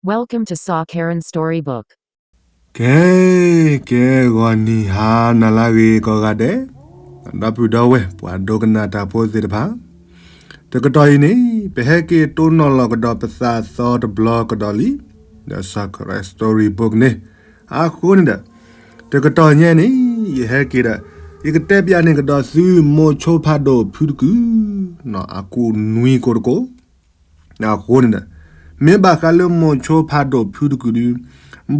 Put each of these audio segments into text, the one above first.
Welcome to Sa Karen Storybook. ကဲ, ကဲဂီၤနံၤဟါနၤလၢအဂ့ၤကိးဂၤဒဲး, ဒီပုၢ်ဒီဝဲၢ်ပှၤဒိကနၣ်တၢ်ဖိသ့ၣ်တဖၣ်, တကတီၢ်အံၤန့ၣ် ပဟဲက့ၤတိၢ်နီၣ်လီၤကဒီးပသးသီတဘျီကဒီးလံ, ဒီး Sa Karen Storybook န့ၣ်, အဃိန့ၣ်ဒီး တကတီၢ်ညါန့ၣ် ယဟဲက့ၤဒီး ယကတဲပျးန့ၢ်ကဒီးသုမိၤဆိဖးဒိၣ်ဖုတကုာ် အကူးနွံကိးတကိး အဃိန့ၣ်ဒီး မ့ၢ်ဘၣ်ဃးလၢမိၤဆိဖးဒိၣ်ဖုတကုာ်ဒီး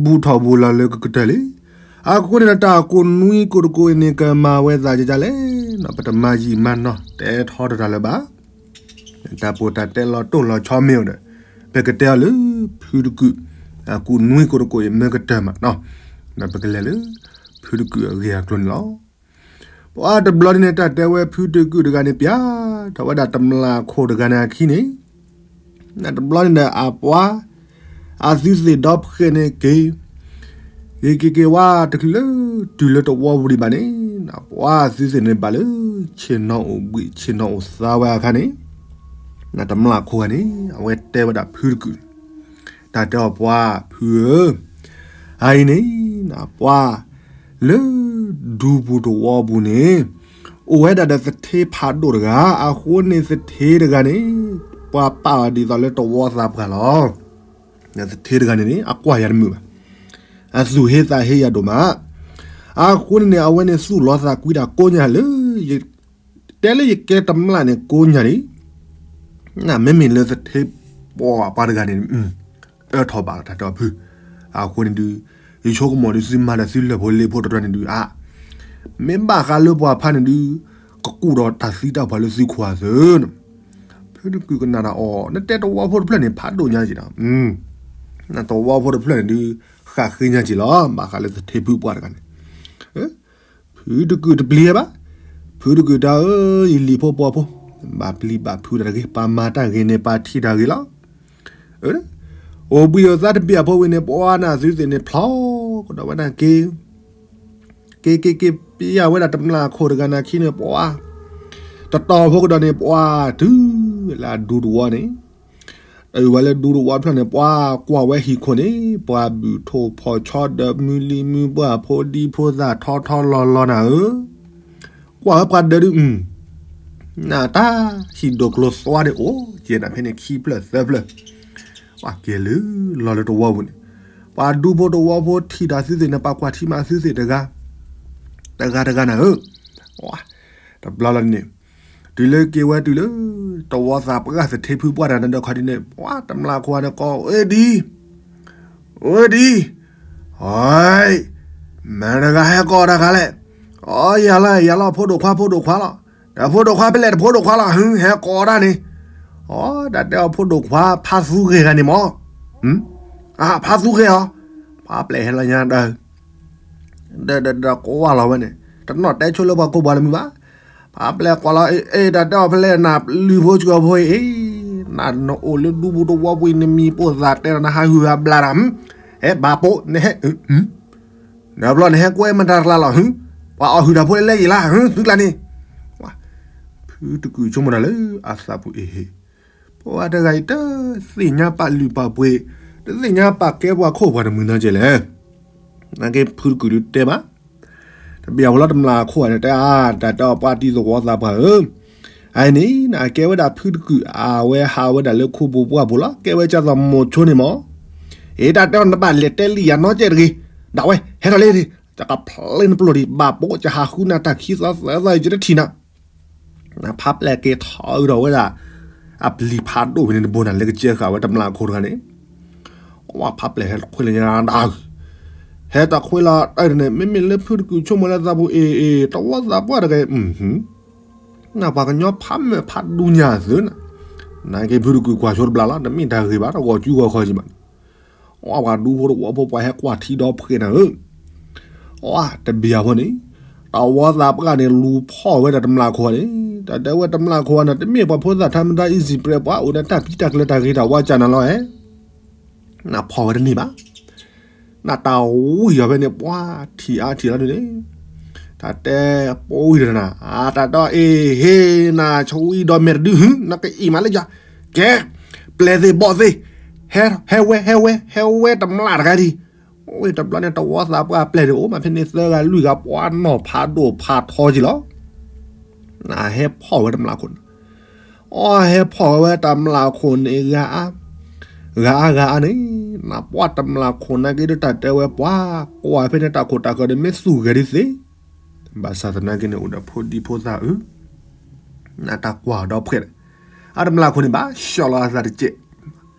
ဘူးထီၣ်ဘူးလီၤလၢကကတၢၢ်လံ. အဃိန့ၣ်ဒီး တၢ်အကူးနွံကိးတကိးအံၤန့ၣ် ကမၤဝဲသးဒ်လဲၣ်, ပတမၤယံာ်မၤနီၢ် တဲထီတတၢ်လၢၤဘၣ်. တၢ်ပီးတၢ်တဲလီၤတိၢ်လီၤဆီမ့ၢ်အိၣ်ဒီး ပကတဲအီၤလၢ ဖုတကုာ် အကူးနွံကိးတကိးအံၤမ့ၢ်ကတၢၢ်မး, ပကလဲၤလၢ ဖုတကုာ်အဂ့ၢ်အကျိၤန့ၣ်လီၤ. ပှၤတဘျီန့ၣ် တၢ်တဲဝဲဖုတကုာ်တဂၤန့ၣ် ပျဲထီၣ်ဝဲဒၣ်တမျၢ်ခိၣ်တဂၤန့ၣ်အခံန့ၣ်, တဘျီန့ၣ်ဒီးအပှၤ အသုသ့ၣ်ဒီဖှဲၣ်န့ၣ်က့ၤ က့ၤက့ၤက့ၤဝဲတချုးလၢ တုၤလၢတဝီပူၤဒံးဘၣ်န့ၣ်, ပှၤအသုသ့ၣ်န့ၣ်ဘၣ်လၢ ဆ့ၣ်နီၤအိၣ်ဘှံးဆ့ၣ်နီၤအိၣ်သါဝဲအခါန့ၣ်, တမျၢ်ခိၣ်ဂၤန့ၣ် အဝဲတဲဝဲဒၣ်ဖုတကုာ်, တၢ်တဲအီၤပှၤဖုဧၢ, အအံၤန့ၣ် ပှၤ လၢ ဒူပူၤတဝီပူၤန့ၣ် အိၣ်ဝဲဒၣ်ဒီးသထ့ဖးဒိၣ်တဂၤ, အဃိန့ၣ်သထ့တဂၤန့ၣ် ပှၤပာ်အီၤဒ်သိးလၢတဝီသးပှၢ်လီၤ. သထ့တဂၤန့ၣ်န့ၣ် အကွၢ်ယၤတမုာ်ဘၣ်, အသူၣ်ဟ့သးဟ့ယၤဒိၣ်မး, အဃိန့ၣ်န့ၣ် အဝဲန့ၣ်သူၣ်လီၤသးကွံတၢ်ကိးညါလၢ တဲလၢယကဲတမျၢ်န့ၣ်ကိးညါလံ, မ့မ့ၢ်လၢသထ့ပှၤပှၤတဂၤန့ၣ် အၢထီၣ်ဘၣ်တၢ်တဲအီၤဖု, အဃိန့ၣ်ဒုး ယဆိကမိၣ်ဒုးသုမၤဒီးသုလၢၢ်ဖိလ့ၣ်ဖိတရီန့ၣ်ဒုးအါ, မ့ၢ်ဘၣ်ဃးလၢပှၤဖါန့ၣ်ဒုး ကကူၣ်ဒီးတၢ်သံတၢ်ပှၢ်လၢသုခိၣ်အသိး, ဖုတကုာ်ကနၣ်တၢ်အီၤ နတဲတဝီဖိတဖျၢၣ်န့ၣ် ဖးဒိၣ်ညါက့ၤဒီး, နတဝီဖိတဖျၢၣ်န့ၣ်ဒုး ဃၣ်ဃ့ညါက့ၤလီၤ ဘၣ်ဃးလၢသထ့ဖုပှၢ်တဂၤန့ၣ် ဖုတကုာ်တပျံၤဘၣ်, ဖုတကုာ်တၢ်ဧၢ, ယလံၤဖိပှၢ်ဖိ, ဘၣ်ပျံၤဘၣ်ဖုးတၢ်တဂ့ၤ, ပှၤမၤတၢ်ဂ့ၤန့ၣ် ပှၤထံၣ်တၢ်ဂ့ၤလီၤ. အိၣ်ဘှံးအိၣ်သါတဘ့ၣ်အဖိဝံၤန့ၣ် ပှၤနၢ်သုသ့ၣ်န့ၣ် ဖျီကဒီးဝဲဒၣ်က့ၤ, က့ၤက့ၤက့ၤပျဲဝဲဒၣ်တမျၢ်ခိၣ်တဂၤန့ၣ်ခံန့ၣ် ပှၤ တတီၤဖိကဒီးန့ၣ် ပှၤတုၤလၢအဒူတဝီန့ၣ် တုၤဝဲလၢဒူတဝီဖျၢၣ်န့ၣ် ပှၤကွၢ်ဝဲဟံၣ်ခိၣ်န့ၣ် ပှၤဘုၣ်ထိၣ်ဖီၣ်ဆီဒီးမုၢ်လံၤမုၢ်ပှၢ်ဖိဒံဖိသၣ်ထီထီလီၤလီၤနၤဧၢ, ကွၢ်ဝဲပှၤဒၢးဒုး, နတၢ်ဟံၣ်ဒိၣ်ကျိၤသွါဒံးအိၣ်ကဲနၤဖဲန့ၣ်ခံဖျၢၣ်သၢဖျၢၣ်, ပှၤက့ၤလၢလီၤလၢတဝီပူၤန့ၣ်, ပှၤဒူဖိတဝီဖိထံၣ်တၢ်သုသ့ၣ်န့ၣ် ပှၤကွၢ်ထံမးသုသ့ၣ်တဂၤ, တဂၤတဂၤနၤဧၢ, တဘျီလီၤန့ၣ် တုၤလၢက့ၤဝဲတုၤလၢ တဝီသးပှၢ်သထ့ဖုပှၢ်တဂၤန့ၣ်ဒီးခီဒ်န့ၣ် ပှၤတမျၢ်ခိၣ်န့ၣ် ကိးအီၤ အိၣ်ဒံ, အိၣ်ဒံ, အိ, မတၤတဂၤဟဲကိးတၢ်ခါလဲၣ်, အိ, ယၤလီၤ ယၤလီၤ ဖိဒိၣ်ခွါ ဖိဒိၣ်ခွါလီၤ, တဖိဒိၣ်ခွါဖဲလဲၣ်တဖိဒိၣ်ခွါလီၤ ဟဲကိးတၢ်န့ၣ်, အိ, တၢ်တဲအီၤဖိဒိၣ်ခွါ ဖါသူဂဲၤဂၤန့ၣ်မး, အဖါသူဂဲၤအီၤ, ဖါပျဲၢ်ဟဲလီၤညါဒီး ဒီးဒီးဒီးကွၢ်လီၤဝဲန့ၣ် တနီၣ်တဲဆိလၢပှၤကိးပှၤလၢမုၢ်ဘၣ်, ဖါပျဲၢ်ကွၢ်လီၤ အ့ တၢ်တဲအီၤဖဲလဲၣ် နလုၢ်ဖိစှီၤဖိအံၤ, နအိၣ်လၢဒူပူၤတဝီပူၤအံၤ နမံၤပိာ်သးတဲလီၤနဟးဟုၣ်အဘျါတၢ်, ဟဲဘၣ်ပိာ် နဟဲ, နဘျီနဟဲကွဲမတၤတကျါလီၤ, ပှၤအီၣ်ဟုၣ်တၢ်ဖိလၢလဲၣ်ယံၤလၢ သုကျါန့ၣ်, ဖုတကုာ်ဆိကမိၣ်တၢ်လၢအသးပူၤအ့ဟ့ၣ် ပှၤတဂၤအံၤ တသ့ၣ်ညါပာ်လုၢ်ပာ်ပှ့ၤ, တသ့ၣ်ညါပာ်ကဲပှၤခိၣ်ပှၤတမုာ်နီတကဲလဲၣ်. နာ်က့ဖုတကုာ်ဒုးတဲဘၣ်, တဘၣ်အဝဲလီၤတမျၢ်ခိၣ်န့ၣ် တဲအါ တၢ်တဲအီၤပှၤတံၤသဝီသးပှၢ်ဧၢ, အအံၤန့ၣ် အကဲဝဲဒၣ်ဖုတကုာ် အဝဲဟးဝဲဒၣ်လၢခိပူၤပှၢ်ပူၤလီၤ, ကဲဝဲကၢ်သိးမိၤဆိန့ၣ်မး, အ့ တၢ်တဲအီၤနဘၣ်လဲၤတဲလံယၤနီတကဲတဂ့ၤ, ဒၣ်ဝဲ ဟဲထီၣ်လံ, ယကဖျ့နပျိၢ်ဒံး ဘၣ်ပိာ် ယဟးဃုနၤတၢ်ခံသီသၢသီအံၤ ယတထံၣ်နၤ ဖါပျဲၢ်က့ၤထီၣ်အုးထီၣ်ဝဲဒၣ် အပျံၤဖးဒိၣ်ဖဲန့ၣ်တဘိန့ၣ် လၢကစၢဃာ်ဝဲတမျၢ်ခိၣ်တဂၤန့ၣ်, ဝဲဖါပျဲၢ်ဟဲတခွ့လၢညါဒၣ်, ဟဲတခွ့လီၤတၢ်န့ၣ် မ့မ့ၢ်လၢဖုတကုာ်ဆိကမိၣ်လၢသးပူၤအ့ၣ်အ့ၣ် တဝီသးပှၢ်တဂၤအံၤ, နပှၤကညီဖးမုာ်ဖးဒူညါအသိးန့ၣ်, နာ်က့ဖုတကုာ်ကွၢ်ဆိတဘျီလီၤ တမ့ၢ်တၢ်ဂ့ၤဘၣ် တဂီၤကူဂီၤခီက့ၤဘၣ် အီ ပှၤဒူဖိတဝီဖိ ပှၤဟဲကွၢ်ထံဒီဖှဲးနၤဧၢ, အီ တဘျီဖိန့ၣ်, တဝီသးပှၢ်န့ၣ် လူၤဖီၣ်ဝဲဒၣ်တမျၢ်ခိၣ်န့ၣ်, တၢ်တဲဝဲတမျၢ်ခိၣ်န့ၣ် တမ့ၢ်ပှၤဖိသၣ်ထါမတၤ easy prey ပှၤအိၣ်ဒီးတၢ်ဖံးတၢ်ကျဲတၢ်ဂ့ၤတၢ်ဝါကၢ်နၤလီၤဧါ, နဖီၣ်ဝဲတန့ၢ်ဘၣ် နတၢ်ဝံၣ်အီၤဖဲန့ၣ် ပှၤထံၣ်အါထံၣ်လီၤဒုးန့ၣ်, တၢ်တဲပဝံၣ်ဒီးနၤ, အတၢ်တဲအီၤ အ့ၣ် ဟ့ၣ် နၤဆဝံဒီးမဲာ်တဒု ဟူ နကအံၣ်မးလၢယၤ, ကဲ, ပျဲၢ်သ့ၣ်ဘီၣ်သ့ၣ်, ဟဲဝဲ ဟဲဝဲ ဟဲဝဲတမျၢ်တဂၤဒံး. ဝဲတဘျီန့ၣ် တဝီသးပှၢ်ပျဲၢ်န့ၣ် အိၣ်မးဖဲန့ၣ်သၢဂၤလွံၢ်ဂၤ ပှၤနီၢ်ဖးဒိၣ်ဖးထီက့ၤလီၤ. နဟဲဖီၣ်ဝဲတမျၢ်ခိၣ်န့ၣ်, အီ ဟဲဖီၣ်ဝဲတမျၢ်ခိၣ်န့ၣ် ဂၤအါ, ဂၤအါဂၤအါန့ၣ်, နပှၤတမျၢ်ခိၣ်နာ်က့ဒ်တၢ်တဲဝဲပှၤ, ကွၢ်ဖဲန့ၣ်တၢ်ခိၣ်တၢ်ဃၢၤဒီးမ့ၢ်သူၣ်ဂဲၤဒ်သ့, ဘၣ်ဆၣ်သနာ်က့န့ၣ် အိၣ်ဒီးဖိဒံဖိသၣ်အု, နတၢ်ကွၢ်ဒီးဖှဲး, အတမျၢ်ခိၣ်န့ၣ်ဘၣ် ဆှီလီၤအသးတကဲး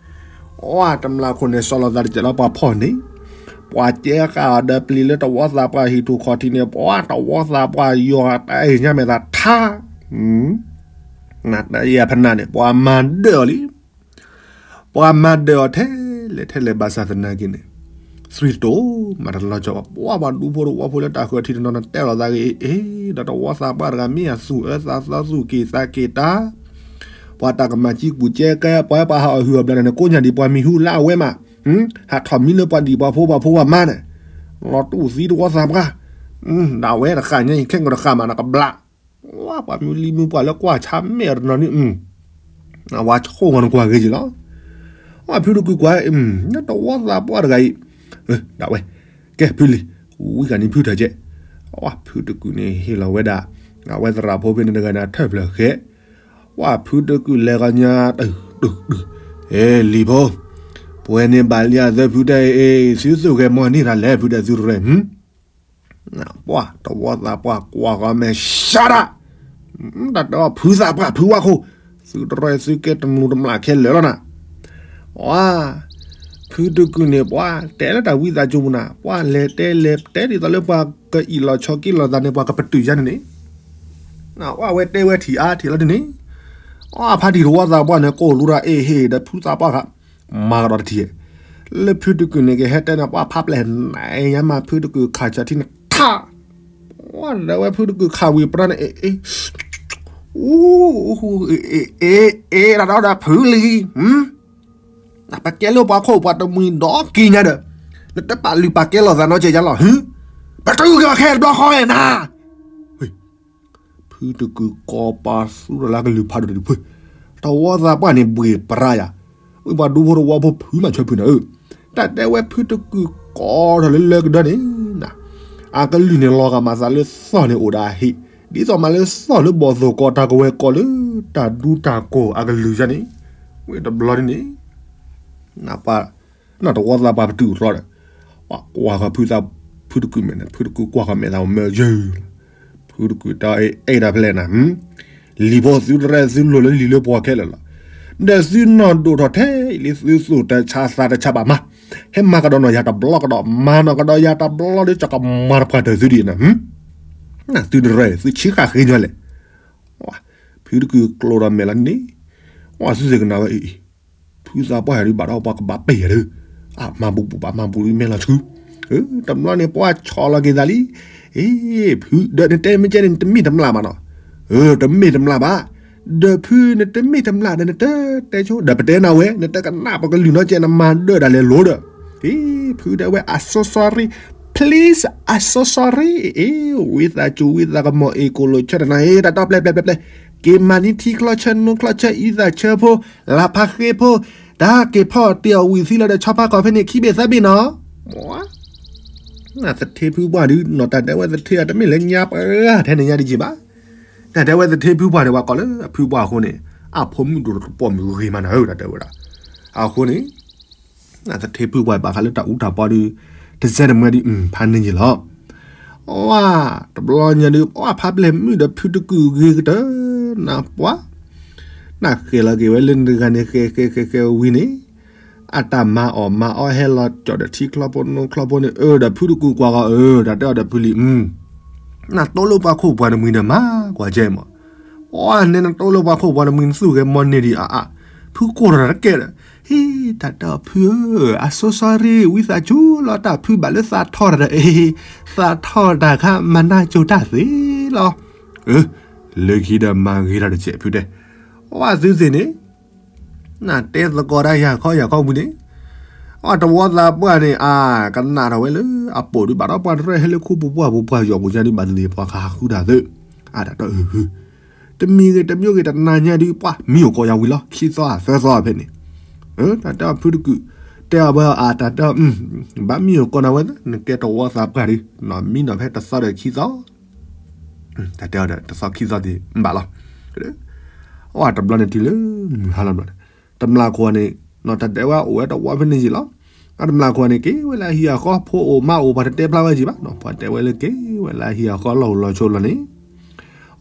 အီ တမျၢ်ခိၣ်န့ၣ် ဆှီလီၤသးတကဲးလီၤ ပှၤဖီၣ်န့ၣ်, ပှၤကဲဃာ်အီၤဒီးပျံၤလၢတဝီသးပှၢ်ဟံၣ်ထူၣ်ခီၣ်ထံးန့ၣ် ပှၤတဝီသးပှၢ်ယွၤတၢ်အဲၣ်ညါမဲာ်သးထါ, နတၢ်ယဲၢ်ဖနၢ်န့ၣ် ပှၤမၤဒၢၣ်အီၤလံ. ပှၤမၤဒၢၣ်အီၤထဲလဲၣ်ထဲလဲၣ်ဘၣ်ဆၣ်သနာ်က့န့ၣ်, သွံၣ်တတိၢ်မၤတလီၤကီဘၣ်, ပှၤပှၤဒူဖိတဝီဖိလၢတၢ်ဃၢၤထံးတနီၤန့ၣ် တဲလီၤသးဂ့ၤအ့ၣ်အ့ၣ် ဒီးတဝီသးပှၢ်တဂၤမ့ၢ်အသူၣ်အၢသးသီသူၣ်က့ၣ်သးက့ၣ်တၢ် ပှၤတၢ်ကမၤကံကူၣ်ကဲကဲ ပှၤပှၤဟးအီၣ်ဟုၣ်အီၣ်ဘျၢန့ၣ် ကိးညါဒံးပှၤမံၤဟူလၢအဝဲမး, ဟးထီၣ်မံလၢပှၤဒံၣ်ပှၤဖိပှၤဖိပှၤမါန့ၣ်, လီၤတူၢ်သံတဝီသးပှၢ်, ဒၣ်ဝဲတဃၣ်ညါအံၤ ခဲကတဃၣ်မးနကဘျး, ပှၤမံၤလံမူပှၤလၢကွၢ်ဆါမဲာ်အီၤတနီၤန့ၣ်, အဝဲဆိကမိၣ်နကွၢ်ဂ့ၤက့ၤလီၤ. အဖုတကုာ်ကွၢ်, တဝီသးပှၢ်တဂၤအံၤ, ဒၣ်ဝဲ, ကဲဖုလံၤ, ဝံဂၤန့ၣ်ဖုထၢၣ်ကဲ, အဖုတကုာ်န့ၣ်ဟ့ၣ်လီၤဝဲဒၣ်, အဝဲသရၣ်ဖိဖဲန့ၣ်တဂၤန့ၣ် အထၢၣ်ဖျၢၣ်ဃဲ, အဖုတကုာ်လဲၤဂီၤညါ, တုၤတုၤ, အဲ လံၤဖိ, ပှဲၤန့ၣ်ဘၣ်လံအသၢဖုတဲအ့ၣ် သုသူၣ်ဂဲၤမီၢ်န့ၢ်တၢ်လဲၣ် ဖုတဲသုတရဲၣ်, ပှၤတဝီသးပှၢ်ကွၢ်ဂီၤမဲာ် shut up, တၢ်တဲအီၤဖုသးပှၢ်ဖုဝါခိၣ်, သုတရဲၣ်သုကဲတမူၤတမျၢ်ခဲလၢာ်လီၤနၤ, အ ဖုတကုာ်န့ၣ် ပှၤတဲလၢတၢ်ဝံသးစူၤမူၤနၤ ပှၤလဲၤတဲလဲၤတဲဒ်သိးလၢပှၤကအံၣ်လီၤဆီက့လီၤသးန့ၣ် ပှၤကပတုာ်ယါန့ၣ်န့ၣ်, အဝဲတဲဝဲထံၣ်အါထံၣ်လီၤဒ်န့ၣ်, အဖါတံၢ်တဝီသးပှၢ်န့ၣ် ကိၢ်လူၤတၢ်အ့ၣ်ဟ့ၣ်ဒီးဖုသးပှၢ်ဃာ်, မၤကဒီးတထံၣ်, လၢဖုတကုာ်န့ၣ် ကဟဲတဲန့ၣ် ပှၤဖါပျဲၢ်နၤ ယါမးဖုတကုာ်ခးဆၢထံန့ၣ်ထါ, ပှၤဒီးဝဲဖုတကုာ်ခးဝံၤပြၢန့ၣ် အ့ၣ်အ့ၣ် အ့ၣ်အ့ၣ် တၢ်ဒီးဒီးဖုလံၤ, ပကဲလၢပှၤခိၣ်ပှၤတမှံၤဒီးက့ၤညါဒီး, နတပာ်လုၢ်ပာ်ကဲလိာ်သးနီတစဲးယါလီၤ, ပတုၤက့ၤခဲတဘျီဃီဝဲနၤ ဖုတကုာ်ကိးပာ်သူတလၢကလုၢ်ဖးဒိၣ်တဒုဖု, တဝီသးပှၢ်န့ၣ်ဘှ့ၣ်ပြါယၤ, ဝံပှၤဒူဖိတဝီဖိဖုမၤဆၢဖုန့ၣ်ဧၢ, တၢ်တဲဝဲဖုတကုာ်ကိးထီၣ်လၢလၢကဒၢန့ၣ်, အကလုၢ်န့ၣ်လီၤဂာ်မးသးလၢသီၣ်န့ၣ်အိၣ်ဒီးအဟံၣ်, ဒ်သိးမးလၢသီၣ်လၢဘီၣ်သိၣ်ကီးတၢ်ကဝဲၤကီၢ်လၢတၢ်ဒူတၢ်ကိၢ်အကလုၢ်ယါန့ၣ်, ဝံတဘျီန့ၣ်န့ၣ် နပှၤ, နတဝီသးပှၢ်ပတုာ်အကျီဒီး, ပှၤကွၢ်ဃီဖုသး, ဖုတကုာ်မဲာ်န့ၣ် ဖုတကုာ်ကွၢ်ဃီမဲာ်သးမၢယၢၤ, ဖုတကုာ်တဲအဲၣ်ဒၣ်ဖဲလဲၣ်နၤ, လံၤဖိသုတရဲၣ်သုလိၤလၢလံၤလၢပှီၢ်ခဲလၢာ်လီၤ, ဒီးသုနီၢ်ဒိၣ်ထီၣ်ထဲအံၤလံသုသူၣ်တဆါသးတဆါဘၣ်မး, ဟဲမၤကဒီးနီၢ်ယၤတဘျီကဒီး မၤနီၢ်ကဒီးယၤတဘျီဒီး ကမၤတပှၢ်တၢၢ်သုဒ်အံၤနၤ, သုတရဲၣ်သုဆံးဃာ်ဃ့ညီလဲၣ်, ဖုတကုာ်ကျိဒီးမဲာ်လီၤန့ၣ်, သုသ့ၣ်ကနၣ်ဝဲအံၤ ဖုသးပှၢ်ယၤဒုးဘၣ်ဒီးပှၤကဘၣ်ပ့ၢ်ယၤဒီး, အမၤဘူးဘူးဘၣ်မၤဘူးဒုးမဲာ်လီၤဆူ, တဘျီန့ၣ်ပှၤဆီၣ်လီၤက့ၤသးလံ, အ့ ဖုဒီးနတဲမ့ၢ်ကဲန့ၣ် နတမ့ၢ်တမျၢ်ဘၣ်နီၤ, တမ့ၢ်တမျၢ်ဘၣ်, ဒီးဖုနတမ့ၢ်တမျၢ်ဒီးနတတဲဆိ ဒီးပတဲနၤဝဲ နတကနၣ်ပကလုၢ်နီတစဲး နမၤဒၢၣ်ဒၣ်လဲာ်လိၤဒီး, အ့ ဖုတဲဝဲ I'm so sorry, please, I'm so sorry, အ့ ဝံသးစူၤဝံသးကမီၤ အ့ၣ်ကိၣ်လိာ်ဆၢတနၤ အ့ တၢ်တီပျဲပျဲပျဲပျဲ က့ၤမၤန့ၢ်ထံချီဆၢနိချီဆၢ အံသၣ်ဆၢဖိ, လၢဖးဃ့ဖိ, တၢ်က့ၤဖီၣ်တ့ၢ်အီၣ်ဝံၤသံလီၤဒီး ဆီဖါကီၢ်ဖဲန့ၣ် ခံဘ့ၣ်သၢဘ့ၣ်နီၤ, သထ့ဖုပှၢ်ဒုး နီၢ်တၢ်တဲဝဲသထ့အတမ့ၢ်လၢညါပှၤထဲန့ၣ်ညါဒံးက့ၤဘၣ်, တၢ်တဲဝဲသထ့ဖုပှၢ်န့ၣ် ပှၤကိးလၢအဖုပှၢ်အဃိန့ၣ် အဖိမုၣ်ဒိၣ်တပိာ်မုၣ်ဂ့ၤမးနၤဧၢ တၢ်တဲဝဲဒၣ်, အဃိန့ၣ် သထ့ဖုပှၢ်ဘၣ်ဃးလၢတၢ်အူတၢ်ပီဒုး တစဲးတမှဲဒုး ဖးန့ၢ်ယ့ၣ်လီၤ, အဝဲ တဘျီညါဒုး ပှၤဖးပျဲၢ်မုၣ်ဒီးဖုတကုာ်ဂ့ၤကတၢၢ်, နပှၤ နဃဲၤလီၤက့ၤဝဲလၢနတဂၤန့ၣ် ဃဲၤဃဲၤဃဲၤဃဲၤဝံၤန့ၣ်, အတၢ်မၤအီၣ်မၤအီဟဲလီၤကၠီၣ်ဒီးထံချီဖိနိချီဖိန့ၣ် အၢ ဒီးဖုတကုာ်ကွၢ်ဂီၤအၢ တၢ်တဲအီၤဒီးဖုလံၤ, နတိၢ်လၢပှၤခိၣ်ပှၤတမှံၤဒီးမၤကွၢ်ကဲမး, ပှၤန့ၣ်နတိၢ်လၢပှၤခိၣ်ပှၤတမှံၤ နသူၣ်ဂဲၤမီၢ်န့ၢ်ဒံးအါအါ, ဖုကိၢ်ထီၣ်တၢ်တကဲဒီး, ဟ့ တၢ်တဲအီၤဖုဧၢ, I'm so sorry ဝံသးစူၤလီၤ တၢ်ဖုဘၣ်လၢသးထီၣ်တၢ်ဒီး, သးထီၣ်တၢ်ခါမၤနၢ်ကၠိတၢ်သ့လီၤ, အၢ လၢခံဒီးမၤဂ့ၤတၢ်တစဲးဖုတဲ, အဝဲသုသ့ၣ်န့ၣ် နတဲသကိးတၢ်ယၤခီယၤခီဝံၤန့ၣ်, အတဝီသးပှၢ်န့ၣ် အကနၣ်ထီၣ်ဝဲလၢအပိာ်ဒုး ဘၣ်ဒီးပှၤတရဲၣ်ဟဲလၢခူပူၤပှၢ်ပူၤပှၢ်ယီၤပူၤညါဒုး ဘၣ်သ့ၣ်သ့ၣ်ပှၤဃုတၢ်သ့, အတၢ်တဲအၢဟု, တမံၤဂ့ၤတမံၤဂ့ၤတနၤညါဒုး ပှၤမံအိၣ်ကိးယၤဝံၤလီၤ ခံသီသၢသီဖဲန့ၣ် တၢ်တဲအီၤဖုတကုာ်, တဲအီၤဝဲအတၢ်တဲအီၤ, ဘၣ်မံအိၣ်ကိးနၤဝဲ, နကဲတဝီသးပှၢ်ဒီး နီၢ်မံနီၢ်ဖဲတသီဒီးခံသီ, တၢ်တဲအီၤဒီးတသီခံသီသ့ၣ်ဘၣ်လီၤ. အတဘျီန့ၣ်တုၤလၢမုၢ်ဟါလီၤဘျီန့ၣ်, တမျၢ်ခိၣ်န့ၣ်, တၢ်တဲဝဲအိၣ်ဝဲတဝီဖဲန့ၣ်ယံာ်လီၤ. တမျၢ်ခိၣ်န့ၣ် က့ၤဝဲလၢဟံၣ်အဃီ, ဖိအိၣ်မါအိၣ် ပှၤတတဲဖျါဝဲယံာ်ဘၣ်, ပှၤတဲဝဲလၢက့ၤဝဲလၢဟံၣ်အဃီလီၢ်အိၣ်လီၢ်ဆိးလီၤန့ၣ်,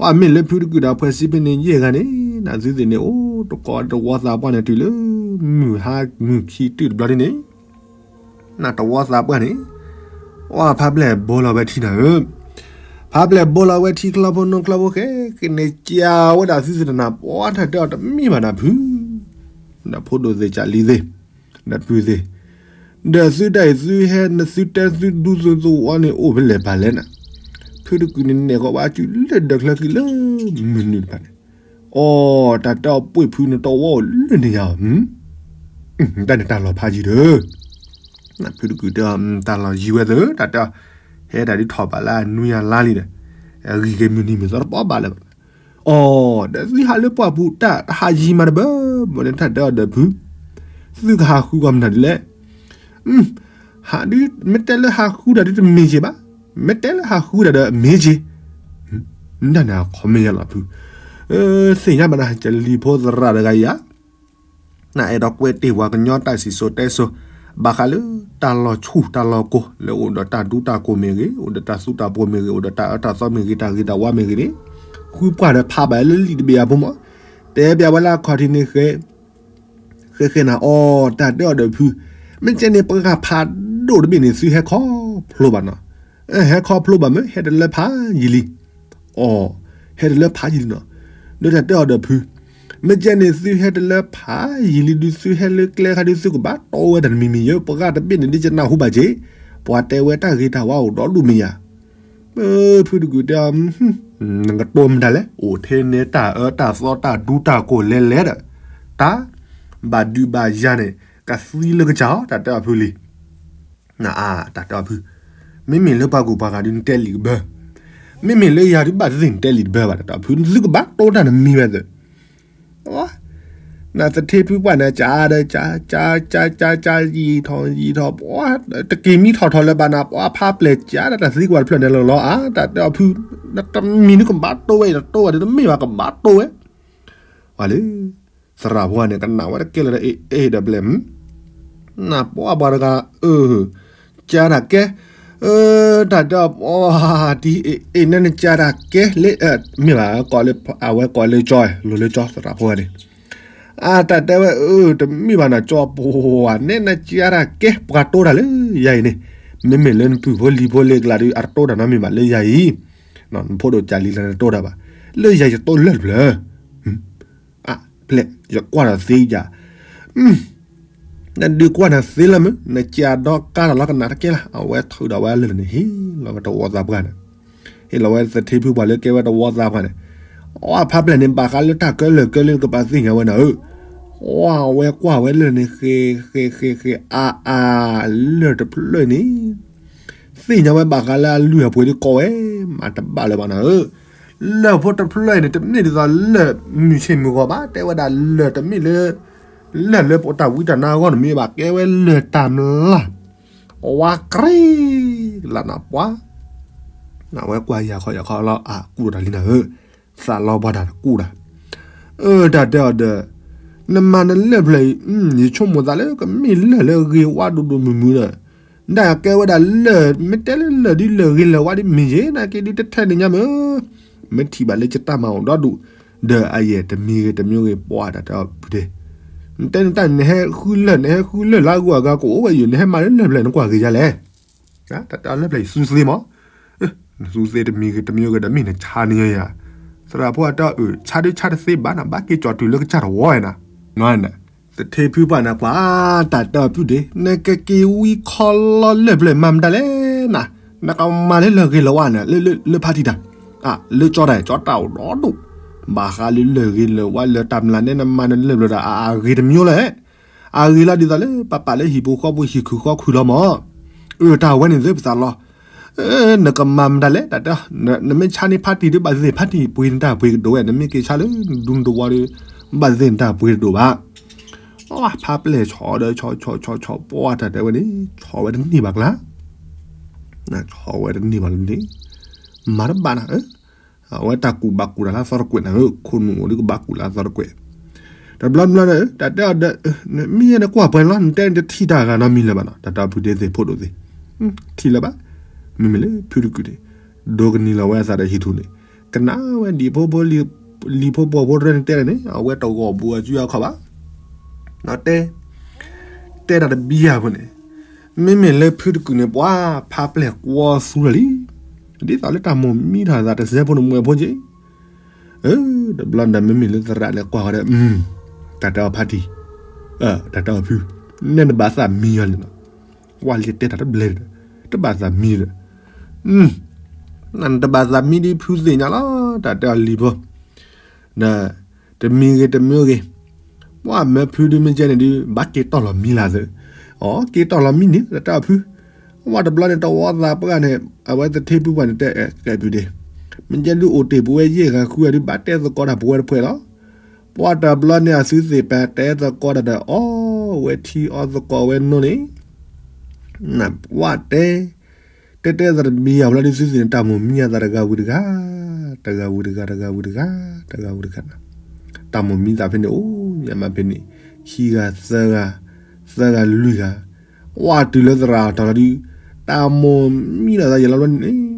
အမ့ၢ်လၢဖုတကုာ်ဒီးဖှဲးစံဖဲန့ၣ်ယဲၢ်ဂၤန့ၣ်, နသုသ့ၣ်န့ၣ် အိၣ်တကိးတဝီသးပှၢ်န့ၣ်တုၤလၢ မုၢ်ဟါမုၢ်ခံတုၤတဘျီဒ်န့ၣ်, နတဝီသးပှၢ်န့ၣ်, အဖါပျဲၢ်ဘိလီၤဝဲထံနၤဧၢ, ဖါပျဲၢ်ဘိလီၤဝဲထံ ချီဖိနိချီဖိဃဲ, ကန့ၣ်ကးဝဲဒၣ်သုသ့ၣ်တနၤ ပှၤတၢ်တဲအီၤတမ့ၢ်ဘၣ်နၤဖု, ဒီးဖိဒိၣ်သ့ၣ်ကၢ်လံသ့ၣ်, ဒီးပုၢ်သ့ၣ်, ဒီးသုတၢ်အံၤသုဟဲ နသုတဲသုဒူသုသဝီန့ၣ် အိၣ်ဖဲလဲၣ်ပၢ်လဲၣ်နၤ, ဖုတကုာ်န့ၣ်နဲၣ်ဃီၤဝဲအစုလၢဒၢးချၢခံလၢ မုၢ်နုာ်တဖၣ်န့ၣ်, အိၣ်တၢ်တဲအီၤပှ့ၤဖုန့ၣ်တဝီအိၣ်လၢန့ၣ်ယၤ, တၢ်န့ၣ်တၢ်လီၤဖးယံၤဒီး, ဖုတကုာ်တဲအီၤ တၢ်လီၤယံၤဝဲသ့ၣ် တၢ်တဲအီၤ, ဟဲတၢ်ဒ်ထီၣ်ဘးလၢအနွံအလါလံဒီး, အဂံၢ်က့ၤမုၢ်နံၤမုၢ်သီတပီဘၣ်လၢၤဘၣ်, အိၣ်ဒီးသုဟးလၢပှၢ်ပူၤတၢ်တဟးယံၤမးတဘၣ်, ဘၣ်န့ၣ်တၢ်တဲအီၤဒီးဖု, သုကဟးဃုကီၢ်မနုၤဒ်လဲၣ် ဟးဒ် မ့ၢ်တဲလၢဟးဃုတၢ်ဒ်တမ့ၢ်က့ၤဘၣ်, မ့ၢ်တဲလၢဟးဃုတၢ်ဒီးမ့ၢ်က့ၤ, နတၢ်န့ၣ်အခီမ့ၢ်ယါလီၤဖု, သ့ၣ်ညါဘၣ်နၤ ကၢ်လံဖိသရၣ်တဂၤအံၤဧါ, နအဲၣ်ဒိးကွဲးတ့ၢ်ပှၤကညီတၢ်စံၣ်စိၤတဲစိၤ, ဘၣ်ဃးလၢတၢ်လီၤဆူၣ်တၢ်လီၤကိၤ လၢအိၣ်ဒီးတၢ်ဒူတၢ်ကိၤမ့ၢ်ဂ့ၤ, အိၣ်ဒီးတၢ်သူတၢ်ပှီၤမ့ၢ်ဂ့ၤ, အိၣ်ဒီးတၢ်အၢတၢ်သီမ့ၢ်ဂ့ၤ, တၢ်ဂ့ၤတၢ်ဝါမ့ၢ်ဂ့ၤန့ၣ်, ဃုပှၢ်ဒီးဖးဘၣ်လၢလံာ်တဘ့ၣ်အပူၤမး, တဲပျးဝဲလၢအခီၣ်ထံးန့ၣ်ဃဲ ဃဲဃဲနၤ အိၣ်တၢ်တဲအီၤဒီးဖု, မ့ၢ်ကဲန့ၣ် ပှၤဂၤဖးဒိၣ်တဘ့ၣ်န့ၣ် သုဟဲခီဖျိဘၣ်နီၤ, ဟဲခီဖျိဘၣ်မ့ၢ် ဟဲတလၢဖးယံာ်လံ, အိၣ်, ဟဲတလၢဖးယံာ်လံနီၤ, ဒီးတၢ်တဲအီၤဒီးဖု, မ့ၢ်ကဲန့ၣ် သုဟဲတလၢဖးယံာ်လံဒုး သုဟဲလၢကျဲခါဒုး သုကဘၣ်တိဝဲတၢ်တမံၤမံၤယဲ ပှၤဂၤတဘ့ၣ်န့ၣ်ဒ်ကနၢ်ဟူဘၣ်က့ၤ, ပှၤတဲဝဲတၢ်ဂ့ၤတၢ်ဝါအိၣ်ဒီဒူၣ်မ့ၢ်ယၤ ဖုတကုာ်တဲအီၤ, နကတိၤမတၤလဲၣ်, အိၣ်ထဲန့ၣ်တၢ်အၢတၢ်သီတၢ်ဒူတၢ်ကိၤလဲၤလဲၤဒီး, တၢ်ဘၣ်ဒုးဘၣ်ယၤန့ၣ် ကသံလၢကစၢ်အီၤ တၢ်တဲအီၤဖုလံ, နအါ တၢ်တဲအီၤဖု, မ့မ့ၢ်လၢပှၤကူၣ်ပှၤဂၤဒုးနတဲလံာ်ကဘၢ, မ့မ့ၢ်လၢယၤဒုးဘၣ်သ့ၣ်နတဲလံာ်တဘၢဘၣ် တၢ်တဲအီၤဖု သုကဘၣ်တိတၢ်နမံၤဝဲသ့ၣ် နသထ့ဖုပှၢ်န့ၣ် ကးဒီး ကး ကး ကး ကး ယံာ်ထီၣ် ယံာ်ထီၣ် ပှၤ တက့ၤမံထီၣ်ထီၣ်လၢၤဘၣ်နၤ ပှၤဖးပျဲၢ်ကးဒီးတၢ်သံကွၢ်တဖျၢၣ်န့ၣ်လီၤလီၤ အါ တၢ်တဲအီၤဖု တမံၤဒုးကဘၣ်တိဝဲ ယတတိဝဲဒၣ်တမ့ၢ်ဘၣ် ကဘၣ်တိဝဲ ပှၤလၢ သရၣ်ဖိန့ၣ် ကနၣ်ဝဲတကဲလၢၤဒီး အ့ၣ် အ့ၣ် ဒီးဘျဲၣ် နပှၤပှၤတဂၤ အၢ ကးတၢ်ကဲ တၢ်တဲအီၤ ပှၤတံၤ အ့ၣ် အ့ၣ် နဲနကးတၢ်ကဲ လၢ မ့ၢ်ဘၣ် ကိးလၢ အဝဲကိးလၢကၠီ လိၤလၢကၠီ သရၣ်ဖိန့ၣ် အါ တၢ်တဲဝဲ အၢ တမ့ၢ်ဘၣ်နၤ ကၠီ ပှၤ နဲနကးတၢ်ကဲ ပှၤတိတၢ်လၢယၤအံၤန့ၣ် မ့မ့ၢ်လၢနပုၢ်ဖိလံၤဖိလ့ၤကျါဒီး အတတိတၢ်နီတမံၤဘၣ်လၢယၤအံၤ နဖိဒိၣ်ကၢ်လံၤကျါန့ၣ်တိတၢ်ဘၣ် လၢယၤယတိလၢၢ်တဖျၢၣ် အါ ဖျဲၣ် ယကွၢ်ဒီးသ့ယၤ နဒုးကွၢ်နၤသ့လၢမုၢ် နကးဒီးကါတၢ်လီၤကနၣ်တကဲလၢ် အဝဲထုးဒီးဝဲလၢာ်န့ၣ် ဟ့ၣ်လီၤဝဲတဝီသးပှၢ်န့ၣ် ဟ့ၣ်လီၤဝဲသထ့ဖုပှၢ်လၢကဲဝဲတဝီသးပှၢ်န့ၣ် အဝဲဖးပျဲၢ်န့ၣ် ဘၣ်ဃးလၢတၢ်ကၢလၢာ်ကၢလၢာ်ကပာ်သ့ၣ်ညါဝဲနၤဧၢ အဝဲကွၢ်ဝဲလၢာ်န့ၣ် ဃ့ ဃ့ ဃ့ ဃ့ အါ အါ လၢာ်တဖျၢၣ်န့ၣ် သ့ၣ်ညါဝဲဘၣ်ဃးလၢအလုၢ်အပှ့ၤဒ်ကိးဝဲ မၤတဘၣ်လၢၤဘၣ်နၤဧၢ လၢာ်ဖိတဖျၢၣ်အံၤန့ၣ် တမ့ၢ်ဒ်သိးလၢာ်မုၢ်ဆ့ၣ်မုၢ်ဂီၤဘၣ် တဲဝဲဒၣ်လၢာ်တမ့ၢ်လၢ လၢာ်လၢပတၢ်ဝံတၢ်နါအဂီၢ်န့ၣ်မ့ၢ်ဘၣ် ကဲဝဲလၢာ်တၢ်မျၢ် ဝါကြ့ လၢနပှၤ နဝဲကွၢ်ယၤခီယၤခီလီၤ အကူၣ်တၢ်လံနၤဧၢ သးလီပှၤတၢ်တကူၣ်တၢ် အၢ တၢ်တဲအီၤဒီး နမၤနလၢာ်ဖျၢၣ်အံၤ ယဆိကမိၣ်သးလၢကမ့ၢ်လၢာ်လၢအဂ့ၤဝါဒိၣ်ဒိၣ်မုၢ်မုၢ်ဒီး နကဲဝဲဒၣ်လၢာ် မ့ၢ်တဲလၢလၢာ်ဒ်လၢာ်ဂ့ၤလၢာ်ဝါဒ်မ့ၢ်ယဲ နက့ဒုးတထဲန့ၣ်ညါမ့ၢ် မ့ၢ်ထံၣ်ဘၣ်လၢယတၢ်မၤအိၣ်ဒီဒူၣ် ဒီးအယဲၢ်တမံၤဂ့ၤတမံၤဂ့ၤ ပှၤတၢ်တဲအီၤဖုတဲ နတဲနတၢ်နဟဲဃုလၢာ် နဟဲဃုလၢာ်လၢအဂုၤအဂၤကအိၣ်ဝဲယိာ် နဟဲမၤလၢလၢာ်ဖျၢၣ်နကွၢ်ဂ့ၤယါလဲၣ် တၢ်တဲအီၤလၢာ်ဖျၢၣ်အံၤသူသ့မး နသူသ့တမံၤဂ့ၤတမံၤဂ့ၤဒီးမ့ၢ်နဆါန့ၢ်ယၤ သရၣ်ဖိအတဲအီၤ အၢ ဆါဒုဆါတသ့ဘၣ်နၤ ဘၣ်က့ၤကၠီၤတုၤလၢကစၢ်တဝီနၤ သထ့ဖုပှၢ်နၤကွၢ် တၢ်တဲအီၤဖုဒ့ နကက့ၤဝံခီလီလၢာ်ဖျၢၣ်မၤမတၤလဲၣ်နၤ နကမၤလၢလၢာ်ဂ့ၤလၢာ်ဝါန့ၣ် လၢဖါတံၢ်တၢ် လၢကၠီတၢ် ကၠီတၢ်အိၣ်ဒီဒူၣ် ဘၣ်ဃးလၢလၢာ်ဂ့ၤလၢာ်ဝါလၢတၢ်မျၢ်န့ၣ် နမၤနလၢာ်ဖျၢၣ်ဒီး အဂ့ၤတမံၤလၢၤ အဂ့ၤလီၤဒ်သိးလၢပပာ်လၢဟံၣ်ပူၤဃီပူၤဟံၣ်ခုၣ်ဃီခုၣ်လီၤမး အၢ တၢ်ဝဲန့ၣ်သ့ပသးလီၤ နကမၤမတၤလဲၣ် တၢ်တဲ နမ့ၢ်ဆါန့ၢ်ဖါတံၢ်ဒီးဘၣ်သ့ၣ်သ့ၣ်ဖါတံၢ်ပှ့ၤနတၢ်ပှ့ၤကဒိၣ်ဝဲ နမ့ၢ်က့ၤဆါလၢဒူနတဝီဒီး ဘၣ်သ့ၣ်သ့ၣ်နတၢ်ပှ့ၤတဒိၣ်ဘၣ် ပှၤဖးပျဲၢ်ဆီဒီး ဆီဆီဆီဆီ ပှၤတၢ်တဲဝဲန့ၣ် ဆီဝဲတန့ၢ်ဘၣ်ကျါ, ဆီဝဲတန့ၢ်ဘၣ်လၢန့ၣ်, မၤတဘၣ်နၤ, အဝဲတၢ်ကူၣ်ဘၣ်ကူၣ်တၢ်လၢအသီတကွဲးနၤဧၢ, ခိၣ်နူာ်အိၣ်ဒုးကဘၣ်ကူၣ်လၢအသီတကွဲး, တဘျီဘျီဒီး တၢ်တဲအီၤဒီး မ့ၢ်ယဲန့ၣ်ကွၢ်ပှဲၤလီၤ နတဲနတထံၣ်တၢ်ဂၤနီတမံၤလၢၤဘၣ်နီၤ, တၢ်တဲအီၤဖုဒ့သ့ၣ်ဖိဒိၣ်သ့ၣ်, ထံၣ်လၢၤဘၣ်, မ့မ့ၢ်လၢဖုတကုာ်န့ၣ် ဒိကနံၤလီၤဝဲအသးဒီးဟံၣ်ထူၣ်န့ၣ်, ကနၣ်ဝဲဒံဖိဖိလံၤဖိပိာ်ဖိတရဲၣ်န့ၣ်တဲဒၣ်န့ၣ် အဝဲတဂီၤဘူးအစုအခီၣ်ဘၣ်, တဲ တဲတၢ်တဘံယၤဖိန့ၣ်, မ့မ့ၢ်လၢဖုတကုာ်န့ၣ် ပှၤဖးပျဲၢ်ကွီသူလီၤလံ, ဒ်သိးလၢတၢ်မိၣ်မံထီၣ်အသးတစဲးဖိန့ၣ်မွဲဖိက့ၤ, တဘျီဒီးမ့မ့ၢ်လၢသရၣ်လဲၤကွၢ်ဃီဒီး, တၢ်တဲအီၤဖးတံၢ်, တၢ်တဲအီၤဖု, နဲနဘၣ်သးမံယၤန့ၣ်လီၤ, ကွၢ်လံတဲတၢ်တဘျဲၣ်, တဘၣ်သးမံဒီး, နတဘၣ်သးမံဒ်ဖုသ့ၣ်ညါလီၤ, တၢ်တဲအီၤလံဖိ ဒီးတမံၤဂ့ၤတမံၤဂ့ၤ, ပှၤမၢဖုဒုးမ့ၢ်ကဲန့ၣ်ဒုး ဘၣ်က့ၤတီၢ်လီၤမံလၢသၢ, အက့ၤတီၢ်လီၤမံန့ၣ် တၢ်တဲအီၤဖု, ဝဲတဘျီန့ၣ် တဝီသးပှၢ်န့ၣ် အဝဲသထ့ဖုပှၢ်န့ၣ်တဲကဲဖုဒ့, မ့ၢ်ကဲဒုးအိၣ်တ့ၢ်ပဝဲယဲၢ်ဂၤဃုဂၤဒုး ဘၣ်တဲသကိးတၢ်ပဝဲတဖှဲးလီၤ, ပှၤတဘျီန့ၣ်အသုသ့ၣ်ပတဲသကိးတၢ်ဒီး အီဝဲထံအီသကိးဝဲနိန့ၣ် ပှၤတဲ တဲတဲသးတမံၤအဖျီဒုးသုသ့ၣ်န့ၣ် တၢ်မိၣ်မံအသးတဂၤဝံၤတဂၤ, တဂၤဝံၤတဂၤ တဂၤဝံၤတဂၤ, တဂၤဝံၤတဂၤ, တၢ်မိၣ်မံသးဖဲန့ၣ်အိၣ်ညါမးဖဲန့ၣ်, ခံဂၤသၢဂၤ, သၢဂၤလွံၢ်ဂၤ, ဝဲတုၤလၢသရၣ်အတီၤလီၤဒုး, တၢ်မိၣ်မံလီၤသးယံာ်လီၤဘျီန့ၣ်,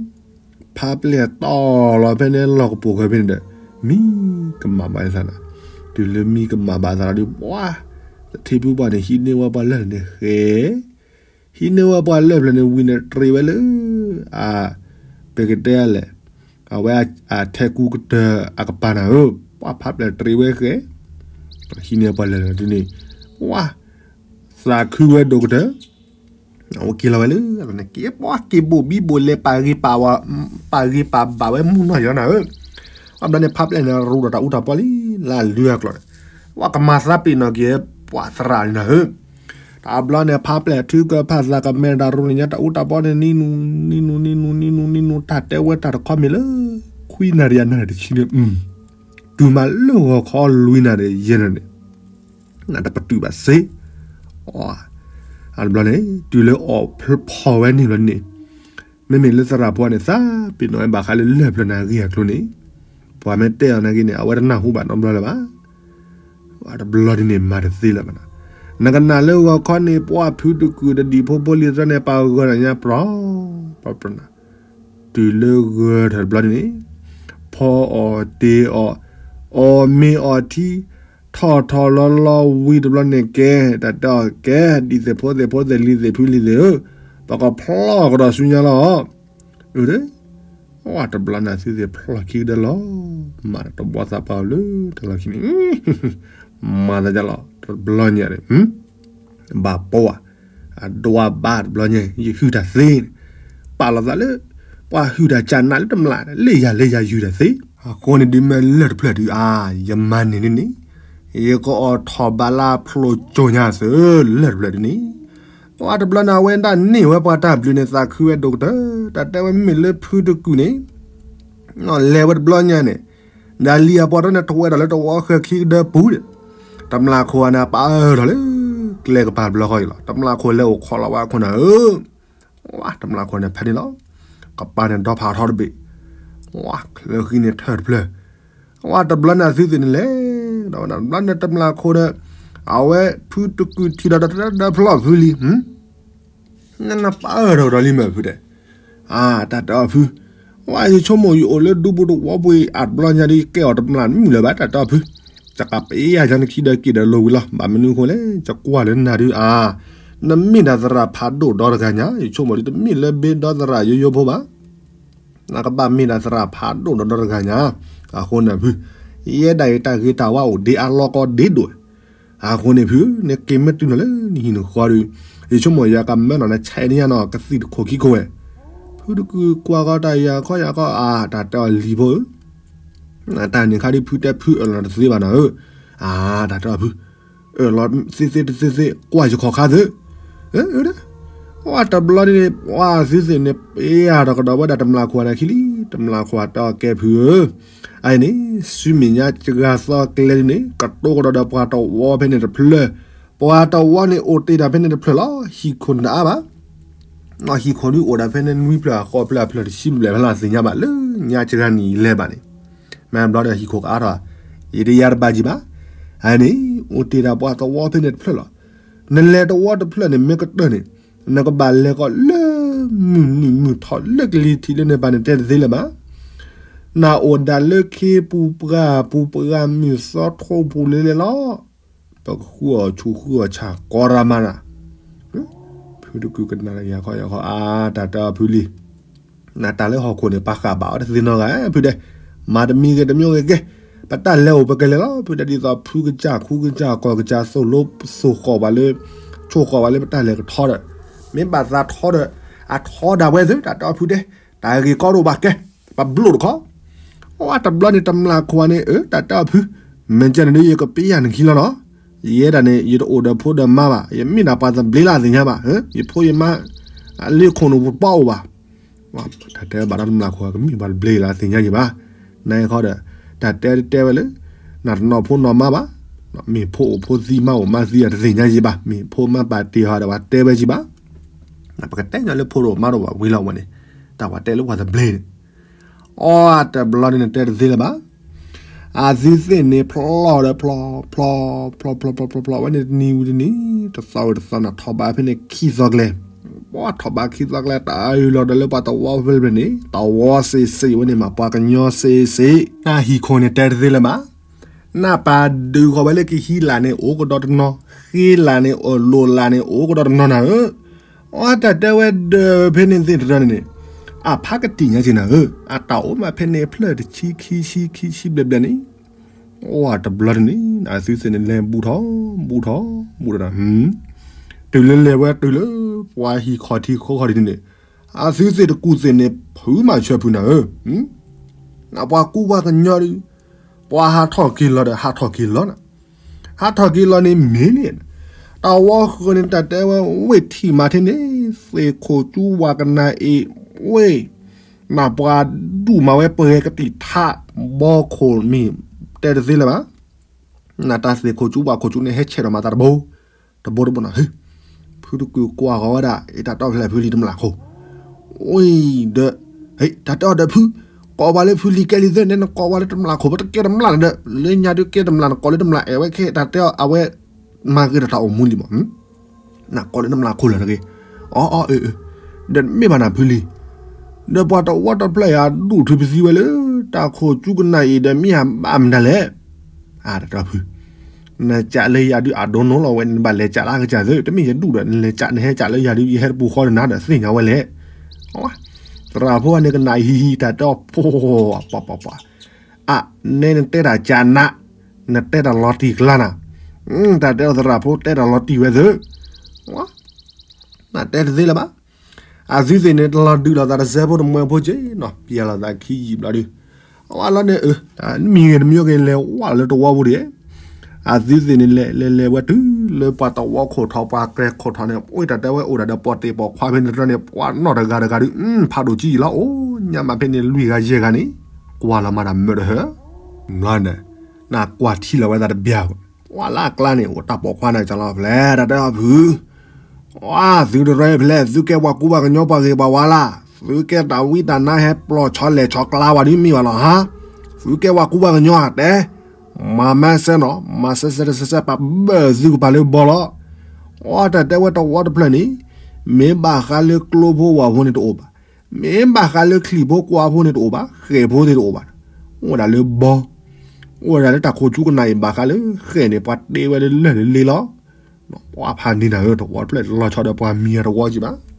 ဖးပျဲၢ်တီၢ်လီၤဖဲန့ၣ်လီၢ်ကပိာ်ဃဲဖဲန့ၣ်ဒီး, မံကမၣ်ဘၣ်အသးနၤ, တုၤလၢမံကမၣ်ဘၣ်အသးလီၤဒုး ပှၤ သထ့ဖုပှၢ်န့ၣ် ဟံးန့ၢ်ဝဲပှၤလၢၢ်န့ၣ်ဃဲ ဟံးန့ၢ်ဝဲပှၤလၢၢ်ဖျၢၣ်န့ၣ်ဝံၤန့ၣ်တရံးဝဲလၢ အ ပကတဲလဲၣ်, အဝဲအထဲကူကတၢၢ်အကပၤနၤဧၢ, ပှၤဖးပျဲၢ်တရံးဝဲဃဲ, ဟံးန့ၢ်ပှၤလၢၢ်လီၤဒ်န့ၣ်, ပှၤ သးခုဝဲဒိၣ်ကတၢၢ်, အဝဲက့ၤလီၤဝဲလၢ က့ၤပှၤက့ၤဘိၣ်ဘံဘိၣ်လဲၤ ပာ်ဂ့ၤပာ်ဘၣ်ဝဲမုၢ်နီၢ်ယီၤနၤဧၢ, အဘျီန့ၣ်ဖးပျဲၢ်န့ၣ်ရူဒီးတၢ်အူတၢ်ပီလံ လၢအလုၢ်အကျိၤန့ၣ်, ပှၤကမၤသးပ့ၤနီၣ်က့ၤ ပှၤသရၣ်လံနၤဧၢ တဘျီန့ၣ် ဖးပျဲၢ်ထုကဖၣ်သးကမဲာ်တၢ်ရူန့ၣ်ညါ တၢ်အူတၢ်ပီန့ၣ် နံၤနူၤ နံၤနူၤ နံၤနူၤ နံၤနူၤ တၢ်တဲဝဲတၢ်တခီမ့ၢ်လၢ ခွံနၣ်ရံၣ်အနၣ်ရံၣ်တဆံန့ၣ်, တုၤမးလၢဂီၤခီလွံၢ်နၣ်ရံၣ်ယဲၢ်နၣ်ရံၣ်န့ၣ်, နတပတုာ်ဘၣ်စ့, အတဘျီန့ၣ် တုၤလၢအီၣ်ဖီၣ်ဝဲန့ၣ်ဘျီန့ၣ်, မ့မ့ၢ်လၢသရၣ်ဖိန့ၣ် သးပ့ၤနီၣ်ဝဲဘၣ်ဃးလၢလၢၢ်ဖျၢၣ်န့ၣ်အဂ့ၢ်အကျိၤန့ၣ်, ပှၤမ့ၢ်တဲအီၤနာ်က့န့ၣ် အဝဲတနၢ်ဟူဘၣ်နီတဘျီလၢၤဘၣ်. အတဘျီဒ်န့ၣ် မၤတသ့လၢၤဘၣ်နၤ, နကနၣ်လၢဂီၤခီန့ၣ် ပှၤဖုတကုာ်တဒံၣ်ဖိဖိလံၤသၢန့ၣ် ပာ်ဂၢၢ်နၤညါပြီ, ပှၤပြနၤ, တုၤလၢဂၢၢ်ထီၣ်တဘျီန့ၣ်, ဖီအီၣ်တ့ၢ်အီၣ်, အီၣ်မ့ၤအီၣ်ထံ, ထီၣ်ထီၣ်လီၤလီၤဝံၤတဘျီန့ၣ်ကဲ, တၢ်တဲအီၤကဲ ဒံၣ်သ့ၣ်ဖိသ့ၣ်ဖိသ့ၣ်လံၤသ့ၣ်ဖုလံၤသ့ၣ်ဧၢ, ပကဖျီကဒီးဆူညါလီၤ. အၢ ဝဲတဘျီန့ၣ်သုသ့ၣ်ဖျီခံကဒီးလီၤ, မၤတဘီသးပှၢ်လၢတၢ်လီၢ်ခံန့ၣ်, မၤသးဒ်လီၤ တဘျီညါန့ၣ်, ဘၣ်ပှၤ, အဒွးဘၣ်တဘျီညါ ယဟုၣ်တၢ်သ့န့ၣ်, ပာ်လီၤသးလၢ ပှၤဟုၣ်တၢ်ကၢ်နးလၢတမျၢ် လၢယၤလၢယၤယုၢ်တၢ်သ့, အဃိန့ၣ်ဒုးမ့ၢ်လၢၢ်တဖျၢၣ်ဒုးအါ, ယမၤန့ၢ်န့ၣ်န့ၣ်, ယကအီၣ်ထီၣ်ဘၣ်လၢဖျိကၠိညါသ့ လၢၢ်တဖျၢၣ်ဒုးန့ၣ်, ပှၤတဘျီန့ၣ် အဝဲဒၣ်န့ၢ်ဝဲပှၤတၢ်ဘျုးန့ၣ် သးခုဝဲဒိၣ်ကတၢၢ်, တၢ်တဲဝဲမ့မ့ၢ်လၢဖုတကုာ်န့ၣ် လဲၤဝဲတဘျီညါန့ၣ်, ဒီးလံာ်အပှၤတၢန့ၣ် ထဝဲဒီးလၢတဝီဃၢၤခံကဒၢပူၤဒီး, တမျၢ်ခိၣ်န့ၣ် ပာ်အၢၣ်ထီၣ်လၢ ကျဲကပၤတဘျီဃီအံၤလီၤ, တမျၢ်ခိၣ်လဲၤအိၣ်ခိးလီၤဝဲအခိၣ်နၢ်ဧၢ, ဝဲတမျၢ်ခိၣ်န့ၣ်ဖဲန့ၣ်လီၤ, ကပၤန့ၣ်ဒီဖးထီတဘ့ၣ်, ဝဲချၢဃံန့ၣ်ထၢၣ်တဖျၢၣ်, ဝဲတဘျီန့ၣ်သုသ့ၣ်န့ၣ်လဲၣ်, ဒီးဝဲဒၣ်တဘျီန့ၣ်တမျၢ်ခိၣ်ဒီး, အဝဲဖုတကုာ်ထံၣ်ဒီးတၢ်တဒၢဖျီၣ်ဖုလံ နနပာ်အၢၣ်ထီၣ်ကဒီးလံမ့ၢ်ဖုတဲ, အါ တၢ်တဲအီၤဖု, ဝဲယဆိကမိၣ်ယအိၣ်လၢဒူပူၤတဝီပူၤအံၤ အတဘျီညါဒ်ကဲအီၤတမျၢ်မုၢ်လၢၤဘၣ် တၢ်တဲအီၤဖု, ယကပ့ယၤယၤနခံဒီးက့ၤဒီးလိၤဝံၤလီၤ ဘၣ်မနုၤအဃိလဲၣ် ယကွၢ်လၢနၤဒုးအါ, နမ့ၢ်ဒၣ်သရၣ်ဖးဒိၣ်ဒီတဂၤညါ ယဆိကမိၣ်ဒ်တမ့ၢ်လၢဘ့ဒီသရၣ်ယိယိဖိဘၣ် နကဘၣ်မ့ၢ်ဒၣ်သရၣ်ဖးဒိၣ်ဒီးဒီတဂၤညါ, အဃိန့ၣ်ဖု, ယဲဒၣ်အံၤတၢ်ဂ့ၤတၢ်ဝါအိၣ်ဒ့အါလီၢ်ကီဒ့ဒိၣ်, အဃိန့ၣ်ဖု, နက့ၤမ့ၢ်တုၤနီၤလၢနဟံၣ်နဃီဒီး, ယဆိကမိၣ်ယကမၢနီၤနဆဲးန့ၢ်ယၤနီၤ ကသံၣ်တခိၣ်ခံခိၣ်ဝဲ, ဖုတကုာ်ကွၢ်ဃီတၢ်ယၤခီယၤခီအါ တၢ်တဲအီၤလံၤဖိဧၢ, တၢ်န့ၣ်ခါဒ်ဖုတဲဖုအၢၣ်လီၤတသ့ဘၣ်နီၤဧၢ, အါ တၢ်တဲအီၤဖု, အၢၣ်လီၤသ့သ့တသ့သ့ ကွၢ်ယခီၣ်ခါသ့, အၢ တဘျီန့ၣ် ပှၤသုသ့ၣ်န့ၣ် ပ့အါထီၣ်ကဒီးဝဲဒၣ်တမျၢ်ခိၣ်န့ၣ်ခံလံ, တမျၢ်ခိၣ်တဲအီၤကဲဖုဧၢ, အအံၤန့ၣ် ဆူမဲာ်ညါစှၤသီကျဲဒ်န့ၣ် ကတိၤကဒီးဒီးပှၤတဝီဖဲန့ၣ်တဖျၢၣ်, ပ ပှၤတဝီန့ၣ်အိၣ်တ့ၢ်တၢ်ဖဲန့ၣ်တဖျၢၣ်လီၤ. ဟံၣ်ခိၣ်န့ၣ်တအါဘၣ်. ဟံၣ်ခိၣ်ဒုးအိၣ်ဒၣ်ဖဲန့ၣ်နွံဖျၢၣ် ဃိးဖျၢၣ် ဖျၢၣ်တဆံဘျဲၣ်ဖဲလၢသ့ၣ်ညါဘၣ် လၢညါစှၤနံၣ်အံၤလဲၤဘၣ်န့ၣ်, မ့ၢ်ဘျီဒီးဟံၣ်ခိၣ်ကအါထီၣ်, ယတယါတဘၣ်ကံၢ်ဘၣ်. အန့ၣ် အိၣ်တ့ၢ်ဒၣ်ပှၤတဝီဖဲန့ၣ်တဖျၢၣ်လီၤ. နလဲၤတဝီတဖျၢၣ်န့ၣ် မ့ၢ်ကတၢၢ်န့ၣ် နကဘၣ်လဲၤကီးလၢ မုၢ်နုာ်မုၢ်ထီၣ်လၢကလံၤထံးလၢန့ၣ်ဘၣ်န့ၣ် တဲတသ့လၢၤဘၣ်. နအိၣ်ဒၣ်လၢခ့ပူၤပှၢ်ပူၤ ပှၢ်မုၢ်သီထိပူၤလဲၤလဲၤလီၤ. ပကဃုအီၣ်ဆူၣ်ဃုအီၣ်ဆၣ် ကီရၤမၤနၤ. ဖုတကုၢ်ကနၣ်ယၤခီယၤခီ အါ တၢ်တဲအီၤဖုလံ. နတၢ်လၢဟီၣ်ခိၣ်န့ၣ် ပှၤဃၣ်ဘၣ်အီၤတသ့နီတဂၤ ဖုဒဲး, မၤတမံၤဂ့ၤတမံၤဂ့ၤကဲ, ပတၢ်လဲၤအိၣ်ပကလဲၤလီၤ ဖုဒဲး, ဒ်သိးဖုကစၢ်ခူကစၢ်ကီၢ်ကစၢ်သိၣ်လိသိၣ်ဃီၣ်ဘၣ်လၢ, ဆိၣ်ဃီၣ်ဘၣ်လၢပတၢ်လဲၤကထီဒီး, မ့ၢ်ဘၣ်သးထီဒီး, အထီဒၣ်ဝဲသ့ၣ် တၢ်တဲအီၤဖုဒဲး, တၢ်ဂ့ၢ်ကီတအိၣ်ဘၣ်ကဲ, ပဘျိၣ်တခီ အတဘျီန့ၣ် တမျၢ်ခိၣ်န့ၣ် အၢ တၢ်တဲအီၤဖု, မ့ၢ်ကဲန့ၣ်ဒ်ယကပ့ယၤနခံလီၤနီၤ, ယဲဒၣ်န့ၣ် ယတအိၣ်ဒီးဖိဒီးမါဘၣ်, ယမ့ၢ်ဒၣ်ပှၤသဘျ့လၢအသ့ၣ်ညါဘၣ်, ယဖိယမါ အလ့ခိၣ်န့ၣ်ပပီအိၣ်ဘၣ်. တၢ်တဲဘၣ်ဒီးတမျၢ်ခိၣ် ကမ့ၢ်ပှၤသဘျ့လၢအသ့ၣ်ညါယံၤဘၣ်, နခီဒီး, တၢ်တဲတဲဝဲလၢ, နတနီၢ်ဖိနီၢ်မါဘၣ်, မ့ၢ်ဖိအိၣ်ဖိသံမါအိၣ်မါသံအတသ့ၣ်ညါယံၤဘၣ်, မ့ၢ်ဖိမါပာ်တ့ၢ်ဟီဒီးပှၤတဲဝဲယံၤဘၣ် ပကတဲညီလၢဖိတအိၣ်မါတအိၣ်ဘၣ်ဝံၤလီၤဝဲန့ၣ်, တၢ်ပှၤတဲလၢပှၤသဘျ့န့ၣ်, အီတဘျီန့ၣ်နတဲတသ့လၢၤဘၣ်. အသုသ့ၣ်န့ၣ်ဖျီဒီးဖျီ, ဖျီ, ဖျီ, ဖျီ, ဖျီ, ဖျီ, ဖျီဝဲန့ၣ်တနံၤဝံၤတနံၤ, တသီဝံၤတသီ နထီၣ်ဘးဖဲန့ၣ်ခံသီကျဲ, ပှၤထီၣ်ဘးခံသီကျဲ တၢ်အၢၣ်လီၤဒီးလၢပှၤတဝီဖဲဖဲန့ၣ် တဝီစ့စ့ဝဲန့ၣ်မး ပှၤကညီစ့စ့, နဟံၣ်ခိၣ်န့ၣ်တဲတသ့လၢၤဘၣ်. နပာ်ဒုးဃီၤဝဲလၢကဟံးလၢ်န့ၣ်အိၣ်ကဒီးတနီၤ, ဃ့လၢ်န့ၣ်အိၣ်လိၣ်လၢ်န့ၣ်အိၣ်ကဒီးတနီၤနၤဧၢ, အီတၢ်တဲဝဲဒီးဖဲန့ၣ်သ့ၣ်တဖၣ်န့ၣ်, အဖးကတံာ်ညါက့ၤနၤဧၢ, အတၢ်အိၣ်မးဖဲန့ၣ်ဖျၢၣ်တဆံခံဆံခံဆံဘျဲၣ်ဘျဲၣ်န့ၣ်, အီတဘျီတနံၤ အသုသ့ၣ်န့ၣ်လဲၤဘူးထီၣ်, ဘူးထီၣ်, ဘူးထီၣ်ဒီး, တုၤလၢလဲၤဝဲတုၤလၢ, ပှၤဟံၣ်ခီၣ်ထံးခိခီၣ်ထံးန့ၣ်, အသုသ့ၣ်တကူၣ်သ့ၣ်န့ၣ် ဖုမၤဆၢဖုနၤဧၢ, နပှၤကူပှၤကညီဒုး, ပှၤဟးထီၣ်က့ၤလီၤဒီးဟးထီၣ်က့ၤလီၤနၤ, ဟးထီၣ်က့ၤလီၤန့ၣ်မ့ၢ်န့ၣ်, တၢ်ဝီဃၢၤန့ၣ်တၢ်တဲဝဲဝ့ၢ်ထံၣ်မးထဲန့ၣ်, သ့ၣ်ခိၣ်ကၠူဝၤကနၣ်အ့ၣ်, ဝ့ၢ်, နပှၤဒူၣ်မၤဝဲပှဲၤကတံာ်ထး, ဘီခိၣ်မ့ၢ်, တဲတသ့လၢၤဘၣ်. နတၢ်သ့ၣ်ခိၣ်ကၠူဝၤခိၣ်ကၠူန့ၣ် ဟဲဆဲးဒီးမၤသးတဘိ, တဘိတဘိနၤ, ဖုတကုၢ်ကွၢ်ဃီၤဝဲဒၣ် အတၢ်တဲအီၤဖဲလဲၣ်ဖုလံတမျၢ်ခိၣ်, ဝံၤဒီး, တၢ်တဲအီၤဒီးဖု, ကိးပှၤလၢဖုလံကဲလံသ့ၣ်န့ၣ် နကိးပှၤလၢတမျၢ်ခိၣ် ပတကဲတမျၢ်လၢၤဒီး လၢညါဒုးကဲတမျၢ် နကိးလၢတမျၢ်အဲၣ်ဝဲခဲ တၢ်တဲအီၤအဝဲ, မၤဂ့ၤတၢ်တၢ်အိၣ်မူလံမး နကိးလၢတမျၢ်ခိၣ်လၢၤတဂ့ၤ, အီအီအၢအၢ, ဒီးမ့ၢ်ဘၣ်နၤဖုလံ, ဒီးပှၤတဝီတဖျၢၣ်ယၤဒူၣ်ထုးပသံဝဲလၢ, တၢ်ခိၣ်ကၠူကနၣ်အံၤဒီးမ့ၢ်ယဘၣ်မတၤလဲၣ်, အတၢ်တဲဖု, နကးလၢယၤဒုးအဒိနိလီၤဝဲ နဘၣ်လဲၤကးလၢကစၢ်သ့ တမ့ၢ်ယဒူၣ်ဒီး နလဲၤကး နဟဲကးလၢယၤဒုး ယဟဲတပူၤဃီဒီးနၤဒီးသ့ၣ်ညါဝဲလဲၣ်, သရၣ်ဖိန့ၣ်ကနၣ်ဟံးဟံးတၢ်တဲအီၤဖိ, ပှၤပှၤပှၤ အနဲနတဲတၢ်ကၢ်နး, နတဲတၢ်လီၤတံၢ်ကျါနၤ, တၢ်တဲအီၤသရၣ်ဖိတဲတၢ်လီၤတံၢ်ဝဲသ့ၣ်, နတဲတသ့လၢၤဘၣ်. အသုသ့ၣ်န့ၣ်တလီၤဒုးလိာ်သးတစဲးဖိတမှဲဖိက့နီၤ ပျဲလိာ်သးခံယံာ်ဘျီဒုး, အဝဲလီၤန့ၣ်အၢ, မံၤဂ့ၤတမံၤဂ့ၤလဲၤဝဲလၢတဝီပူၤဒံး, အသုသ့ၣ်န့ၣ်လဲၤလဲၤလဲၤဝဲတုၤလၢပှၤတဝီခိၣ်ထီၣ်ပှၤကျဲခိၣ်ထီၣ်န့ၣ် အိၣ်တၢ်တဲဝဲအိၣ်ဒၣ်ဒီးပိာ်တ့ၢ်ပိာ်ခွါဖဲန့ၣ်တဖျၢၣ်န့ၣ် ပှၤနီၢ်တဂၤတဂၤဒုး, ဖးဒိၣ်ကံယံာ်လီၤအိၣ်ညါမးဖဲန့ၣ်လွံၢ်ဂၤယဲၢ်ဂၤန့ၣ်, ကွၢ်လီၤမးတၢ်မၢတဟၢ, ဘျီန့ၣ်, နကွၢ်ထံလီၤဝဲသးတဘျီ, ပှၤလၢအကျါန့ၣ် အိၣ်တၢ်ပိာ်ခွါန့ၣ်ကလီၤဖဲလဲၣ် တၢ်တဲအီၤဖု သုတရၢဖဲလဲၣ် သုကဲပှၤကူပှၤကညီပှၤဂ့ၤပှၤဝါလၢ်, သုကဲတၢ်ဝံတၢ်နါဟဲပျီၢ်ဆီလဲၢ်ဆီကျါဝဲဒုးမ့ၢ်ဘၣ်လီၤဟါ, သုကဲပှၤကူပှၤကညီဧါတဲ, မၤမၤစဲနီၤ မၤစဲစဲတစဲစဲ ပဘၢၣ်သုကပၤလၢဘီလီၤ, အီတၢ်တဲဝဲတဝီတဖျၢၣ်န့ၣ်, မ့ၢ်ဘၣ်ဃးလၢကျိဖိဝၣ်ဖိန့ၣ်တအိၣ်ဘၣ်, မ့ၢ်ဘၣ်ဃးလၢချံၣ်ဖိကွၢ်ဖိန့ၣ်တအိၣ်ဘၣ် ဃဲၣ်ဖိသ့ၣ်တအိၣ်ဘၣ်, အိၣ်ဝဲဒၣ်လၢဘီ အိၣ်ဝဲဒၣ်လၢတၢ်ခိၣ်ကၠူကနၣ်အံၤဘၣ်ဃးလၢဃဲၣ်န့ၣ် ပှၤတ့ဝဲလၢလၢၢ်လၢလ့လီၤ, ပှၤဖးန့ၢ်နၤဧၢ တဝီတဖျၢၣ်လီၤဆီဒီးပှၤမံၤအ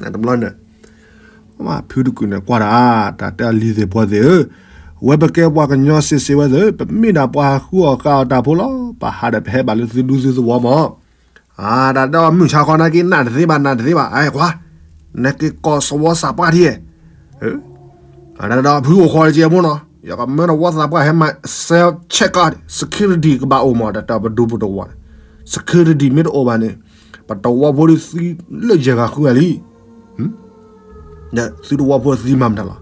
တဝီကံဘၣ်, တဘျီန့ၣ်, ဖုတကုၢ်န့ၣ်ကွၢ်တၢ်, တၢ်တဲအီၤလံၤသ့ၣ်ပှၤသ့ၣ်ဧၢ, ဝဲပကဲပှၤကညီစ့စ့ဝဲသ့ၣ် ပမ့ၢ်ဒၣ်ပှၤဃုအီၣ်ဃုအီတၢ်ဖိလီၤ, ပဟးဒီးပဟဲဘၣ်လၢသုဒူသုသဝီမး တၢ်တဲအီၤမုၢ်ဆါခီ နက့ၤနးတသ့ဘၣ် နးတသ့ဘၣ် အဲ ကွၢ်, နက့ၤကိးသဝီသးပှၢ်ထံၣ်, တၢ်တဲအီၤဖုအိၣ်ဃီတကဲဖိနီၤ ယကမၢသဝီသးပှၢ်ဟဲမၤ self check out security ကဘၣ်အိၣ်မး တၢ်တဲအီၤပဒူပတဝီန့ၣ်, security မ့ၢ်တအိၣ်ဘၣ်န့ၣ်, ပတဝီဖိဒုးသံလၢယဲၢ်ဂၤဃုဂၤလံ ဒီးသုတဝီဖိသံမၤမတၤလီၤ,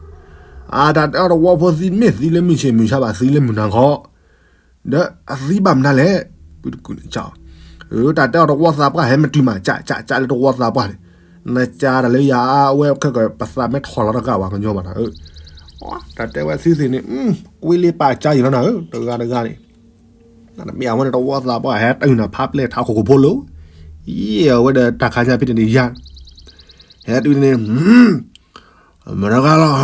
အတၢ်တဲအီၤတဝီဖိသံမ့ၢ်သံလၢမုၢ်ဆ့ၣ်မုၢ်ဆါဘၣ်သံလၢမုၢ်နၤခီ, ဒီးအသံဘၣ်မနုၤလဲၣ်, ဖုတကုၢ်န့ၣ်ကီး, တၢ်တဲအီၤတဝီသးပှၢ်ဟဲမတုၤမး ကၠးကၠးကၠးလၢတဝီသးပှၢ်န့ၣ်, နကၠးတၢ်လၢယၤအဝဲခဲကပသးမ့ၢ်ထီၣ်လီၤတဂၤဝဲကညီဘၣ်နၤဧၢ, တၢ်တဲဝဲသုသ့ၣ်န့ၣ်, ကွ့လ့ပာ်ကၠးယံၤလီၤနၤဧၢ တဂၤတဂၤန့ၣ်, တမ့ၢ်အဝဲန့ၣ်တဝီသးပှၢ်ဟဲတုၤနၤဖးပျဲၢ်ထးခိၣ်ခိၣ်ဖိလၢ, ယဲအဝဲဒီးတၢ်ခါညါဖဲန့ၣ်န့ၣ်ယၤ, ဟဲတုၤန့ၣ် မတဂၤလီၤ,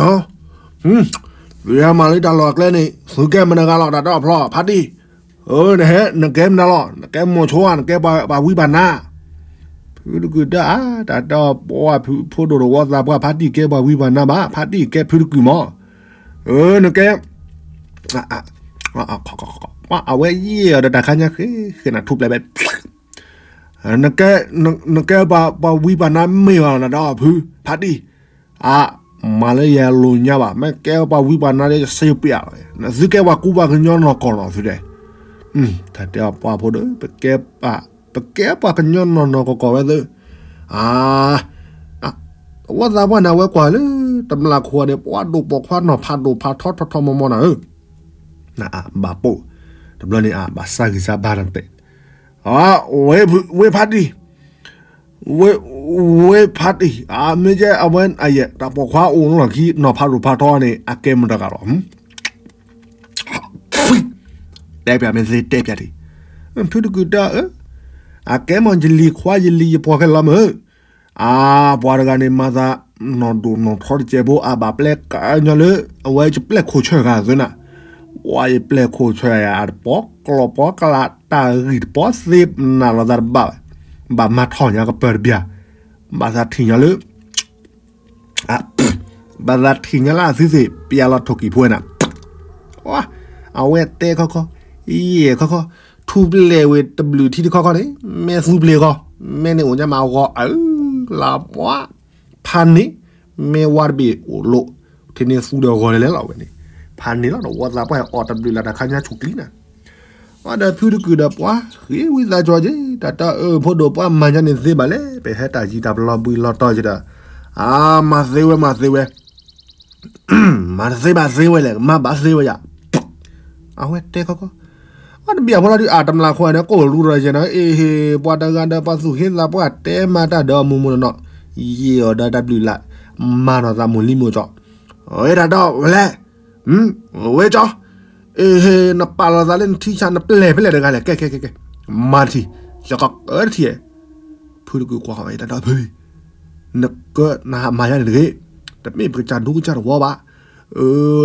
ပယီၤမၤလၢတၢ်လီၢ်အကျဲန့ၣ် သုကဲမတဂၤလီၤ တၢ်တီအဖျီ ဖါတံၢ်, နဟဲ နကဲမတၤလီၤ နကဲမိၤဆိဧါ နကဲပှၤဝံပှၤနါ, ဖုတကုာ်တၢ်အါ တၢ်တီပှၢ်ဖုဖိဒိၣ်တဝီသးပှၢ် ဖါတံၢ်ကဲပှၤဝံပှၤနါဘၣ် ဖါတံၢ်ကဲဖုတကုာ်မး, နကဲ အဝဲယဲၢ်အီၤဒီးတၢ်ခါညါဃ့ဃ့နၤထူပျဲၢ်ဘဲ နကဲ နကဲပှၤဝံပှၤနါမ့ၢ်ဘၣ် နဒီးဖု ဖါတံၢ်, အါ, မၤလၢယလိာ်ညါဘၣ် မ့ၢ်ကဲပှၤဝံပှၤနါဒီးယစ့ပျၢ်လီၤ, နသုကဲပှၤကူပှၤကညီနီၢ်ကီၢ်လီၤသုဒဲး, တၢ်တဲအီၤပှၢ်ဖိဒီး ပကဲ ပကဲပှၤကညီနီၢ်နီၢ်ကီၢ်ကီၢ်ဝဲသု, အါ, တဝီသးပှၢ်န့ၣ် အဝဲကွၢ်လၢ တမျၢ်ခိၣ်န့ၣ် ပှၤဒိၣ်ပိာ်ခွါနီၢ်ဖးဒိၣ်ဖးထီထီထီထီမီမီနၤဧၢ, ဘၣ်ပိာ်, တဘျီန့ၣ်အဘၣ်စၢ်ဂံၢ်စၢ်ဘါတၢ်တဲ, ဝ့ဖါတံၢ်, ဝ့ဖါတံၢ် အမ့ၢ်ကဲအဝဲအယဲၢ် တၢ်ပိာ်ခွါအိၣ်လီၢ်ခံ နီၢ်ဖးဒိၣ်ဖးထီန့ၣ် အကဲမတဂၤလီၤ, တဲပၠးမ့ၢ်သ့တဲပၠးတံၢ်, ဖုတကုာ်တၢ်ဧၢ, အကဲမီၢ်ယလံၤခွါယလံၤယပှၤခဲလၢာ်လီၤမ့ၢ် အါ, ပှၤတဂၤန့ၣ် မၤသးနီၢ်ဒိၣ်နီၢ်ထီတစဲးဖိ အဘၣ်ပျဲကညီလၢ အဝဲယပျဲၢ်ခိၣ်ဆၢၣ်ဂၤသ့နၤ, ပှၤယပျဲၢ်ခိၣ်ဆၢၣ်ယၤ အတပီၤကျီၢ်ပီၤကလး တၢ်ဂံၢ်တပီၤသ့နၤလီၤသးတဘၣ်ဘၣ်, ဘၣ်မၤထီၣ်ညါကပၢၤတဘျီ, ဘၣ်သးထံၣ်ညါလၢ ဘၣ်သးထံၣ်ညါလၢအသုသ့ၣ် ပျဲလီၤထိၣ်ကံၢ်ဖိဝဲနၤ, အဝဲတဲခီခီ, ယဲၢ်ခီခီ, ထူပျဲၢ်ဝဲတဘျုးထံတခီခီန့ၣ် မ့ၢ်သူပျဲၢ်ဂီၢ်, မ့ၢ်န့ၣ်အိၣ်ညါမးဂီၢ်အၢ, လၢပှၤ, ဖးန့ၣ်, မ့ၢ်ဝါတဘ့ၣ်အိၣ်လိၣ်, ထံန့ၣ်သူဒီးဂီၢ်လဲၤလဲၤလီၤဝဲန့ၣ်, ဖးန့ၣ်လီၤ တဝီသးပှၢ်အီၣ်တဘျုးလၢတၢ်ခါညါဆူၣ်ကျံနၤ အဒီးဖုတကုာ်ဒီးပှၤ ဃ့ဝံသးစူၤက့ၤ တၢ်တၢ်အၢၣ်ဖိဒိၣ်ပှၤမၤညါန့ၣ်သ့ဘၣ်လဲၣ် ပဟဲတၢ်ယံၤတၢ်ပလီၤဘှံးလီၤတီၤက့ၤဒီး, အါ မၤသ့ဝဲမၤသ့ဝဲ, မၤတသ့ဘၣ်သ့ဝဲလဲၣ် မၤဘၣ်သ့ဝဲယၤ, အဝဲတဲခီခီ, အတဘၣ်ဖိလီၤဒုး အတမျၢ်ခိၣ်န့ၣ် ကိၣ်လူရၤယဲနၤ အ့ဟ့ ပှၤတဂၤဒီးပှၤသူၣ်ဟ့သးပှၢ်တဲမၤတၢ်ဒီးမူမူနီၢ်နီၢ်, ယံာ်အီၤဒီးတၢ်ဘျုးလၢ်, မၤနီၢ်သးမိၢ်လံမိၢ်ကၠီ, အဝဲတၢ်ဒီးဝဲလဲၣ် ဝဲကၠီ, အ့ဟ့ နပာ်လီၤသးလၢနထံဆးနပျဲၢ်ဖဲလဲၣ်တဂၤလဲၣ် ကဲကဲကဲကဲ, မၤတထံၣ်, ယကကၢတထံၣ်, ဖုတကုာ်ကွၢ်ဃီဝဲတၢ်ဒီးဖု, နကၢနဟးမၤယါန့ၣ်တဂ့ၤ, တမ့ၢ်ပကစၢ်ဒိကစၢ်တဝီဘၣ်,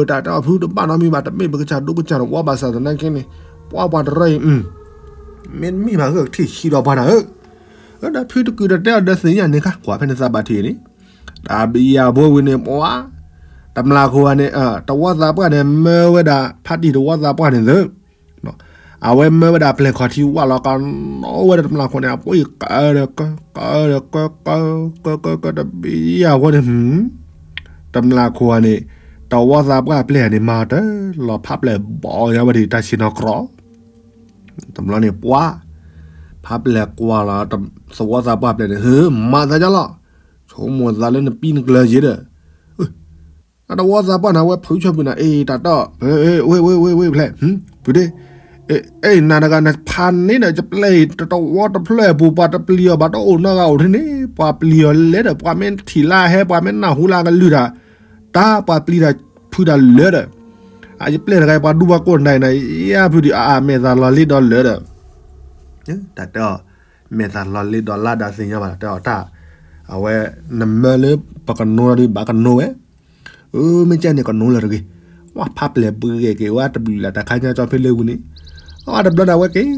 တၢ်တဲအီၤဖုတဘၣ်နီတမံၤဘၣ် တမ့ၢ်ပကစၢ်ဒိကစၢ်တဝီဘၣ်ဆၣ်သနာ်က့န့ၣ်, ပှၤပှၤတရၢအံၤ, မ့တမ့ၢ်ဘၣ်ဂၢၢ်ကထံၣ်ဆံးဒီးပှၤနၤဧၢ, ဒီးဖုတကုာ်ဒီးတဲအီၤဒီးသ့ၣ်ညါန့ၣ်ခါ ကွၢ်ဖဲန့ၣ်သးဘၣ်ထံၣ်န့ၣ်, တၢ်ဘျုးယၤဖိဝံၤန့ၣ် ပှၤ တမျၢ်ခိၣ်ဧါန့ၣ် တဝီသးပှၢ်န့ၣ် မၢဝဲဒၣ် ဖါတံၢ်တဝီသးပှၢ်န့ၣ်သ့, အဝဲမၢဝဲဒၣ်ပျဲၢ်ခီၣ်ထံးဝးလီၤကနီဝဲဒၣ်တမျၢ်ခိၣ်န့ၣ် အပှ့ၤကၢဒီးကၢ ကၢဒီးကၢ ကၢ ကၢ ကၢ တဘျီယၤအဃိန့ၣ်, တမျၢ်ခိၣ်ဧါန့ၣ် တဝီသးပှၢ်ပျဲၢ်န့ၣ် မၤတၢ်လီၤဖးပျဲၢ်ဘီယါဝဲဒၣ်တၢ်ဆ့ၣ်နီၤကြီ, တဘျီန့ၣ်ပှၤ ဖးပျဲၢ်ကွၢ်လီၤ သဝီသးပှၢ်ပျဲၢ်န့ၣ် ဟ့ မၤသးဒ်လီၤ, ဆိကမိၣ်သးလၢနပံနကျၢၤယ့ဒီး အတဝီသးပှၢ်န့ၣ် အဝဲဖုးဆၢဖုးနၤ အ့ တၢ်တီၢ် ဝ့ ဝ့ ဝ့ ဝ့ ဖျဲၣ် ဖုးဒ့ အ့ နၤတဂၤနဖးန့ၣ်ဒီး ယပျဲၢ်အံၤ တတဝီတဖျၢၣ်အပူၤ ပှၤတပျံၤအီၤဘၣ် တအိၣ်နီတဂၤအိၣ်ထဲန့ၣ် ပှၤပျံၤအီၤလဲၤဒီး ပှၤမ့ၢ်ထံၣ်လၢဟဲ ပှၤမ့ၢ်နၢ်ဟူလၢကလုၢ်တၢ် တၢ်ပှၤပျံၤတၢ်ဖုးတၢ်လၢဒီး အယပျဲၢ်တဂၤ ပှၤဒူပှၤကိးနၤအံၤနၤ ယဖုးဒံးအါအါ မဲာ်သးလီၤလ့ဒီးလၢဒီး တၢ်တဲအီၤ မဲာ်သးလီၤလ့ဒီးလၢဒီးသ့ၣ်ညါဘၣ် တဲအီၤတၢ် အဝဲ နမၢလၢပကနိဒီးဘၣ်ကနိဝဲ အၢ မ့ၢ်ကဲန့ၣ်ကနိလၢတဂ့ၤ ဝဲဖးပျဲၢ်ပဂဲၤက့ၤဝဲတဘျုးလၢတၢ်ခါညါကၠီဖဲလၢဝံၤန့ၣ် အဝဲတဘျီဒၣ်ဝဲက့ၤ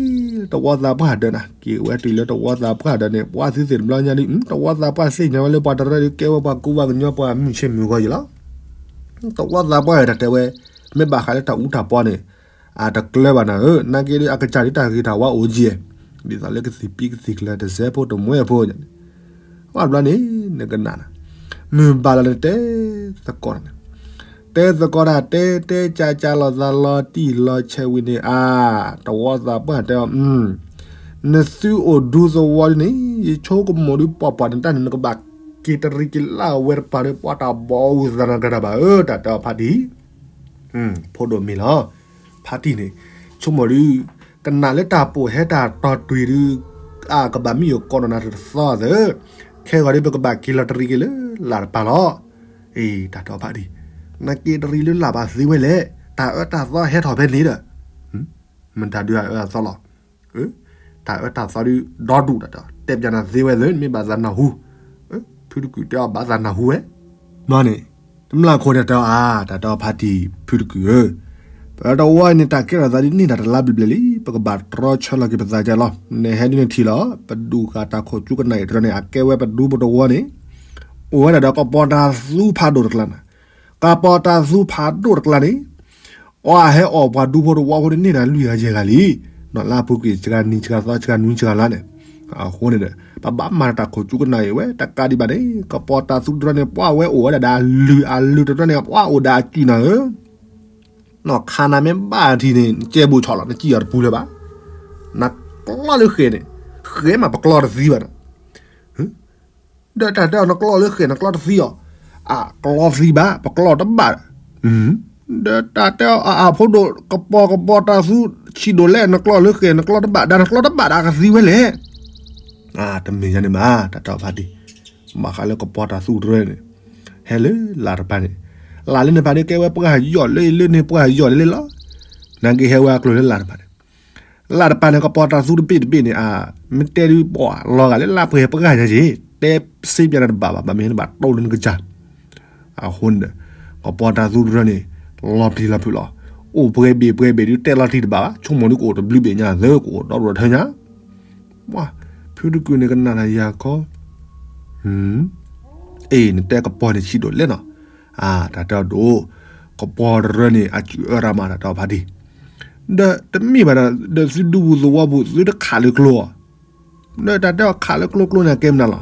တဝီသးပှၢ်ဒၢးနၤ က့ၤဝဲတုၤလၢတဝီသးပှၢ်ဒၢးန့ၣ် ပှၤသုသ့ၣ်တဘျီညါဒ် တဝီသးပှၢ်သ့ၣ်ညါဝဲလၢပှၤတရၢဒီး ကဲဝဲပှၤကူပှၤကညီပှၤမုၢ်ဆ့ၣ်မုၢ်ဂီၤယံၤလီၤ တဝီသးပှၢ်တၢ်တဲဝဲ မ့ၢ်ဘၣ်ဃးလၢတၢ်အူတၢ်ပီန့ၣ် အတကျၢၤဘၣ်နၤဧၢ နာ်က့ဒီးအကစၢ်ဒ်တၢ်ဂ့ၤတၢ်ဝါအိၣ်ကဲ ဒ်သိးလၢကသံၣ်ပံကသံၣ်ကျၢၤတစဲးဖိတမှဲဖိန့ၣ် ဝဲဘျီန့ၣ် နကနၣ်နၤ မုၢ်ဘၣ်လီၤနတဲသကိးတၢ်န့ၣ် တဲသကိးတၢ် တဲတဲကၢ်ကၢ်လီၤသးလီၤတံၢ်လီၤဆဲးဝံၤန့ၣ် အါ တဝီသးပှၢ်တဲအီၤ နသုအိၣ်ဒူသဝီဒ်န့ၣ် ယဆိကမိၣ်ဒ်ပှၤပှၢ်နတၢ်န့ၣ် နကဘၣ်က့ၤတရံးက့ၤလၢအဝဲတပၤဒီး ပှၤတၢ်ဘီဝံသးနကတၢၢ်ဘၣ်ဧၢ တၢ်တဲအီၤဖါတံၢ် ဖိဒိၣ်မံၤလီၤ ဖါတံၢ်န့ၣ် ဆိကမိၣ်ဒ် ကနၣ်လၢတၢ်ပိာ်ဟဲတၢ်တီၤတွံၤဒ် အကဘၣ်မံယိၤကိးနီၢ်နၤတသီသၢ, ခဲဂီၤဒ်ပကဘၣ်က့ၤလီၤတရံးက့ၤလၢလၢ်တပၤလီၤ. အ့ တၢ်တီဖးဒံး, နက့ၤတရံးလၢလၢ်ဘၣ်သ့ဝဲလဲၣ်, တၢ်အၢတၢ်သီဟဲထီၣ်ဖဲန့ၣ်ဒီး, မတၤဒုးအအၢအသီလီၤ. တၢ်အၢတၢ်သီဒုးဒီဒူၣ်တၢ်တီ တဲပျးနၤသ့ဝဲသၢ မ့ၢ်ဘၣ်သးနၢ်ဟူ, ဖုတကုာ်တဲအီၤဘၣ်သးနၢ်ဟူဝဲ, မ့ၢ်န့ၣ်, တမျၢ်ခိၣ်တၢ်တီအါ တၢ်တီဖးဒံးဖုတကုာ်ဧၢ, ပတဝီန့ၣ် တၢ်ကဲထီၣ်သးဒ်န့ၣ် တၢ်တလါဘျဲၣ်ဘျဲၣ်လံ ပကဘၣ်တြီဆၢလီၤက့ၤပသးကလီၤ. နဟဲဒ်န့ၣ်ထံၣ်လီၤ ပဒုးဃာ်တၢ်ခိၣ်ကၠူကနၣ်အံၤတရၢန့ၣ် အကဲဝဲပဒူပတဝီန့ၣ်, အိၣ်ဝဲဒၣ်ဒီးကပီၤတၢ်သူဖးဒိၣ်တကျါန့ၣ်, ကပီၤတၢ်သူဖးဒိၣ်တကျါန့ၣ်, အီၤအဟဲအီၣ်ပှၤဒူဖိတဝီဖိန့ၣ်န့ၢ်နၤလွံၢ်ဂၤယဲၢ်ဂၤလံ, နီၢ်လါပူၤကွံာ်စှၤနံၤစှၤသီစှၤနွံစှၤလါန့ၣ်, အဃိန့ၣ်ဒီး ပဘၣ်မၤတၢ်ခိၣ်ကၠူကနၣ်အံၤဝဲ တကးဒံးဘၣ်န့ၣ် ကပီၤတၢ်သူတရၢန့ၣ် ပှၤဝဲအိၣ်ဝဲဒၣ်ဒီးအလုၢ်အလုၢ်တရၢန့ၣ် ပှၤအိၣ်ဒီးအစုနၤဧၢ နီၢ်ခါနၤမ့ၢ်ဘၣ်ထံးန့ၣ် နကဲဘိးဆီၣ်လီၤ နစံၣ်အီၤတပူၤလၢၤဘၣ်. နကျီလၢဃဲၤန့ၣ်, ဃဲၤမးပကျီတသံဘၣ်ဒီး, ဒီးတၢ်တဲအီၤနကျီလၢဃဲၤ နကျီတသံအီၤ, အကျီသံဘၣ် ပကျီတဘၣ်, ဒီးတၢ်တဲအီၤအဖိဒိၣ် ကပီၤကပီၤတၢ်သူဆံးဒိၣ်လဲၣ် နကျီလၢဃဲၤ နကျီတဘၣ် ဒီးနကျီတဘၣ်ဒီးအကသံဝဲလဲၣ်. တမ့ၢ်ယၤန့ၣ်မး တၢ်တဲအီၤဖးဒံး, ဘၣ်ဃးလၢကပီၤတၢ်သူတရၢန့ၣ်, ဟဲလၢလၢ်တပၤန့ၣ်, လၢ်လၢန့ၣ်ဖးဒံးကဲဝဲပှၤယီၢ်လၢလၢန့ၣ်ပှၤယီၢ်လၢလၢလီၤ. နာ်က့ဟဲဝဲအကျိၤလၢလၢ်တပၤန့ၣ်, လၢ်တပၤန့ၣ် ကပီၤတၢ်သူတဘ့ၣ်တဘ့ၣ်န့ၣ် အ မ့ၢ်တဲဒုးပှၤလီၤဂာ်လၢလၢ်ပှဲၤပှဲၤညါက့ၤ, တဲစ့ပျးနၤတဘၣ်ဘၣ် ဘၣ်မ့ၢ်နဘၣ်တိၢ်လၢနကစၢ်. အဃိန့ၣ်ဒီး ကပီၤတၢ်သူတရၢန့ၣ် လီၤပျံၤလီၤဖုးလီၤ. အိၣ်ပှဲၤဘ့ၣ်ပှဲၤဘ့ၣ်ဒုးတဲလီၤတံၢ်တဘၣ်ဘၣ် ဆိကမိၣ်ဒုးကအိၣ်တဘျုးဘ့ၣ်ညါသၢ ကအိၣ်ဒီးရၢထၢညါ. ဖုတကုာ်န့ၣ်ကနၣ်တၢ်ယၤခီ, အ့ နတဲကပီၤန့ၣ်ဆံးဒိၣ်လဲၣ်နီၤ. အတၢ်တဲအီၤဒိၣ်, ကပီၤတရၢန့ၣ် အစူၢ်အၢရၢမးတၢ်တဲအီၤဖးဒံး, ဒီးတမ့ၢ်ဘၣ်ဒီး ဒီးသုဒူပူၤသဝီပူၤ သုတခးလၢကျိဧါ. ဒီးတၢ်တဲအီၤခးလၢကျိကျိန့ၣ် အကဲမနုၤလီၤ.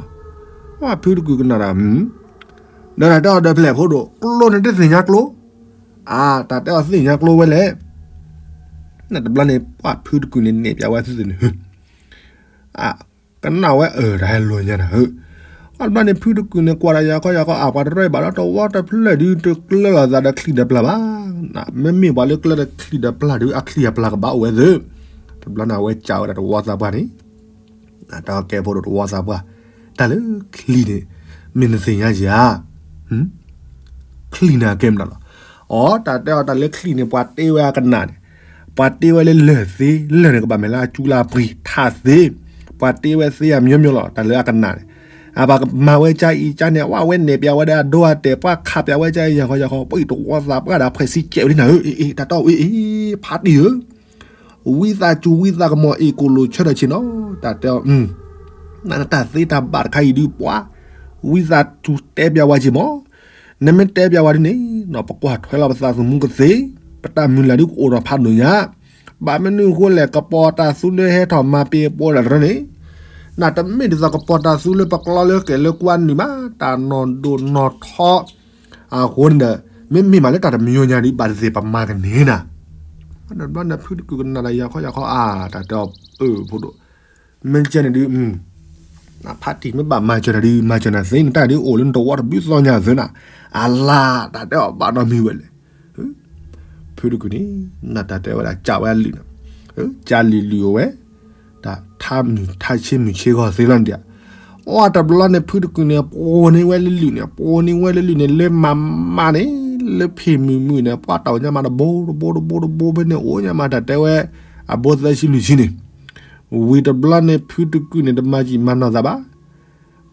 ပှၤဖုတကုာ်ကနၣ်ဒီး, ဒီးတၢ်တဲအီၤဒီးဖျဲၣ်ဖိဒိၣ် ကျိန့ၣ်တသ့ၣ်ညါကျိ, အတၢ်တဲအီၤသ့ၣ်ညါကျိဝဲလဲၣ်. တဘျီန့ၣ် ပှၤဖုတကုာ်န့ၣ်နဲၣ်ပျးဝဲသုသ့ၣ်န့ၣ် ကနၣ်ဝဲအၢ တၢ်ဟဲလီၤညါနၤဧၢ. အတဘျီန့ၣ် ဖုတကုာ်န့ၣ် ကွၢ်တၢ်ယၤခီယၤခီ အပှၤတရၢအံၤဘၣ်ဒီးတဝီတဖျၢၣ်ဒုး တကျၢလီၤသးဒီးချံၣ်ဒီးပျၢ်ဘၣ်. မ့မ့ၢ်ပှၤလၢကျၢဒီးချံၣ်ဒီးပျၢ်ဒုး အချံၣ်အပျၢ်ကဘၣ်အိၣ်ဝဲသ့. တဘျီန့ၣ် အဝဲစံးဝဲဒၣ်တဝီသးပှၢ်န့ၣ်, တၢ်ကဲဖိဒိၣ်တဝီသးပှၢ်, တၢ်လၢချံၣ်န့ၣ် မ့ၢ်နသ့ၣ်ညါဧါ. ချံၣ်န့ၣ်အကဲမနုၤလီၤ. အီ တၢ်တဲအီၤတၢ်လၢချံၣ်န့ၣ် ပှၤတ့ဝဲအကနၣ်န့ၣ်, ပှၤတ့ဝဲလၢလၢၢ်သ့, လၢၢ်န့ၣ်ကဘၣ်မ့ၢ်လၢအစူလၢအပှ့ၤထးသ့, ပှၤတ့ဝဲသ့အမျိုးမျိုးလီၤ တၢ်လၢအကနၣ်န့ၣ်. အဘၣ်ကမၤဝဲကါအံၤကါန့ၣ် အဝဲနဲၣ်ပျးဝဲဒၣ်အဒိအတဲာ် ပှၤခးပျးဝဲကါအံၤယၤဃီယၤဃီ ပှၤအံၤတဝီသးပှၢ်ဒီး ဖှဲးစံကဲးဝဲဒ်နၤဧၢ, အ့ အ့ တၢ်တဲအီၤအ့ အ့ ဖးတံၢ်ဧၢ ဝံသးစူၤဝံသးကမီၤအ့ၣ်ကိၣ်လိာ်ဆၢထၢၣ်ဆ့ၣ်နီၤ, တၢ်တဲအီၤ, နတၢ်သ့တၢ်ဘၣ်တခါအံၤဒုးပှၤ, ဝံသးစူၤတဲပျးဝဲက့ၤမီၤ, နမ့ၢ်တဲပျးဝဲဒ်န့ၣ် ပကွၢ်ထွဲလီၤပသးသမူကသ့, ပတၢ်မုၢ်လၢ်ဒုးကအိၣ်ဒီးဖးဒိၣ်ညါ, ဘၣ်မနုၤအဃိလဲၣ် ကပီၤတၢ်သူလၢဟဲထီၣ်မၤပ့ၤပီလၢတရၢန့ၣ်, နတမ့ၢ်ဒ်သိးကပီၤတၢ်သူလၢပကျီလၢဃဲၤလၢကွၢ်နုာ်မး တၢ်နီၢ်ဒိၣ်နီၢ်ထီ အဃိန့ၣ်ဒီး မ့မ့ၢ်မးလၢတၢ်တမံၤညါဒ်ဘၣ်တသ့ၣ်ပမၤကန့ၢ်နၤ, တဘျီန့ၣ်ဖုတကုာ်ကနၣ်ဒီးယၤခီယၤခီအါ တၢ်တဲအီၤအၢ ဖိဒိၣ်, မ့ၢ်ကဲန့ၣ်ဒုး, ဖးတံၢ်မ့ၢ်ဘၣ်မၤစၢၤနၤဒုး မၤစၢၤနၤသ့ နတၢ်ဒုးအိၣ်လၢနတဝီတဘျုးသီညါသ့နၤ, အလါ တၢ်တဲအီၤဘၣ်နီတမံၤဝဲလဲၣ် ဖုတကုာ်န့ၣ် နတၢ်တဲဝဲဒၣ်ကးဝဲအလုၢ်န့ၣ်, ကးလုၢ်လုၢ်အဝဲ, တၢ်ထါမုၢ်ထါဆ့မုၢ်ဆ့ဂီၤသ့လီၤဒံးဧါ, အီတဘျီန့ၣ် ဖုတကုာ်န့ၣ် ပိာ်န့ၢ်ဝဲလၢလုၢ်န့ၣ် ပိာ်န့ၢ်ဝဲလၢလုၢ်န့ၣ် လၢမၤမးန့ၣ် လၢဖံးမုၢ်မုၢ်န့ၣ် ပှၤတၢ်အိၣ်ညါမးတဘိတဘိတဘိတဘိဖဲန့ၣ် အိၣ်ညါမးတၢ်တဲဝဲ, အဘိသၢဆံလွံၢ်ဆံန့ၣ်, ဝံၤတဘျီန့ၣ် ဖုတကုာ်န့ၣ် တမၤစံၣ်မၤနီၢ်သးဘၣ်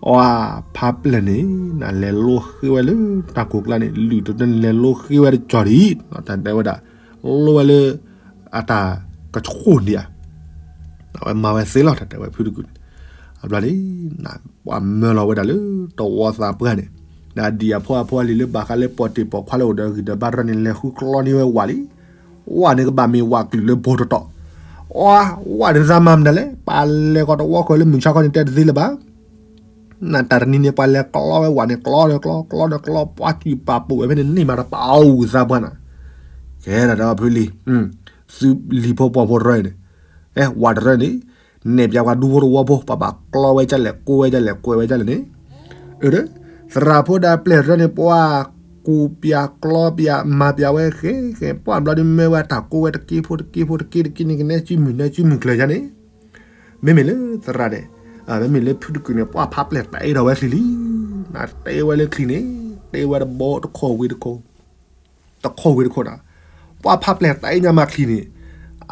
အီ ဖးပျဲၢ်န့ၣ် နလဲၤလိဃ့ဝဲလၢတၢ်ကိၢ်ကျါန့ၣ် လုၢ်တဒၢန့ၣ် လဲၤလိဃ့ဝဲတကၠီၤဒံး တၢ်တဲဝဲဒၣ် လိဝဲလၢ အတၢ်ကဆှိၣ်ဒံးဧါ, အဝဲမၤဝဲသ့လီၤ တၢ်တဲဝဲဖုတကုာ်န့ၣ်, အဘျီန့ၣ် ပှၤမၢလီၤဝဲဒၣ်လၢတဝီသးပှၢ်န့ၣ်, ဒီးအဒံၣ်အဖိအဖိအလံၤလၢဘၣ်ဃးလၢပီၢ်တ့ၢ်ပီၢ်ခွါလၢအိၣ်ဒီးဂံၢ်ဒီးဘါတရၢန့ၣ် လဲၤဃုကျီန့ၢ်ဝဲဝၣ်လံ ဝၣ်န့ၣ်ကဘၣ်မ့ၢ်ဝၣ်ကလုာ်လၢဘိတတီၤ, အီ ဝၣ်န့ၣ်သးမၤမနုၤလဲၣ် ပှၤလဲၤကီးတဝီဃီလၢမုၢ်ဆါခီန့ၣ် တဲတသ့လၢၤဘၣ်, နတၢ်တနံၤန့ၣ် ပှၤလဲၤကျီဝဲဝၣ်န့ၣ် ကျီဒီးကျီ ကျီဒီးကျီ ပှၤစံၣ်ပာ်ပိာ်ဝဲဖဲန့ၣ် န့ၢ်မးတပာ်အီၣ်သးပှၢ်နၤ, ကဲဒၣ်ဒီးဖုလံၤ, သုလံၤဖိပှီၤဖိတရၢန့ၣ်, အဲ ဝၣ်တရၢန့ၣ်, နဲၣ်ပၠးပှၤဒူဖိတဝီဖိ ပှၤဘၣ်ကျီဝဲကလဲၣ် ကိးဝဲကလဲၣ် ကွဲးဝဲကလဲၣ်န့ၣ် သရၣ်ဖိဒီးပျဲၢ်တရၢန့ၣ် ပှၤကူၣ်ပၠးကျီပၠးမၤပၠးဝဲဃဲဃဲ ပှၢ်ဘျီဒုးမၢဝဲတၢ်ကိးဝဲတက့ဖိတက့ဖိတက့တက့န့ၣ် ကနဲစုမုၢ်နဲစုမုၢ်ကျၢၤယါန့ၣ်, မ့မ့ၢ်လၢသရၣ်န့ၣ်, မ့မ့ၢ်လၢဖုတကုာ်န့ၣ် ပှၢ်ဖးပျဲၢ်တ့ထီၣ်ဝဲချံလံ, နတဲဝဲလၢချံန့ၣ်, တဲဝဲတဘီတခိၣ်ဝံၤတခိၣ်, တခိၣ်ဝံၤတခိၣ်ဒီး, ပှၢ်ဖးပျဲၢ်တ့ညါမးချံန့ၣ်,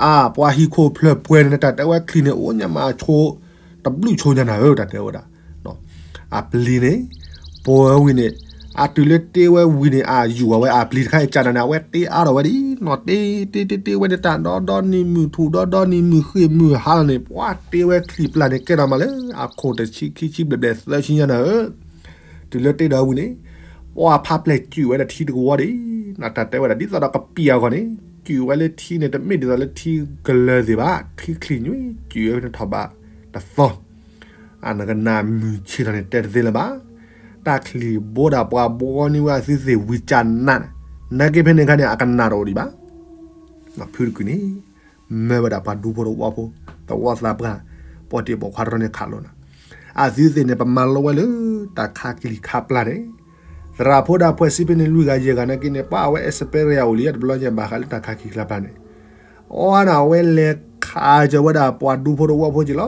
အါ ပှၤဟံၣ်ခိၣ်ဖျၢၣ်ပှဲၤန့ၣ် တၢ်တဲဝဲချံန့ၣ် အိၣ်ညါမးဆိ, တဘျုးဆိညါနၤဧၢ တၢ်တဲဝဲဒၣ်, အပျံၤန့ၣ်, ပှဲၤဝံၤန့ၣ်, အတုၤလၢတ့ဝဲဝံၤန့ၣ် အယူၢ်အဝဲအပျံၤတခါအံၤကနၤန့ၣ် အဝဲတ့အါထီၣ်ဝဲဒ်နီၢ်တ့တ့တ့တ့ဝဲန့ၣ် တၢ်ဒီဒီနံၤမုၢ်ထူၣ်ဒီဒီနံၤမုၢ်ဃ့ၢ်မုၢ်ဟါလီၤန့ၣ် ပှၢ်တ့ဝဲချံပျၢ်န့ၣ် ကဲထီၣ်မးလၢအခိၣ်တဆံခံဆံဘျဲၣ်ဘျဲၣ်သၢဆံညါနၤဧၢ, တုၤလၢတ့ဒီးဝံၤန့ၣ်, ပှၢ်ဖးပျဲၢ်စူးဝဲဒၣ်ထံတကဝီၤဒ်, နတၢ်တဲဝဲဒၣ်ဒ်သိးဒီးကပံာ်အဂီၢ်န့ၣ်, စူးဝဲလၢထံန့ၣ် တမ့ၢ်ဒ်သိးလၢထံကလၢၤသ့ၣ်ဘၣ်, ထံချံညွံစူးဝဲန့ၣ်ထီၣ်ဘးတသီ အနကနၣ်မုၢ်ဆ့ၣ်ထီၣ်န့ၣ် တဲတသ့လၢၤဘၣ်, တၢ်ချံဘိဒၣ်ပှၤဘှီန့ၢ်ဝဲအသုသ့ၣ်ဝံၤကနးန့ၣ်, နာ်က့ဖဲန့ၣ်အခါန့ၣ် အကနၣ်တအိၣ်ဒံးဘၣ်, ဖုတကုာ်န့ၣ်, မၢဝဲဒၣ်ပှၤဒူဖိတဝီဖိ, တဝီသးပှၢ်, ပိာ်တံၢ်ပိာ်ခွါတရီန့ၣ်ခးလိာ်နၤ, အသုသ့ၣ်န့ၣ် ပမၤလိဝဲလၢတၢ်ခါကလံၤခါပျၢ်န့ၣ်, သရၣ်ဖိဒၣ်ဖှဲးစံဖဲန့ၣ် လွံၢ်ဂၤယဲၢ်ဂၤနာ်က့န့ၣ် ပှၤအဝဲ experience အိၣ်လံ တဘျီညါဘၣ်ဃးလၢတၢ်ခါကလံၤခါပျၢ်န့ၣ် အီနၤဝဲလဲၤခးစၢၤဝဲဒၣ်ပှၤဒူဖိတဝီဖိက့ၤလီၤ.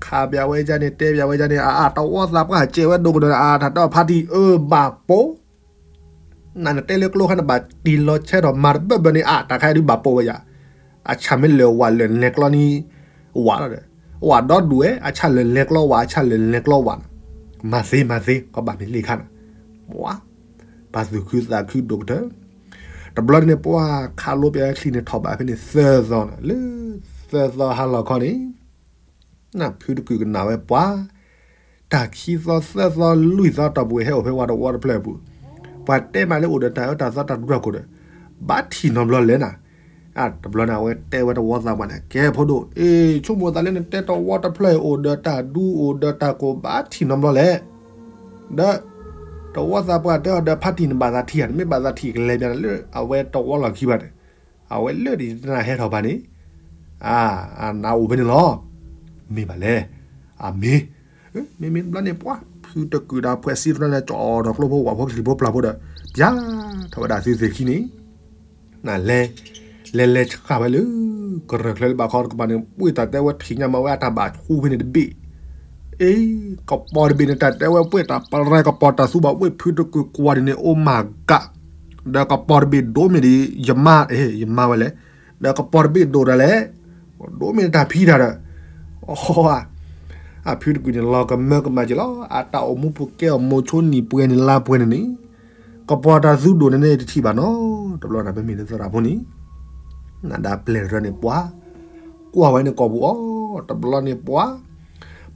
ခးပၠးဝဲဒ်န့ၣ် တဲပၠးဝဲဒ်န့ၣ် အါ အါ တဝီသးပှၢ်စဲးဝဲဒိၣ်ကဒီး အါ တၢ်တဲအီၤဖါတံၢ်အၢဘၣ်ပိာ်, နနတဲလၢကျိခါနဘၣ်တံၢ်လီၤဆဲးထီၣ်မၤတဘၢဘၢန့ၣ် အါ တၢ်ခါအံၤဒုးဘၣ်ပိာ်ဝဲယၤ, အဆၣ်မ့ၢ်လၢာ်ဝးလၢာ်နဲကျီန့ၣ် ဝးလီၤဒီး, ဝးဒီဒူၣ်ဝဲ အဆၣ်လၢာ်နဲကျီဝး အဆၣ်လၢာ်နဲကျီဝးန့ၣ်, မၤသ့မၤသ့ ကဘၣ်မ့ၢ်လံခါန့ၣ်, ပှၤ ပာ်သူၣ်ခုသးခုဒိၣ်ကတၢၢ် တဘျီန့ၣ် ပှၤခးလိပၠးဝဲချံန့ၣ်ထီၣ်ဘးဖဲန့ၣ်သၢသီန့ၣ်, လၢသၢသီဟါလီၤခီန့ၣ်, နဖုတကုာ်ကနၣ်ဝဲပှၤ, တၢ်ခံသီသၢသီလွံၢ်သီတီၢ်ပူၤဟဲအိၣ်ဖဲဝဲတဝီတဖျၢၣ်အပူၤ, ပှၤတဲမးလၢအိၣ်ဒီးတၢ်အၢတၢ်သီတၢ်ဒူတၢ်ကိၢ်ဒီး, ဘၣ်ထံၣ်နီတဘျီလဲၣ်နၤ, တဘျီန့ၣ် အဝဲတဲဝဲတဝီသးပှၢ်န့ၣ် ကဲဖိဒိၣ်, အ့ ဆိကမိၣ်သးလၢနတဲတဝီတဖျၢၣ်အံၤအိၣ်ဒီးတၢ်ဒူအိၣ်ဒီးတၢ်ကိၢ်ဘၣ်ထံၣ်နီတဘျီလဲၣ် ဒီး တဝီသးပှၢ်တဲအီၤဒီးဖါတံၢ်နဘၣ်သးထံၣ်ဧါ, နမ့ၢ်ဘၣ်သးထံၣ်ကလဲၤပၠးနၤလၢအဝဲတဝီလီၢ်ခံဘၣ်န့ၣ်, အဝဲလၢာ်ဒ်နဟဲထီၣ်ဘၣ်န့ၣ်, အနအိၣ်ဖဲန့ၣ်လီၤ. မ့ၢ်ဘၣ်လဲၣ်. အမ့ၢ်, မ့မ့ၢ်တဘျီန့ၣ် ပှၤဖုတကုာ်ဒီးဖှဲးစံတနီၤန့ၣ် ကၠီဒီးကျိဖိဝးဖိချံဖိပျၢ်ဖိဒီး, ပၠးထီၣ်ဝဲဒၣ်သုသ့ၣ်ခံန့ၣ် နလဲၤ, လဲၤလဲၤဆှၣ်ဝဲလၢ ကရၢၢ်ချၢလၢဘၣ်ခီတကပၤန့ၣ် ပှ့ၢ်တၢ်တဲဝဲထံၣ်ညါမးဝဲအတၢ်ဘၣ်ဆူဖဲန့ၣ်တဘ့ၣ်, အ့ ကပီၤတဘ့ၣ်န့ၣ် တၢ်တဲဝဲပှ့ၢ်တၢ်ပရဲကပီၤတၢ်သူဘၣ်ဝ့ၢ်ဖုတကုာ်ကွၢ်ဒ်န့ၣ် အိၣ်မးကး, ဒီးကပီၤတဘ့ၣ်ဒိၣ်မ့ၢ်ဒ် ယမါ, ယမါဝဲလဲၣ်, ဒီးကပီၤတဘ့ၣ်ဒိၣ်ဒၣ်လဲၣ်, ဒိၣ်မ့ၢ်တၢ်ဖံးတၢ်ဒီး, အ အဖုတကုာ်န့ၣ် လီၤကမၢကမၣ်က့ၤလီၤ. အတၢ်အိၣ်မူပူၤကဲအိၣ်မူဆိနံၣ်ပှဲၤန့ၣ်လါပှဲၤန့ၣ်န့ၣ်, ကပီၤတၢ်သူဒိၣ်န့ၣ်န့ၣ်တထံၣ်ဘၣ်နီတဘျီန့ၣ် မ့မ့ၢ်လၢသရၣ်ဖိန့ၣ်, နဒၣ်ပျဲၢ်တရၢန့ၣ်ပှၤ, ကွၢ်ဝဲန့ၣ်ကိာ်ပူၤအီၤ, တဘျီန့ၣ်ပှၤ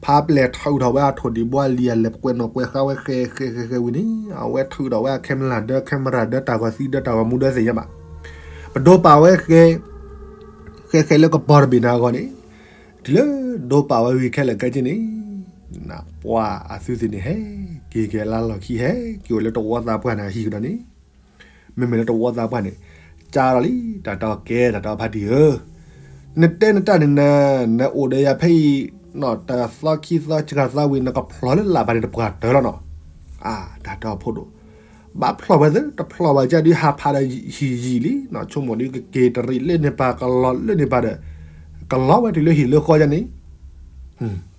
ဖးပျဲၢ်ထုးထီၣ်ဝဲအထိၣ်ဒံးဘှါလံ အလဲၤပကွဲးနီၣ်ကွဲးဃါဝဲဃဲဃဲဃဲဃဲဝံၤန့ၣ် အဝဲထုးထီၣ်ဝဲအ camera ဒီး camera ဒီးတၢ်ဂီၤသံဒီးတၢ်ဂီၤမူဒီးသ့ၣ်ညါဘၣ်. ပဒိးပာ်ဝဲဃဲ ဃဲဃဲလၢကပီၤတဘ့ၣ်န့ၣ်အဂီၢ်န့ၣ်, တုၤလၢဒိးပာ်ဝဲဝံၤခဲလၢာ်ခဲဆ့န့ၣ်, နပှၤအသုသ့ၣ်န့ၣ် ဟဲက့ၤက့ၤလါလီၢ်ခံ ဟဲက့ၤအိၣ်လၢတဝီသးပှၢ်န့ၣ်အဟံၣ်ကဒီးန့ၣ်, မ့မ့ၢ်လၢတဝီသးပှၢ်န့ၣ်, ကၠါလီၤလံ တၢ်တဲအီၤကဲ တၢ်တဲအီၤဖါတံၢ်ဧၢ, နတဲနတၢ်န့ၣ် နအိၣ်ဒီးယၤဖဲအံၤ နီၢ်တသီခံသီစှၤသီဝံၤ နကဖျီၣ်လၢလၢ်ဘၣ်န့ၣ်တပှၢ်တၢၢ်လီၤနီၤ. အါ တၢ်တဲအီၤဖိဒိၣ်, ဘၣ်ဖျီၣ်ဝဲသ့ တဖျီၣ်ဘၣ်ကၢ်ဒုးဟးဖးဒီးဟံၣ်ယံာ်လံနီၤ, ဆိကမိၣ်ဒ်ကက့ၤတရံးလၢန့ၣ်ပၤ ကလီၤလၢန့ၣ်ပၤဒီး, ကလီၤဝဲတုၤလၢဟံၣ်လၢဃီယါန့ၣ်,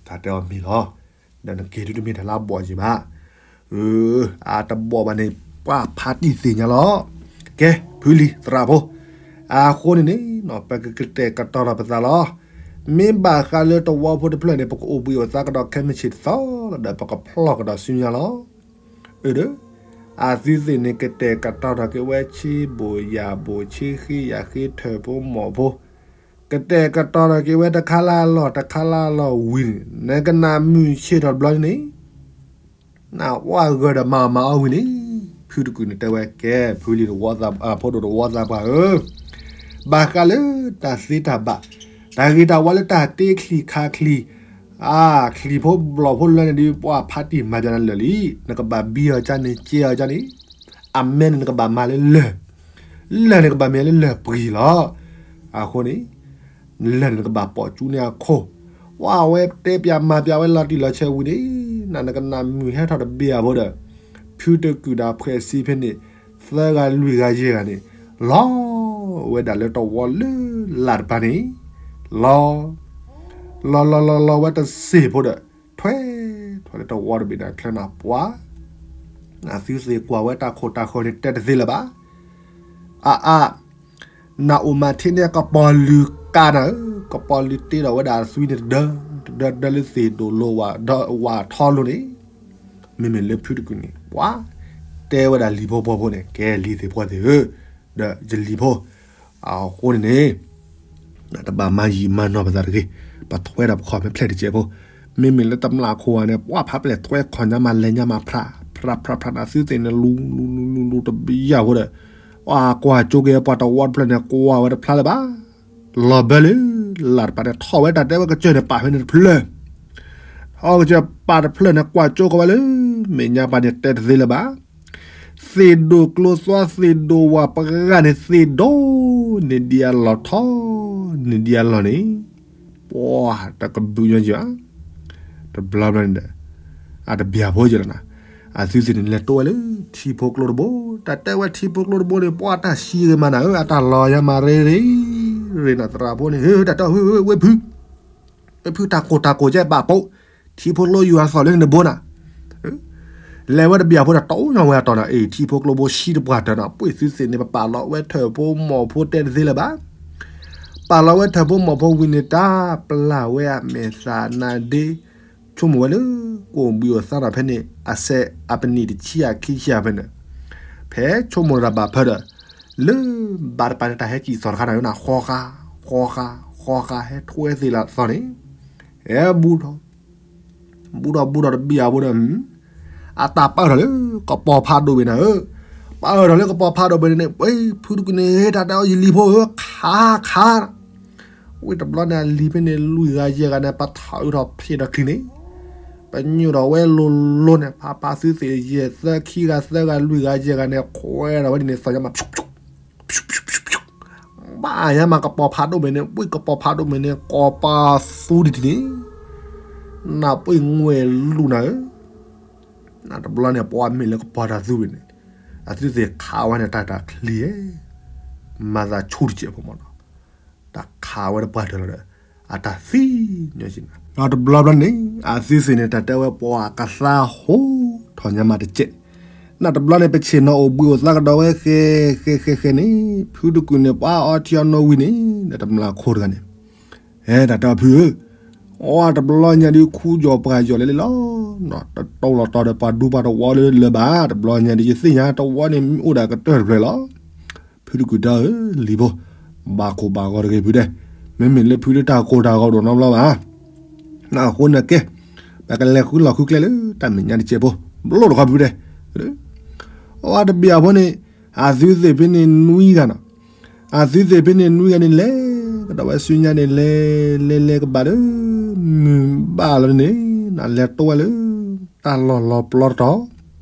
တၢ်တဲအီၤမ့ၢ်လီၤ. ဒီးနက့ၤဒုးတမ့ၢ်တၢ်လၢအဘီၣ်ယံၤဘၣ်. အၢ, အတဘီၣ်ဘၣ်န့ၣ် ပှၤဖးတံၢ်သ့ၣ်ညါလီၤ. ကဲ ဖုလံၤသရၣ်ဖိ, အဃိန့ၣ်န့ၣ် ပကကတဲာ်ကတီၤထီၣ်ပသးလီၤ. မ့ၢ်ဘၣ်ဃးလၢတဝီဖိတဖျၢၣ်န့ၣ် ပကအိၣ်ဘှံးအိၣ်သါကဒီးခဲမုၢ်ဆ့ၣ်တသီလီၤဒီး ပကဖျီၣ်ကဒီးဆူညါလီၤ. အၢဒီး, အသုသ့ၣ်န့ၣ် ကတဲာ်ကတီၤထီၣ်က့ၤဝဲဆ့ဘိၣ်ယၤဘိၣ် ဆ့ဃ့ယၤဃ့ထၢၣ်ဖိမီၢ်ဖိ, ကတဲာ်ကတီၤထီၣ်က့ၤဝဲတခါလၢအလီၢ်တခါလၢအလီၢ်ဝံၤန့ၣ် နကနၣ်မုာ်ဆ့ၣ်ထီၣ်တဘျီန့ၣ် နဝဲဂၢၢ်ဒီးမၤအီၣ်မၤအီဝံၤန့ၣ်, ဖုတကုာ်န့ၣ်တဲဝဲကဲ ဖုလံၤတဝီသးပှၢ်ဧၢ, ဘၣ်ဃးလၢတၢ်သ့တၢ်ဘၣ်, တၢ်ဂ့ၤတၢ်ဝါလၢတၢ်တ့ချံၣ်ခးချံၣ်, အါ ချံၣ်ဖိဘျီၣ်ဖိလၢန့ၣ်ဒ်ပှၤဖးတံၢ်မၤပၠးနၤလၢာ်လံ, နကဘၣ်ဘံအီၤကၠါန့ၣ် ကဲအီၤကၠါန့ၣ်, အမဲန့ၣ်နကဘၣ်မၤလၢလၢၢ်, လၢၢ်န့ၣ်ကဘၣ်မ့ၢ်လၢလၢၢ်ပှံၤလီၤ. အဃိန့ၣ် လၢၢ်န့ၣ်နကဘၣ်ပိာ်ကၠူန့ၢ်အခိၣ်, ပှၤအဝဲတဲပၠးမၤပၠးဝဲလီၤတံၢ်လီၤဆဲးဝံၤန့ၣ်, နနကနၣ်မုာ်ဟဲထီၣ်တဘ့ၣ်အဖိဒီး, ဖုတကုာ်ဒီးဖှဲးစံဖဲန့ၣ်, သၢဂၤလွံၢ်ဂၤယဲၢ်ဂၤန့ၣ်, လီၤဝဲဒၣ်လၢတဝီလၢလၢ်တပၤန့ၣ်, လီၤ လီၤလီၤလီၤလီၤဝဲတစ့ၢ်ဖိဒီး ထွဲ ထွဲလၢတဝီတဘ့ၣ်န့ၣ်ချၢနၤပှၤ အသုသ့ၣ်ကွၢ်ဝဲတၢ်ခိၣ်တၢ်ဃၢၤန့ၣ်တဲတသ့လၢၤဘၣ်. အါအါ နအိၣ်မၤထံန့ၣ် ကပီၤလုာ်ကါနၤဧၢ, ကပီၤလုာ်တ့ဒီးဝဲဒၣ်အသွံန့ၣ်တဒၢ, တဒၢဒၢလၢသ့ၣ်ဒိၣ်လိၤဝၣ်ထီလိၤန့ၣ်, မ့မ့ၢ်လၢဖုတကုာ်န့ၣ် ပှၤ တဲဝဲဒၣ်လံၤဖိပှီၢ်ဖိန့ၣ် ကဲလံၤသ့ၣ်ပှီၢ်သ့ၣ်ဧၢ, ဒီးယလံၤဖိ အဃိန့ၣ်န့ၣ် တဘၣ်မၤယံာ်မၤနီၢ်ပသးတဂ့ၤ, ပထွဲဒီးပခီၣ်မ့ၢ်ဖျဲၣ်တစဲးဖိ, မ့မ့ၢ်လၢတမျၢ်ခိၣ်ဧါန့ၣ် ပှၤဖးပလဲၣ်ထွဲခီၣ်ညါမးလဲၤညါမးဖြး ဖြးဖြးဖြးနၤသုသ့ၣ်န့ၣ် လူလူလူလူလူတဘံယၢ်ဖိဒီး အကွၢ်ကၠိက့ၤပှၤတဝီတဖျၢၣ်န့ၣ် ကွၢ်ဝဲတဖျါလၢၤဘၣ်, လီၤဘၢလၢ လၢ်တပာ်န့ၣ် ထီၣ်ဝဲတၢ်တဲဝဲကစၢၢ်န့ၣ် ပာ်ဖဲန့ၣ်တဖျၢၣ် ထီၣ်ကစၢၢ်ပာ်တဖျၢၣ်န့ၣ် ကွၢ်ကၠိက့ၤဝဲလၢ မဲာ်ညါပာ်န့ၣ်တဲတသ့လၢၤဘၣ်. သ့ၣ်ဒိၣ်ကျိသွါသ့ၣ်ဒိၣ်ဝၣ်ပှၤဂၤန့ၣ် သ့ၣ်ဒိၣ်န့ၣ်ဒံးအလီၢ်ထီ, န့ၣ်ဒံးအလီၢ်န့ၣ်, ပှၤတကဘုးညီက့ၤဘၣ်, တဘျီဘျီန့ၣ်ဒီး အတဘျၢဖိက့ၤလီၤနၤ, အသုသ့ၣ်န့ၣ်လဲၤတိဝဲလၢ ထံဖိကျိတဘိ, တၢ်တဲဝဲထံဖိကျိတဘိန့ၣ် ပှၤတၢ်ဆံးဂ့ၤမးနၤဧၢ, အတၢ်လီၤယါမးရ့ရ့, ရ့နၤသရၣ်ဖိန့ၣ် ဟ့ၣ်တၢ်တဲ ဝ့ၢ်ဖု ဝ့ၢ်ဖု တၢ်ကိၢ်တၢ်ကိၢ်ကဲဘၣ်ပိာ်, ထံဖိကျိယွၤသီၣ်လၢနဘိနၤ, လဲၤဝဲတဘျၢဖိဒီး တအိၣ်ညီဝဲအတီၢ်နၤ, အ့ၣ် ထံဖိကျိဖိဆံးတပှၢ်တၢၢ်နၤ, ပှ့ၢ်သုသ့ၣ်န့ၣ် ပပာ်လီၤဝဲထၢၣ်ဖိမီၢ်ဖိတဲတသ့လၢၤဘၣ်, ပာ်လီၤဝဲထၢၣ်ဖိမီၢ်ဖိဝံၤန့ၣ် တၢ်ပျၢ်ဝဲအမဲာ်သးနါဒ့, ဆိကမိၣ်ဝဲလၢ ကအိၣ်ဘှံးအိၣ်သါနၤဖဲန့ၣ် အစဲးအပနံၣ်တဆံအခံဆံအဖဲန့ၣ်, ဖဲဆိကမိၣ်တၢ်ဘၣ်ဖၢဒီး လၢဘၣ်တပၤန့ၣ် တၢ်ဟဲကံၣ်သီၣ်တခါနၤဧၢနၤ, ဃီဃါ ဃီဃါ ဃီဃါ ဟဲထွဲသ့ၣ်လၢသီန့ၣ်, ဟဲဘူးထီၣ် ဘူးထီၣ်ဘူးထီၣ်တဘံၣ်အဘူးဒီး အတၢ်ပာ်အၢၣ်ထီၣ်လၢ ကပီၤဖးဒိၣ်ဘ့ၣ်နၤဧၢ, ပာ်အၢၣ်ထီၣ်လၢကပီၤဖးဒိၣ်ဘ့ၣ်န့ၣ် ဝ့ၢ်ဖုတကုာ်န့ၣ် တၢ်တဲအီၤ ယလံၤဖိဧၢ ခးခး ဝ့ၢ်တဘျီန့ၣ် အလံၤဖဲန့ၣ် လွံၢ်ဂၤယဲၢ်ဂၤန့ၣ် ပထးအုးထီၣ်ဖျ့ၣ်ထီၣ်ချံန့ၣ်, ပညိၣ်ထီၣ်ဝဲလိၤလိၤန့ၣ် ဖးဖးသုသ့ၣ်ယဲၢ်သၢခံဂၤသၢဂၤလွံၢ်ဂၤယဲၢ်ဂၤန့ၣ် ခွဲးထီၣ်ဝဲဒ်န့ၣ် သီၣ်ညါမး ဘၣ်ညါမးကပီၤဖးဒိၣ်ဘ့ၣ်န့ၣ် ဝ့ၢ်ကပီၤဖးဒိၣ်ဘ့ၣ်န့ၣ် ကီၤပၤသူဒံးတံၢ်န့ၣ်, နပှ့ၤငွဲၢ်လူၤနၤဧၢ, နတဘျီန့ၣ် ပှၤမ့ၢ်လၢကပီၤတၢ်သူဘ့ၣ်န့ၣ်, အသုသ့ၣ်ခးဝဲန့ၣ် တၢ်တၢ်ချံဧၢ, မၤသးဆူတစဲးဖိမးနီၤ, တၢ်ခးဝဲတပှၢ်တၢၢ်လီၤဒီး အတၢ်သံညီက့ၤနၤ, ဒီးတဘျီဘျီန့ၣ် အသုသ့ၣ်န့ၣ် တၢ်တဲဝဲပှၤကသါဟိထီၣ်ညါမးတစဲး, နတဘျီန့ၣ် ပဆ့ၣ်နီၤအိၣ်ဘှံးအိၣ်သါကဒီးဝဲဃဲဃဲဃဲဃဲန့ၣ်, ဖုတကုာ်န့ၣ် ပှၤအီထံအီနိဝံၤန့ၣ် ဒီးတမျၢ်ခိၣ်တဂၤန့ၣ် ဟဲတၢ်တဲအီၤဖုဧၢ, အီတဘျီညါဒုးခူယီၢ်ပှၤယီၢ်လဲၤလံလီၤ, တတိလီၤတီၤဒီးပှၤဒူပှၤတဝီလၢလၢၤဘၣ်, တဘျီညါဒုးယသ့ၣ်ညါတဝီန့ၣ် မ့ၢ်အိၣ်ဒၣ်ကတၢၢ်တဖျၢၣ်လီၤ. ဖုတကုာ်တဲအီၤဧၢ, လံၤဖိ, ဘၣ်ခိၣ်ဘၣ်ဂီၤတဂ့ၤဖုတဲ, မ့မ့ၢ်လၢဖုလၢတၢ်ကိၢ်တၢ်ဂီၤဒိၣ်နီတဘျီဘၣ်. အဃိန့ၣ်ကဲ, ပကလဲၤဃုလီၢ်ဃုကျဲလၢတၢ်မဲာ်ညါတစဲးဖိ, ဘျီတခီဖုတဲ, အီတဘ့ၣ်အဖိန့ၣ်, အသုသ့ၣ်ဖဲန့ၣ်နွံဂၤနီၤ, အသုသ့ၣ်ဖဲန့ၣ်နွံဂၤန့ၣ်လဲၤ, ကဒီးဝဲဆူညါန့ၣ်လဲၤ, လဲၤလဲၤကဘၣ်ဒီး, မုၢ်ဘၣ်လီၤန့ၣ်, နလဲၤတိဝဲလၢ, တၢ်လီၢ်လီၤပျီတတီၤ,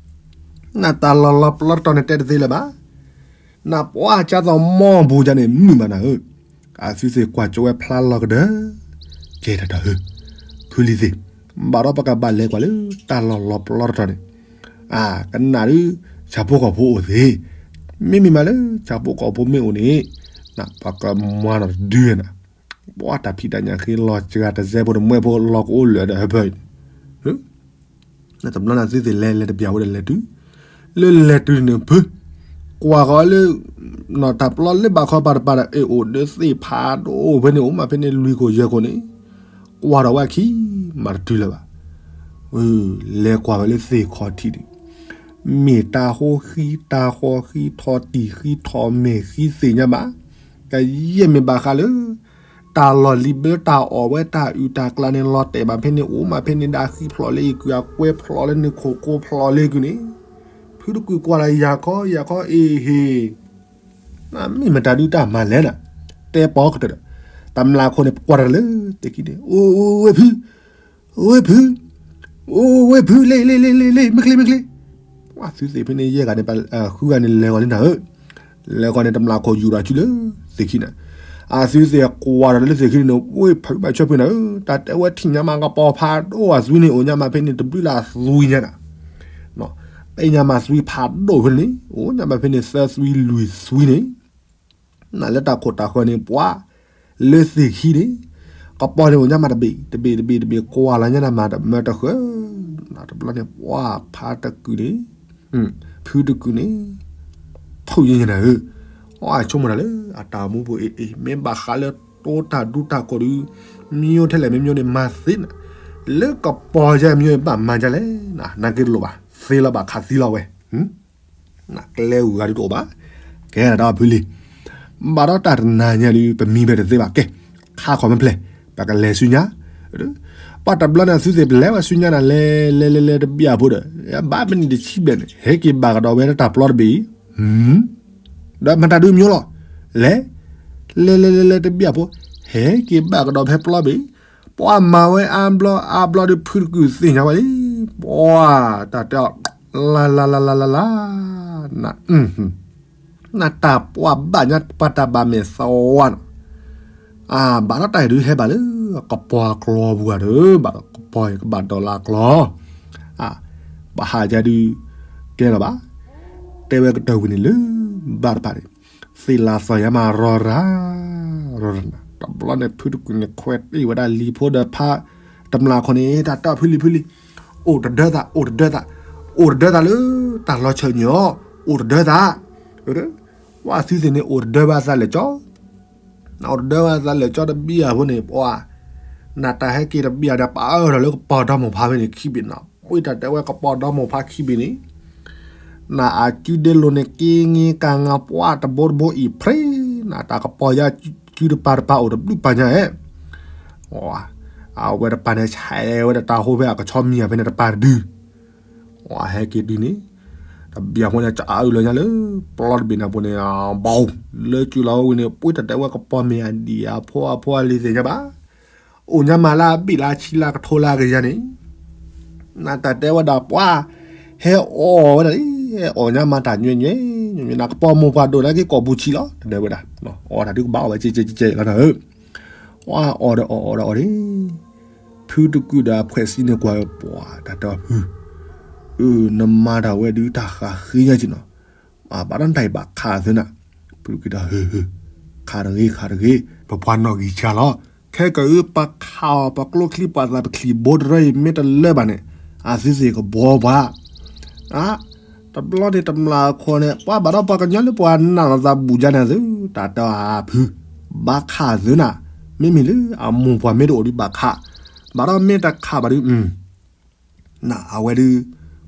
နတၢ်လီၢ်လီၤပျီတတီၤန့ၣ်တဲတသ့လၢၤဘၣ်. နပှၤကၢ်သီၣ်မီၢ်ပူၤယၤန့ၣ် မုာ်မးနၤဧၢ, အသုသ့ၣ်ကွၢ်ကၠိဝဲဖျါလီၤကဒီး, ကဲတၢ်တၢ်ဧၢ, ဖုလံၤသ့ၣ်, ဘၣ်ဒီးပကဘၣ်လဲၤကွၢ်လၢတၢ်လီၢ်လီၤပျီတတီၤန့ၣ်, အကနၣ်ဒုး, ဆၣ်ဖိကီၢ်ဖိအိၣ်သ့, မ့မ့ၢ်မးလၢ ဆၣ်ဖိကီၢ်ဖိမ့ၢ်အိၣ်န့ၣ်, ပှၤကမၤနီၣ်တဒုနၤ, ပှၤတၢ်ဖံးတၢ်ညၣ်ဃ့လီၤစှၤတစဲးဖိတမှဲဖိလီၤကအိၣ်လၢာ်ဒီးဟၢဖၢအံၤန့ၣ် နတဘျီနသုသ့ၣ်လဲၤလဲၤတဘျီဝဲဒီးလဲၤတုၤ, လၢလဲၤတုၤန့ၣ်ဖု, ကွၢ်ဃီလၢ, နီၢ်တၢ်ပျီလၢဘၣ်ခီပၤတပၤဒီး အဲၣ်အိၣ်ဒီးသ့ၣ်ဖးဒိၣ်ဖဲန့ၣ် အိၣ်မးဖဲန့ၣ်လွံၢ်ခိၣ်ယဲၢ်ခိၣ်န့ၣ်, ကွၢ်ဒီးဝဲခံ, မၤတတုၤလၢၤဘၣ်. လဲၤကွၢ်ဝဲလၢသ့ၣ်ခီၣ်ထံးန့ၣ်, မ့ၢ်တၢ်ဃီဃံတၢ်ဃီဃံထီၣ်တံၢ်ဃံထီၣ်မဲာ်ဃံ သ့ၣ်ညါဘၣ်, ကယဲၢ်မ့ၢ်ဘၣ်ဃးလၢ တၢ်လီၢ်လံၤဘၢတၢ်အီၣ်ဝဲတၢ်အုၣ်တၢ်ကျါန့ၣ် လီၤတဲာ်ဘၣ်ဖဲန့ၣ် အိၣ်မးဖဲန့ၣ် ဒၣ်ဃံဖျိးလၢအကုၢ် အကွဲဖျိးလၢန့ၣ်ခိၣ်ကိဖျိးလၢကုၢ်န့ၣ်, ဖုတကုာ်ကွၢ်လၢယၤခီယၤခီအ့ၣ်ဟ့ၣ်, မ့ၢ်မတၤဒုးတၢ်မၤလဲၣ်နၤ, တဲပီကတၢၢ်ဒီး, တမျၢ်ခိၣ်န့ၣ် ပကွၢ်တၢ်လၢသ့ၣ်ခံန့ၣ် အိၣ်ဝဲဖု အိၣ်ဝဲဖု, အိၣ်ဝဲဖု လ့လ့လ့လ့လ့ မ့ၢ်ချ့မ့ၢ်ချ့, ပှၤသုသ့ၣ်ဖဲန့ၣ်ယဲၢ်ဂၤန့ၣ် ဃုဂၤန့ၣ်လဲၤဂီၤလံနၤဧၢ, လဲၤဂီၤန့ၣ် တမျၢ်ခိၣ်ယူၢ်ဒီးဆူလၢသ့ၣ်ခံန့ၣ်, အသုသ့ၣ်ကွၢ်ဒီးလၢသ့ၣ်ခံန့ၣ် ဝ့ၢ်ဖုဘၣ်ဆၢဖုနၤဧၢ, တၢ်တဲဝဲထံၣ်ညါမးကပီၤဖးဒိၣ်အသွံန့ၣ် အိၣ်ညါမးဖဲန့ၣ် တဘျုးလၢအသွံညါနၤ, ပညါမးသွံဖးဒိၣ်ဖဲန့ၣ် အိၣ်ညါမးဖဲန့ၣ် သၢသွံလွံၢ်သွံန့ၣ် နလၢတၢ်ခိၣ်တၢ်ဃၢၤန့ၣ် ပှၤလၢသ့ၣ်ခံန့ၣ်, ကပီၤန့ၣ်အိၣ်ညါမးတဘ့ၣ်တဘ့ၣ်တဘ့ၣ်တဘ့ၣ် ကွၢ်လီၤညါနၤမၤတမၢတဃၢၤ, တဘျီန့ၣ် ပှၢ်ဖါတကုာ်န့ၣ်, ဖုတကုာ်န့ၣ်, ဖုယညါနၤဧၢ, အဆိကမိၣ်တၢ်လၢ အတၢ်မူပူၤအံၤအံၤ မ့ၢ်ဘၣ်ဃးလၢတိတၢ်ဒူတၢ်ကိးဒီး, မ့ၢ်ထဲလဲၣ်မ့ၢ်မ့ၢ်န့ၣ်မၤသ့နၤ, လၢကပီၤယဲမ့ၢ်ဘၣ်မၤဒ်လဲၣ်, နာ်က့တလိၣ်ဘၣ် သ့လီၤဘၣ်ခးသံလီၤဝဲ နကျဲဂုၤဂၤဒုတအိၣ်ဘၣ်, ကဲတၢ်ဖုလံၤ, ဘၣ်ဒီးတၢ်တနၤညါဒု ပမံဖဲတသ့ဘၣ် ကဲ, ခါခီမ့ၢ်ဖျဲၣ်, ပကလဲၤဆူညါ, ပှၢ်တဘျီန့ၣ်သုသ့ၣ်ပလဲၤဝဲဆူညါနၤ လဲၤလဲၤလဲၤလဲၤတဘျီအဖိဒီး, ဘၣ်မ့ၢ်န့ၣ်တဆံဘျဲၣ်န့ၣ် ဟဲက့ၤဘၣ်ကဒီးဝဲလၢတၢ်ပျီတဘ့ၣ်အံၤ, ဒီးမတၤဒုမ့ၢ်လီၤ, လဲၤ, လဲၤလဲၤလဲၤလဲၤတဘျီအဖိ, ဟဲက့ၤဘၣ်ကဒီးဖဲပျီဘ့ၣ်, ပှၢ်မၤဝဲအါဘျီအါဘျီဒီး ဖုတကုာ်သ့ၣ်ညါဝဲလံ, ပှၢ်တၢ်တဲအီၤ, လါလါလါလါလါလါ, နတၢ်ပှၢ်ဘၣ်ညါ ပှၢ်တၢ်ဘၣ်မဲာ်သဝါနီၤ, ဘၣ်ဒီးတၢ်အံၤဒုဟဲဘၣ်လၢ ကပီၤအကျီပူၤဧါဒီး ဘၣ်ဒီးကပီၤအံၤကဘၣ်ဒီးလၢအကျီ, ပှၢ်ဟးယါဒု ကဲလီၤဘၣ်, တဲဝဲကတၢၢ်ဝံၤန့ၣ်လၢ ဘၣ်တဖၣ်န့ၣ်, သ့ၣ်လၤသီၣ်ယါမးရီရၤ, ရီရၤ, တဘျီန့ၣ် ဖုတကုာ်န့ၣ် ခွဲးတ့ၢ်ဝဲဒၣ်လံၤဖိဒီးဖါတမျၢ်ခီန့ၣ် တၢ်တဲအီၤဖုလံၤဖုလံၤ, အိၣ်တဒၢသး အိၣ်တဒၢသး, အိၣ်တဒၢသးလၢတၢ်လီၤဆၢၣ်ညါ, အိၣ်တဒၢသး, ပှၢ်သုသ့ၣ်န့ၣ် အိၣ်တဒၢဘၣ်သးလဲၤကၠီ အိၣ်တဒၢဘၣ်သးလဲၤကၠီတဘံၣ်အဖိန့ၣ် ပှၢ်, နတၢ်ဟဲက့ၤတဘံၣ်အဒီး ပာ်အၢၣ်ထီၣ်လၢကပီၤဒီမါဖါဖဲန့ၣ်ခံဘ့ၣ်နီၤ, ပှၢ်တၢ်တဲဝဲကပီၤဒီမါဖါခံဘ့ၣ်န့ၣ်, နအစုဒ့လိၤန့ၣ် က့င့ကၤငါ ပှၢ်တဘိတဘိအံၤ ဖြ့, နတၢ်ကပီၤယါစုတပၤတပၤအိၣ်တဘျုးပၤညါဧဲ, အဝဲတပၤန့ၣ် ဆဲးဝဲဒီးတၢ်ဟိဖဲအကဆီမံၤဧါဖဲန့ၣ်တပၤတဒု ဟဲက့ၤတုၤန့ၣ်, တဘံၣ်အဖိန့ၣ် ကအုၣ်လီၤညါလၢ ပျီတဘ့ၣ်န့ၣ်အပူၤန့ၣ်, ဘီ, လၢစုလီၤဝဲန့ၣ် ပှၢ်တၢ်တဲဝဲကပီၤမ့ၢ်အဒံၣ်အဖိအဖိအလံၤသ့ၣ်ညါဘၣ်, အိၣ်ညါမးလၢအဘ့ၣ်လၢအဆံလၢကထိလၢကယၤန့ၣ်, နတၢ်တဲဝဲဒၣ်ပှၢ်, ဟဲအီၣ်ဝဲဒၣ်လံ, ဟဲအီၣ်ညါမးတၢ်ညွဲညွဲ, နကပီၤမိၢ်ပှၢ်ဒိၣ်နာ်က့ကိာ်ပူၤဆံးလီၤ တဒၣ်ဝဲဒၣ်, အီၣ်တၢ်ဒုကဘၣ်အီၣ်ဝဲကဲကဲကဲကဲလီၤနၤဧၢ, အီၣ်ဒီးအီၣ်အီၣ်ဒီးအီၣ်န့ၣ် ဖုတကုာ်ဒီးအဖှဲးစံန့ၣ်ကွၢ်ပှၢ်တၢ်တဲအီၤဖု, အၢ နမၤတၢ်ဝဲဒုတၢ်ဃးဃ့ညါက့နီၤ, ဘၣ်ဒီးနတၢ်အံၤဘၣ်ခးသ့နၤ, ဖုတကုာ်ဒီး ဟၢ ဟၢ ခးတဂ့ၤ ခးတဂ့ၤ ပပှၤနီၣ်ဂံၢ်ဆါလီၤ, ခဲကၢအု ပခးအီၤ ပကျိချံပှၤသးပချံၣ်ဘိတရၢအံၤ မ့ၢ်တလၢဘၣ်န့ၣ် အသုသ့ၣ်ကဘှီပှၤ တဘျီန့ၣ်တမျၢ်အခိၣ်န့ၣ် ပှၤဘၣ်ဒီးပှၤကညီလၢပှၤနာ်လီၤသးဘူးကါန့ၣ်သု တၢ်တဲအီၤဖု, ဘၣ်ခးသုနၤ, မ့မ့ၢ်လၢအမိၢ်ပှၢ်မ့ၢ်တအိၣ်ဒုးဘၣ်ခး, ဘၣ်ဒီးမ့ၢ်တခးဘၣ်ဒုး, အဝဲဒုး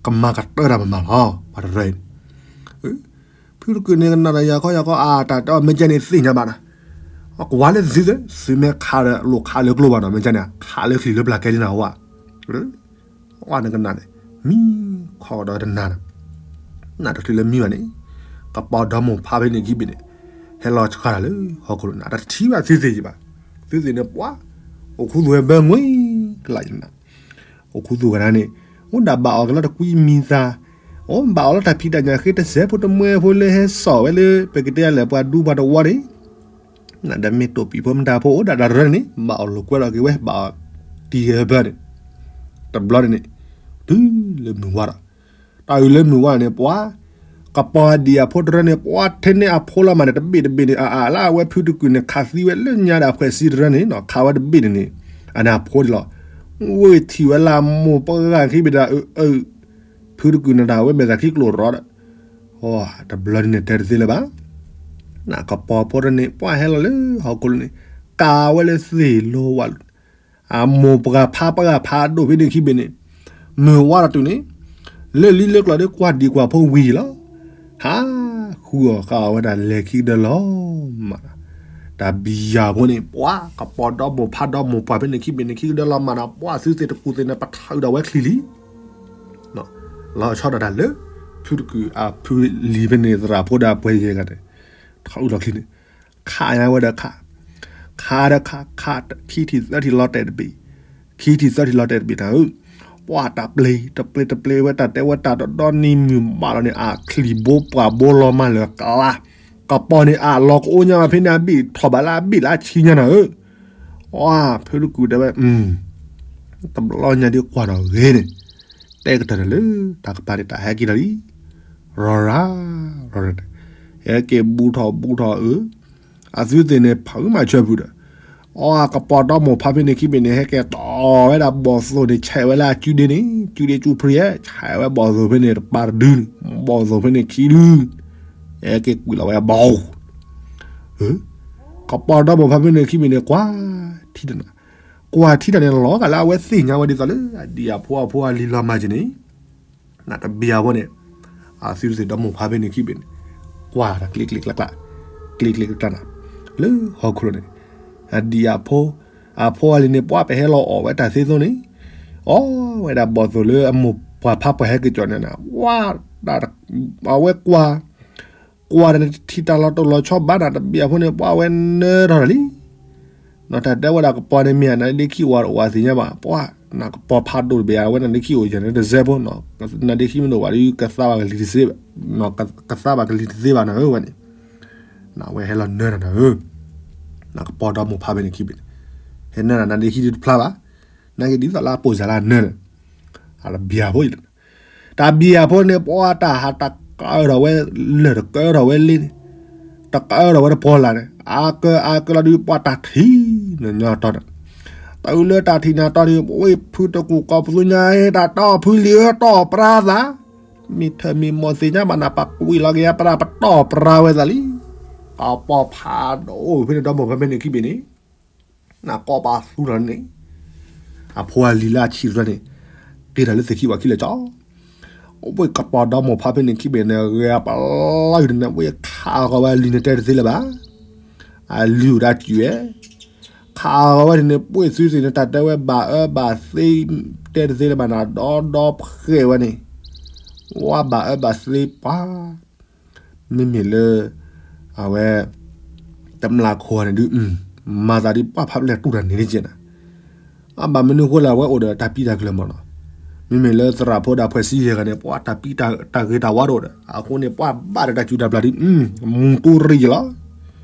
ကမၤကတၢၢ်တၢ်မၤမၤလီၤ ပှၤတရၢအံၤ, ဖုတကုာ်န့ၣ်ကနၣ်ဒီးယၤခီယၤခီ အတၢ်တဲအီၤမ့ၢ်ကဲန့ၣ်သ့ၣ်ညါဘၣ်နၤ, ကွၢ်လၢသုသ့ၣ် သုမ့ၢ်ခးဒီးလိာ်ခးလၢကျိဘၣ်နီၤ မ့ၢ်ကဲန့ၣ် ခးလၢချံၣ်လၢပျၢ်ကဲလံနၤဝဲ အဝဲနကနၣ်န့ၣ် မံခီဒီးတနၤန့ၣ်, နတချုးလၢမံဘၣ်န့ၣ်, ကပီၤဒီမိၢ်ဖါဖဲန့ၣ်ခံဘ့ၣ်န့ၣ်, ဟဲလီၤဆှၢတၢ်လၢဟီၣ်ခိၣ်လိၤန့ၣ် တထံၣ်ဘၣ်သုသ့ၣ်ယံၤဘၣ်, သုသ့ၣ်န့ၣ်ပှၤ, အိၣ်ခူသူၣ်ဝဲဘၢငွံကလးယနၤ, အိၣ်ခူသူၣ်ကနၤန့ၣ်, အိၣ်ဒၣ်ဘၣ်အီၤကလီတကွံမံၤသး, အိၣ်ဘၣ်အီၤလၢတၢ်ဖံးတၢ်ညၣ်ဃ့တစဲးဖိတမှဲဖိလၢဟဲစိာ်ဝဲလၢ ပကတဲလဲၣ်ပှၤဒူပှၤတဝီန့ၣ် နဒီးမ့ၢ်တိာ်ပံာ်ဖိမတၤဖိအိၣ်ဒၣ်ဒီးရၢန့ၣ် ဘၣ်အီၤလိာ်ကွဲလီၤက့ၤဝဲ ဘၣ်အီၤတံၢ်ဂဲၤဘၢန့ၣ်, တဘျီန့ၣ်န့ၣ်, တုၤလၢမုၢ်ဝါဒီး, တၢ်အုၣ်လၢမုၢ်ဝါန့ၣ် ပှၤ, ကပီၤဒံၣ်အဖိတရၢန့ၣ် ပှၤထဲန့ၣ်အဖိလီၤမးန့ၣ် တဘ့ၣ်တဘ့ၣ်န့ၣ် အအၣ်လၢအဝဲဖုတကုာ်န့ၣ် ခးသံဝဲလၢညါဒီးအဖှဲးစံတရၢန့ၣ် ခးဝဲတဘ့ၣ်န့ၣ်န့ၣ်, အန့ၣ်အဖိဒ်လီၤ, ဝ့ၢ်ထံၣ်ဝဲလၢအမိၢ်ပှၢ်ဂၤခံဘ့ၣ်ဒီး အၢ ဖုတကုာ်န့ၣ်ဒၣ်ဝဲမဲာ်သၣ်ခံကျိၣ်ရီဒီး, တဘျီန့ၣ်န့ၣ်တဲတသ့လၢၤဘၣ်, ကပီၤဖိတရၢန့ၣ် ပှၤဟဲလီၤလၢဟီၣ်ခိၣ်လိၤန့ၣ်, ကးဝဲလၢသ့ၣ်လိဝဲ, အမိၢ်ပှၢ်ဖါပှၢ်ဖးဒိၣ်ဖဲန့ၣ်ခံဘ့ၣ်န့ၣ်, မုၢ်ဝါဒီးတုၤန့ၣ်, လၢလံလၢကျီဒီးကွၢ်ဒံးကွၢ်ဖိဝံၤလီၤ, ဟးဃုအီၤဃာ်အီၤဝဲဒၣ်လဲၤခံကဒၢလီၤမး, တၢ်ဘံယၤဖိန့ၣ် ပှၤကပီၤဒီမိၢ်ဖါဒီမိၢ်ပှၢ်ဖဲန့ၣ်ခံဘ့ၣ်န့ၣ်ခံကဒၢလီၤမးဒီး ပှၤသုသ့ၣ်တကူၣ်သ့ၣ်န့ၣ် ပထးအုးဒၣ်ဝဲချံလံ လီၤဆီဒၣ်တၢ်လၢ ဖုတကုာ်အဖုလံၤဖဲန့ၣ် သရၣ်ဖိဒီးအပှဲၤယဲၢ်ဂၤန့ၣ်, ထီၣ်အုၣ်လီၤချံန့ၣ်, ခးညါဝဲဒီးခး, ခးဒီးခး, ခး, ခံထံၣ်သၢထံၣ်လီၤတဲာ်တဘ့ၣ်, ခံထံၣ်သၢထံၣ်လီၤတဲာ်တဘ့ၣ်တၢ်ဧၢ, ပှၤတၢ်ပျ့ၤ, တပျ့ၤတပျ့ၤဝဲတၢ်တဲဝဲတၢ်ဒီးဒီနံၤမုၢ်ဘၣ်လီၤန့ၣ် အချံၣ်ဘိပှၢ်ဘိလီၤမးလၢကလါ, ကပီၤန့ၣ်အလီၤကအိၣ်ညါဘၣ်ဖဲန့ၣ်အဘ့ၣ်ထီၣ်ဘၣ်လၢအဘ့ၣ်လၢအဆံညါနၤဧၢ, ပှၤဖုတကုာ်တဲဝဲ တဘျီညါဒ်ကွၢ်နီၣ်ဂ့ၤန့ၣ်, တဲကတၢၢ်တၢ်လၢ တၢ်ကပၤန့ၣ်တၢ်ဟဲက့ၤလီၤလံ, ရီရၤ, ရီရၤ, ဟဲက့ၤဘူးထီၣ်ဘူးထီၣ်အၢ, အသုသ့ၣ်န့ၣ်ဖုမၤဆၢဖုဒီး, အကပီၤဒီမိၢ်ဖါဖဲန့ၣ်ခံဘ့ၣ်န့ၣ် ဟဲက့ၤတီၢ်ဝဲဒၣ်ဘီၣ်သိၣ်န့ၣ် ဆဲးဝဲလၢအစုဒ့န့ၣ် စုဒ့စုဖရံဧၢ, ဆဲးဝဲဘီၣ်သိၣ်ဖဲန့ၣ်တပၤတဒုန့ၣ် ဘီၣ်သိၣ်ဖဲန့ၣ်ခံဒု, ဟဲက့ၤကွံာ်လီၤဝဲဘီၣ် ကပီၤဒီမိၢ်ဖါဖဲန့ၣ်ခံဘ့ၣ်န့ၣ် ကွၢ်ထံတနၤ, ကွၢ်ထံတနၤန့ၣ် လီၤဂာ်လၢအဝဲသ့ၣ်ညါဝဲဒ်သိးလၢ အဒံၣ်အဖိအဖိအလံၤလီၤမၢ်က့ၤန့ၣ် နတဘံၣ်အဖိန့ၣ် အသုသ့ၣ်ဒီမိၢ်ဖါဖဲန့ၣ်ခံဘ့ၣ်န့ၣ် ကွၢ်တၢ်ကျ့ကျ့ကျါကျါ, ကျ့ကျ့ကျါကျါနၤ, လၢဟီၣ်ခိၣ်န့ၣ် အဒံၣ်အဖိ, အဖိအလံၤန့ၣ် ပှၢ်ပဟဲလီၤအီၣ်ဝဲတၢ်သ့သိန့ၣ်, အီၣ်ဝဲဒၣ်ဘီၣ်သိၣ်လၢအမိၢ်ပှၢ်ဖါပှၢ်ဟဲက့ၤကၠီၣ်န့ၣ်နၤ, ဝါ, အဝဲကွၢ်, ကွၢ်ဒီးထံၣ်တၢ်လီၤတိၢ်လီၤဆီဘၣ်နၤ တဘံၣ်အဖိန့ၣ် ပှၢ်ဝဲနၢထီၣ်လံ နီၢ်တၢ်တဲဝဲဒၣ်ကပီၤန့ၣ်မ့ၢ်အနါဒ့ခံအိၣ်ဝဲတအိၣ်ဝဲသ့ၣ်ညါဘၣ်, ပှၢ်နၤကပီၤဖးဒိၣ်တဘ့ၣ် အဝဲနါဒ့ခံအိၣ်ယဲၢ်န့ၣ်တစဲးဖိ, နါဒ့ခံမ့ၢ်တအိၣ်ဘၣ်ဒီး ကသါဘၣ်ကလံၤတသ့ဘၣ်, ကသါဘၣ်ကလံၤတသ့ဘၣ်နၤဧၢဝဲန့ၣ်, နဝဲဟဲလီၤနၢနၤနၤဧၢ, နကပီၤဒီမိၢ်ဖါဖဲန့ၣ်ခံဘ့ၣ်န့ၣ်, ဟဲနၢနၤနါဒ့ခံဒုတဖျါဘၣ်, နာ်က့ဒ်သိးလၢအပိၢ်စၢ်လၢအနၢန့ၣ်, အတဘံၣ်အဖိ တၢ်ဘံၣ်အဖိန့ၣ် ပှၤတၢ်ဟးတကၢထီၣ်ဝဲ လၢၢ်တကၢထီၣ်ဝဲလ့န့ၣ်, တကၢထီၣ်ဝဲတပီၤလၢ်န့ၣ် အါကၢအါကၢလီၤဒုး ပှၤတၢ်ထံၣ်နညီတီၢ်ဒီး, တၢ်အုးလၢတၢ်ထံၣ်နၤတီၢ်ဒီး ဝ့ၢ်ဖုတကူၣ်ကီၢ်ပသူညါ တၢ်တီၢ်ဖုလံဧၢ တီၢ်ပြါသး, မ့ၢ်ထၢၣ်မ့ၢ်မိၢ်သ့ၣ်ညါဘၣ်နၤ ပှၤကွံာ်လီၤက့ၤအပြါ ပတီၢ်ပြါဝဲသးလံ, ပှၤပီၤဖးဒိၣ်ဖဲန့ၣ် ဒီမိၢ်ဖါဖဲန့ၣ်ခံဘ့ၣ်န့ၣ် နကိးပသူထီၣ်န့ၣ်, အဖိအလံၤလၢအဆံးတဖျၢၣ်န့ၣ်, က့ၤထီၣ်လၢသ့ၣ်ခံဝၤခံလဲၣ်ကၠီ, အိၣ်ဘှံးကပီၤဒီမိၢ်ဖါဖဲန့ၣ်ခံဘ့ၣ်န့ၣ် ဂဲၤအပလီၢ်ယုၢ်န့ၣ် ဝဲခးဃီၤဝဲအလံၤန့ၣ်တဲတသ့လၢၤဘၣ်, အလံၤအိၣ်ဒၣ်စူၣ်ဝဲ, ခးဃီၤဝဲန့ၣ် ပှ့ၢ်သုသ့ၣ်န့ၣ် တၢ်တဲဝဲဘၣ်အၢဘၣ်သ့ တဲတသ့လၢၤဘၣ်နၤ ဒီဒီဖှဲးဝဲန့ၣ်, ဝါဘၣ်အၢဘၣ်သ့ပှၤ မ့မ့ၢ်လၢ အဝဲ တမျၢ်ခိၣ်န့ၣ်ဒုး မၤသးဒ်ပှၤဖးဖျဲၣ်တူၢ်တၢ်န့ၣ်န့ၣ်က့နၤ, အဘၣ်မနုၤဃိလဲၣ် အဝဲအိၣ်ဒီးတၢ်ပံးတၢ်ကျၢၤမးနီၤ, မ့မ့ၢ်လၢသရၣ်ဖိဒီးဖှဲးစံယဲၢ်ဂၤန့ၣ် ပှၤတၢ်ပံးတၢ်ဂ့ၤတၢ်ဝါတအိၣ်ဒီး အဃိန့ၣ် ပှၤဘၣ်ဒီးတၢ်စူၢ်တၢ်ပျၢ်ဒုး မူတူရံယလီၤ,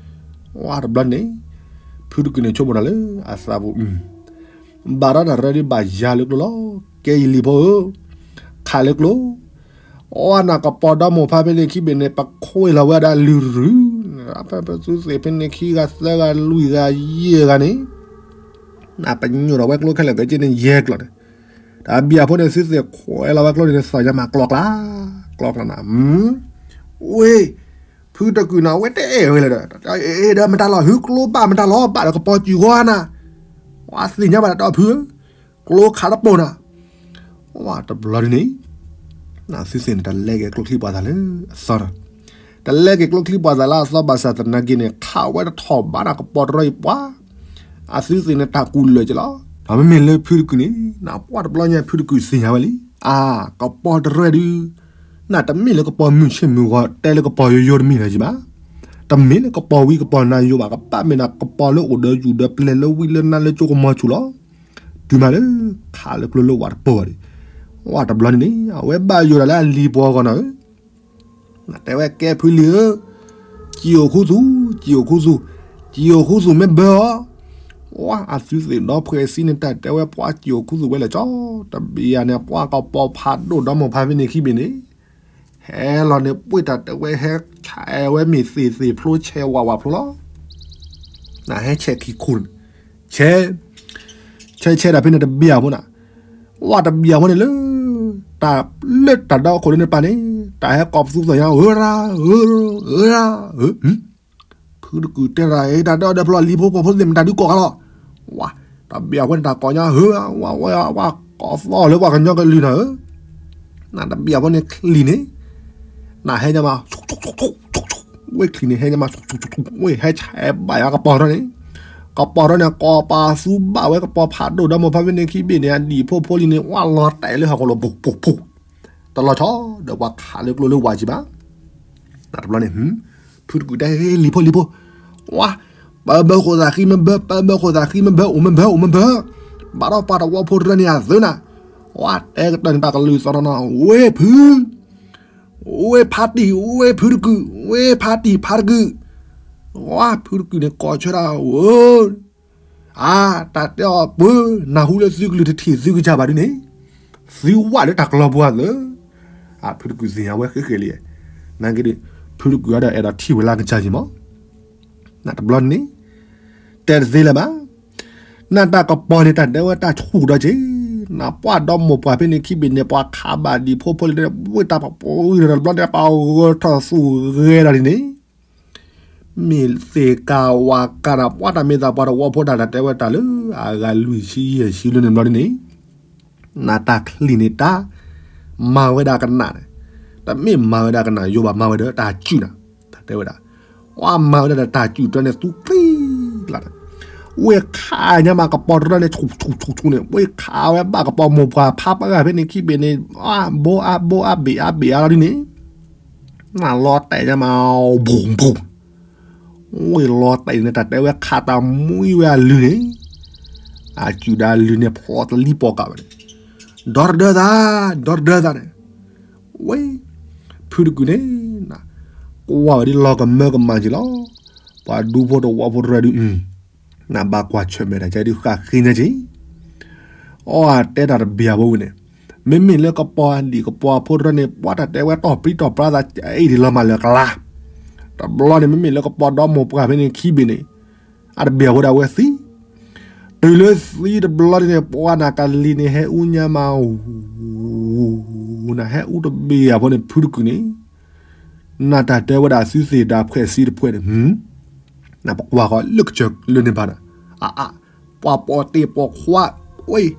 ဝါတဘျီန့ၣ် ဖုတကုၢ်န့ၣ်ဆိကမိၣ်တၢ်လၢအသးပူၤ ဘၣ်ဒီးတၢ်ရဲဒုးဘၣ်ယၤလၢကျိလီၤ, ကဲယလံၤဖိဧၢ, ခးလၢကျိ, အီနၤကပီၤဒီမိၢ်ဖါဖဲန့ၣ်ခံဘ့ၣ်န့ၣ် ပခွဲးလီၤဝဲဒၣ်လုၢ်ရုၢ်, ဖဲဖဲသုသ့ၣ်ဖဲန့ၣ်ခံဂၤသၢဂၤလွံၢ်ဂၤယဲၢ်ဂၤန့ၣ်, နပညိၣ်ထီၣ်ဝဲကျိခဲလၢာ်ကဲက့န့ၣ်ယဲၢ်ကျီၢ်န့ၣ်, တၢ်ဘံၣ်အဖိန့ၣ်သုသ့ၣ်ခွဲးလီၤဝဲကျိန့ၣ် သီၣ်ညါမးကျီကျါ, ကျီကျါနၤ, ဝ့ၢ် ဖုတကုၢ်နၤ ဝဲတအဲၣ်ဝဲလၢၤဒီး, အဲၣ်ဒီးမတၤလီၤ ဟုကျိဘၣ်မတၤလီၤ ဘၣ်ဒီးကပီၤစူၢ်ဃီနၤ, ဝါသ့ၣ်ညါဘၣ်ဒီးတီၢ်ဖုဧၢ, ကျိခးတပိာ်နၤ, ဝါတဘျီဒ်န့ၣ်, သုသ့ၣ်န့ၣ် တလဲက့ၤကျိချံပှၤသးလၢအသီဒီး, တလဲက့ၤကျိချံပှၤသးလၢအသီဘၣ်ဆၣ်သနာ်က့န့ၣ် ခးဝဲတထီၣ်ဘၣ်နၤကပီၤတရၢအံၤပှၤ, အသုသ့ၣ်န့ၣ်တၢ်ကူၣ်လၢာ်က့လီၤ, ဒီးမ့မ့ၢ်လၢဖုတကုၢ်န့ၣ် နပှၢ်တဘျီညါဖုတကုၢ်သ့ၣ်ညါဝဲလံ, အါ ကပီၤတရၢဒုး နတမ့ၢ်လၢကပီၤမုၢ်ဆ့ၣ်မုၢ်ဂီၤ တဲလၢကပီၤယိယိတမ့ၢ်လၢၤဘၣ်, တမ့ၢ်လၢကပီၤဝံကပီၤနါယိဘၣ် ကဘၣ်မ့ၢ်နၤကပီၤလၢအိၣ်ဒီးယူၢ်ဒီးပျဲၢ်လၢဝံလၢနါလၢကၠိကမီၤဆူၣ်လီၤ, တုၤမးလၢ ခးလၢကျိလၢဝၤတပိာ်ဘၣ်ဒီး, ဝါတဘျီန့ၣ်န့ၣ် အဝဲဘၣ်ယိၢ်ဒၣ်လၢအလံၤပှီၤဂီၢ်နၤဧၢ တဲဝဲကဲဖုလံၤဧၢ, စံၣ်အိၣ်ခူသူၣ်, စံၣ်အိၣ်ခူသူၣ်, စံၣ်အိၣ်ခူသူၣ်မ့ၢ်ဘၢအီၤ, ဝါအသုသ့ၣ်ဒီဖှဲးစံန့ၣ် တၢ်တဲဝဲပှၤစံၣ်အိၣ်ခူသူၣ်ဝဲလဲၣ်ကၠီ, တဘံၣ်ယၤန့ၣ် ပှၤကပီၤဖးဒိၣ်ဒီမိၢ်ဖါဖဲန့ၣ်ခံဘ့ၣ်န့ၣ်, ဟဲလီၤန့ၣ် ပှ့ၢ်တၢ်တဲဝဲဟဲဆဲးဝဲမ့ၢ်သ့ၣ်သ့ၣ်ဖျိဆဲးဝးဝးဖျိလီၤ, နဟဲဆဲးခံခိၣ်န့ၣ်, ဆဲး ဆဲးဆဲးတၢ်ဖဲန့ၣ်တဘံၣ်အဖိနၤ, ဝါတဘံၣ်အဖိန့ၣ်လၢ တၢ်လၢတၢ်ဒီခိၣ်လၢန့ၣ်ပၢ်န့ၣ် တၢ်ဟဲကိးပသူသီၣ်ညါ ဧၢရၣ် ဧၢရၣ် ဧၢရၣ် ဖုတကုၢ်တဲတၢ် တၢ်ဒီဒီဖျိလံၤဖိပိာ်ဖိသ့ၣ် မတၤဒုးကိးဂၤလီၤ, ဝါ တဘံၣ်အဖိန့ၣ်တၢ်ကိးညါ ဧၢ ဝါ ဝါ ကိးသီၣ်လၢပှၤကညီကလုၢ်နၤဧၢ, နတဘံၣ်အဖိန့ၣ်ချံၣ်န့ၣ် နဟဲညါမး ဝ့ၢ်ချံၣ်န့ၣ်ဟဲညါမး ဝ့ၢ်ဟဲဆဲးဘၣ်ယါကပီၤထီၣ်န့ၣ်, ကပီၤထီၣ်န့ၣ် ကိးပသူဘၣ်ဝဲကပီၤဖးဒိၣ်ဒီမိၢ်ဖါဖဲန့ၣ်ခံဘ့ၣ်န့ၣ် အဒံၣ်ဖိဖိလံၤန့ၣ် ဝါလီၤတဲာ်လၢဟီၣ်ခိၣ်လိၤ ပူၤပူၤပူၤ, တလီၤဆီဒီးပှၤခးလၢကျိလၢဝၤကံဘၣ်, နတဘျီန့ၣ် ဖုတကုၢ်တဲ လံၤဖိလံၤဖိ, ဝါ ပၢဘၢဃိၣ်သးဃံမ့ၢ်ဘၢ ပၢဘၢဃိၣ်သးဃံမ့ၢ်ဘၢ အိၣ်မ့ၢ်ဘၢ အိၣ်မ့ၢ်ဘၢ, ဘၣ်ဒီးပှၤတဝီဖိတရၢန့ၣ်အသုနၤ, ဝါတဲကတၢၢ်န့ၣ် ပှၤကလုၢ်သီထီၣ်နီၤ ဝ့ၢ်ဖု ဝ့ၢ်ဖါတံၢ် ဝ့ၢ်ဖုတကုၢ် ဝ့ၢ်ဖါတံၢ်ဖါတကုၢ်, ဝါဖုတကုၢ်န့ၣ်ကိးဆၢဒၣ်ဧၢ, အါ တၢ်တဲအီၤပၢ နၢ်ဟူလၢသုကလုၢ်တထံၣ်သုကစၢ်ဘၣ်ဒ်န့ၣ်, သုဝၣ်လၢတၢ်ကလီပူၤအသး, အဖုတကုၢ်သ့ၣ်ညါဝဲဃဲဃဲလံ, နာ်က့ဒီး ဖုတကုၢ်အဒီးအဲၣ်ဒိးထံၣ်ဝဲလၢကစၢ်ယံၤမး, နတဘျီန့ၣ် တဲတသ့လၢၤဘၣ် နတၢ်ကပီၤန့ၣ် တၢ်တဲဝဲတၢ်ဆူၣ်ဒီးက့ၤ, နပှၤဒီမိၢ်ပှၢ်ဖဲန့ၣ်ခံဘ့ၣ်န့ၣ် ပှၤခးဘၣ်ဒံးဖိဖိလံၤ ဝ့ၢ်တၢ်ပှၤပှၤတဘျီန့ၣ် ပှၤဂၢၢ်ထီၣ်သူၣ်ဂဲၤဒီးဒ်န့ၣ် မ့ၢ်သ့ၣ်ကၢ်ဝၣ်ကၢ်နၤ ပှၤတၢ်မ့ၢ်သးပှၤတဝီဖိတၢ် တၢ်တဲဝဲတၢ်လၢ အဂၤလွံၢ်ဆံယဲၢ်ဆံလၢန့ၣ်ဘျီဒ်န့ၣ် နတၢ်ချံၣ်န့ၣ်တၢ် မၤဝဲဒၣ်ကနၣ်န့ၣ်, တမ့ၢ်မၤဝဲဒၣ်ကနၣ် ယိၤဘၣ်မၤဝဲဒီးတၢ်စုၣ်နၤ, တၢ်တဲဝဲဒၣ်, ပှၤမၤဝဲဒၣ်ဒီးတၢ်စုၣ်တၢ်န့ၣ် သူကျံလၢ်န့ၣ်, ဝ့ၢ်ခးညါမးကပီၤတရၢန့ၣ် ဆူၣ်ဆူၣ်ဆူၣ်ဆူၣ်န့ၣ် ဝ့ၢ်ခးဝဲဘၣ်ကပီၤမိၢ်ပှၢ်ဖးပှၤဂၤဖဲန့ၣ်ခံဘ့ၣ်န့ၣ် အဘိအဘိအဘ့ၣ်အဘ့ၣ်အါလီၤဒ်န့ၣ် နလီၤတဲာ်ညါမး ဘူးဘူး, ဝ့ၢ်လီၤတဲာ်န့ၣ် တၢ်တဲဝဲခးတၢ်မှံဝဲအလုၢ်န့ၣ်, အစုၣ်ဒီးအလုၢ်န့ၣ် ဖျိတလံပိာ်ကးဝဲန့ၣ်, ဒီတဒၢသး, ဒီတဒၢသးန့ၣ်, ဝဲ, ဖုတကုၢ်န့ၣ်, ကွၢ်ဝဲဒ်လီၤကမၢကမၣ်က့ၤလီၤ, ပှၤဒူဖိတဝီဖိတရၢဒုး နဘၣ်ကွၢ်ဆၢၣ်မဲာ်တၢ်ကဲဒုးဃၣ်ဃ့ညါက့ၤ, အီၣ်အတဲတၢ်တဘ့ၣ်အဘိဝံၤန့ၣ်, မ့မ့ၢ်လၢကပီၤအဒံၣ်ကပီၤအဖိတရၢန့ၣ် ပှၤတၢ်တဲဝဲတီၢ်ပြံတီၢ်ပြါသး အ့ၣ်ဒံးလီၤမၢ်လၢကလါ, တဘျီန့ၣ် မ့မ့ၢ်လၢကပီၤဒီမိၢ်ပှၢ်ဖဲန့ၣ်ခံဘ့ၣ်န့ၣ်, အတဘ့ၣ်အဘိဒၣ်ဝဲသံ, တုၤလၢသံတဘျီန့ၣ် ပှၤနၢ်ကလံၤန့ၣ် ဟဲအူညါမး နဟဲအူတဘ့ၣ်အဘိန့ၣ် ဖုတကုၢ်န့ၣ်, နတၢ်တဲဝဲဒၣ်သုသ့ၣ်ဒၣ်ဖှဲးစံတဖှဲးန့ၣ် နပကွၢ်ဃီလၢကစၢၢ်လၢန့ၣ်ဘၣ်ဒီး, အအ, ပှၤပိာ်တ့ၢ်ပိာ်ခွါ, ဝ့ၢ်,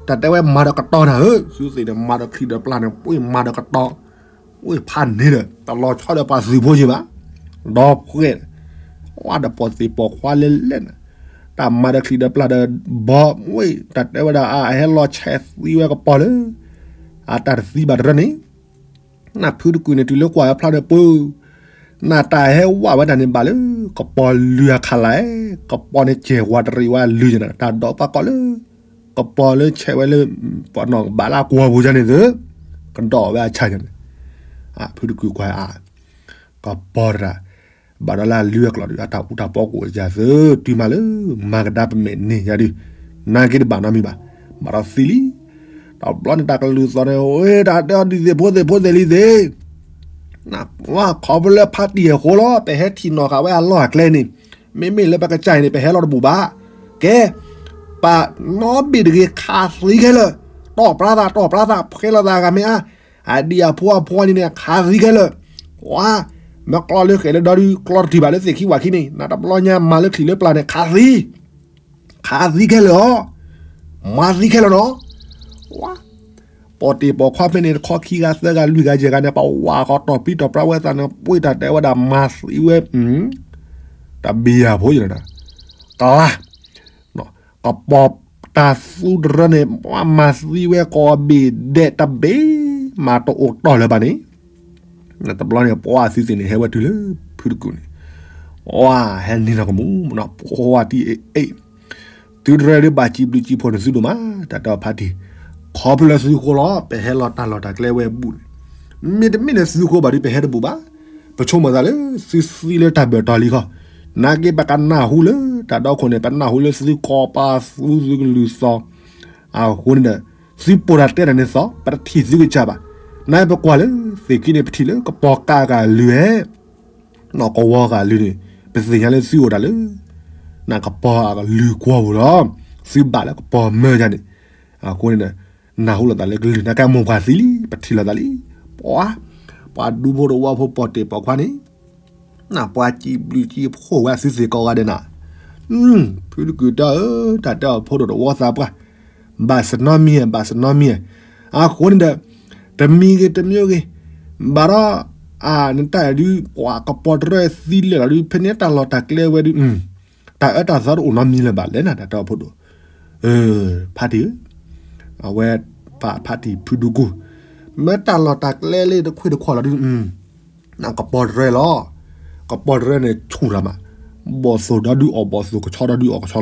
တၢ်တဲဝဲမၤဒီးကတီၤနၤဧၢ, သုသ့ၣ်န့ၣ် မၤဒီးချံၣ်ဒီးပျၢ်န့ၣ် ဝ့ၢ်မၤဒီးကတီၤ, ဝ့ၢ်ဖးန့ၣ်ဒီး တလီၤဆီဒီးပှၤသုးဖိယံၤဘၣ်, ဒီဖှဲး, ဝါဒီးပိာ်တ့ၢ်ပိာ်ခွါလဲၣ်လဲၣ်န့ၣ်, တၢ်မၤဒီးချံၣ်ဒီးပျၢ်ဒီးဘီ, ဝ့ၢ်, တၢ်တဲဝဲဒၣ်အဟဲလီၤဆဲးသံဝဲကပီၤလၢ အတၢ်တသံဘၣ်တရၢန့ၣ် နဖုတကုၢ်န့ၣ် တုၤလၢကွၢ်ဝဲဖျါဒီးပှၤ, နတၢ်ဟဲဝးဝဲတၢ်န့ၣ်ဘၣ်လၢ ကပီၤလုၢ်အခးလၢ်, ကပီၤန့ၣ်စဲၤဝးတရံးဝဲအလုၢ်ယၤန့ၣ် တၢ်ဒိးပှၤကိးလၢ ကပီၤလၢဆဲးဝဲလၢ ပှၤနီၢ်ကဘၣ်လၢအကွီၢ်ပူၤယၤန့ၣ်သ့, ကဒီးဝဲအဆၣ်ယၤန့ၣ်, ဖုတကုၢ်ကွၢ်အါ, ကပီၤတၢ် ဘၣ်ဒီးလၢအလုၢ်အကျိၤဒီး အတၢ်အူတၢ်ပီကိးယၤသ့, တုၤမးလၢ မၤကဒါပမဲာ်န့ၢ်ယၤဒုး, နာ်က့တဘၣ်နီတမံၤဘၣ်, ဘၣ်ဒီးသံလံ, တဘျီန့ၣ်တၢ်ကလုၢ်သီန့ၣ် ဝ့ၢ်တၢ်တဲအီၤဒ်သ့ၣ်ဖိသ့ၣ်ဖိသ့ၣ်လံသ့ၣ် ဝါခီဖျိလၢဖါတံၢ်အဃိလီၤ ပဟဲထံၣ်နီၢ်ဃာ်ဝဲအလီၢ်အကျဲန့ၣ်, မ့မ့ၢ်လၢပကစၢ်အံၤန့ၣ် ပဟဲလီၤတဘူးဘၣ်, ကဲ, ပနီၣ်ဘ့ၣ်တဂ့ၤခးသံခဲလၢာ်, တီၢ်ပြါသး တီၢ်ပြါသး ဖှဲလီၤသးဂၤမ့ၢ်အါ, အဒံၣ်အဖိအဖိန့ၣ်န့ၣ် ခးသံခဲလၢာ်, ဝါ, မ့ၢ်ကျီလၢဃဲးလၢဒီဒုး ကျီတထံၣ်ဘၣ်လၢသ့ၣ်ခံဝၣ်ခံန့ၣ် နတဘျီညါမၤလၢချံၣ်လၢပျၢ်န့ၣ် ခးသံ ခးသံခဲလၢာ်အီၤ, မၤသံခဲလၢာ်နီၤ, ဝါ, ပိာ်တ့ၢ်ပိာ်ခွါဖဲန့ၣ် ခီခံဂၤသၢဂၤလွံၢ်ဂၤယဲၢ်ဂၤန့ၣ် ပဝၢ်ဃီတီၢ်ပြံတီၢ်ပြါဝဲသးန့ၣ် ပှ့ၤတၢ်တဲဝဲဒၣ်မၤသံဝဲ, တဘံယၤဖိယၤဒီး, ကလါ, ကပီၤတၢ်သူတရၢန့ၣ် ပှၤမၤသံဝဲကိးဘ့ၣ်ဒဲးတဘ့ၣ်, မၤတအိၣ်တီၢ်လၢၤဘၣ်န့ၣ် တဘျီန့ၣ် ပှၤသုသ့ၣ်န့ၣ် ဟဲဝဲတုၤလၢ ဖုတကုၢ်န့ၣ်, ဝါ, ဟဲနံၤနီၢ်ကမူၣ်မနီၤ ပှၤတံၢ်အ့ၣ်, သုတရၢဒုးဘၣ်စံးဘျုးစံးဖှိၣ်န့ၣ်သုဒိၣ်မး, တၢ်တဲအီၤဖါတံၢ်, ခီဖျိလၢသုဃိလီၤ ပဟဲလီၤတၢ်လီၢ်တၢ်ကျဲဝဲအဘူးန့ၣ်, မ့တမ့ၢ်လၢသုဃိဘၣ်ဒုး ပဟဲတဘူးဘၣ်, ပဆိကမိၣ်သးလၢ သုသံလၢတၢ်ဘၢၣ်တီၤလံခီ, နာ်က့ပကနၢ်ဟူလၢ တၢ်ဒီခိၣ်န့ၣ် ပနၢ်ဟူလၢသုကီၢ်ပၤသူသုကလုၢ်သီ, အဃိန့ၣ်ဒီး သုပိာ်တၢ်တဲတၢ်န့ၣ်သီ ပတထံၣ်သုကစၢ်ဘၣ်, နာ်ပကွၢ်လၢ သ့ၣ်ခံန့ၣ် ပထံၣ်လၢကပီၤကးဂၤလုၢ်ဟဲ နီၢ်ကဝီၤဂၤလုၢ်န့ၣ် ပသ့ၣ်ညါလၢသုအိၣ်တၢ်လၢ နကပီၤအကလုၢ်ကွီၢ်ပူၤလီၤ, သုဘၣ်လၢကပီၤမၢယၤန့ၣ်, အဃိန့ၣ်ဒီး နၢ်ဟူလိာ်သးလၢကလုၢ် နကဲမိၢ်ပှၢ်သံလံ ပထံၣ်လိာ်သးလံ, ပှၤ, ပှၤဒူဖိတဝီဖိပိာ်တ့ၢ်ပိာ်ခွါန့ၣ်, နပှၤစံးဘျုးစံးဖှိၣ်ဝဲသုသ့ၣ်ကိးဂၤဒဲးနၤ, ဖုတကုၢ်တၢ်ဧၢ, တၢ်တဲအီၤဖိဒိၣ်တဝီသးပှၢ်, ဘၣ်စနီမံၤဧါ ဘၣ်စနီမံၤဧါ, အဃိန့ၣ်ဒီး တမံၤဂ့ၤတမံၤဂ့ၤ, ဘၣ်ဒီး အနတၢ်ဒုး ပှၤကပီၤတရၢသံလၢာ်လီၤဒုး ဖဲန့ၣ်တၢ်လီၢ်တၢ်ကျဲဝဲဒုး, တၢ်အၢတၢ်သီတအိၣ်နီတမံၤလၢၤဘၣ်လဲၣ်နၤ တၢ်တဲအီၤဖိဒိၣ်, ဖါတံၢ်ဧၢ, အဝဲ ဖါတံၢ်ဖုဒူကိၢ်, မ့ၢ်တၢ်လီၢ်တၢ်ကျဲလၢတခွ့ၣ်တခွါလီၤဒုး ကပီၤတရၢလီၤ, ကပီၤတရၢန့ၣ်ဆူၣ်ထီၣ်မး, ဘီၣ်သိၣ်ဒီဒုးအီၣ်ဘီၣ်သိၣ် ကဆီဒီဒုးအီၣ်ကဆီလီၤ, အ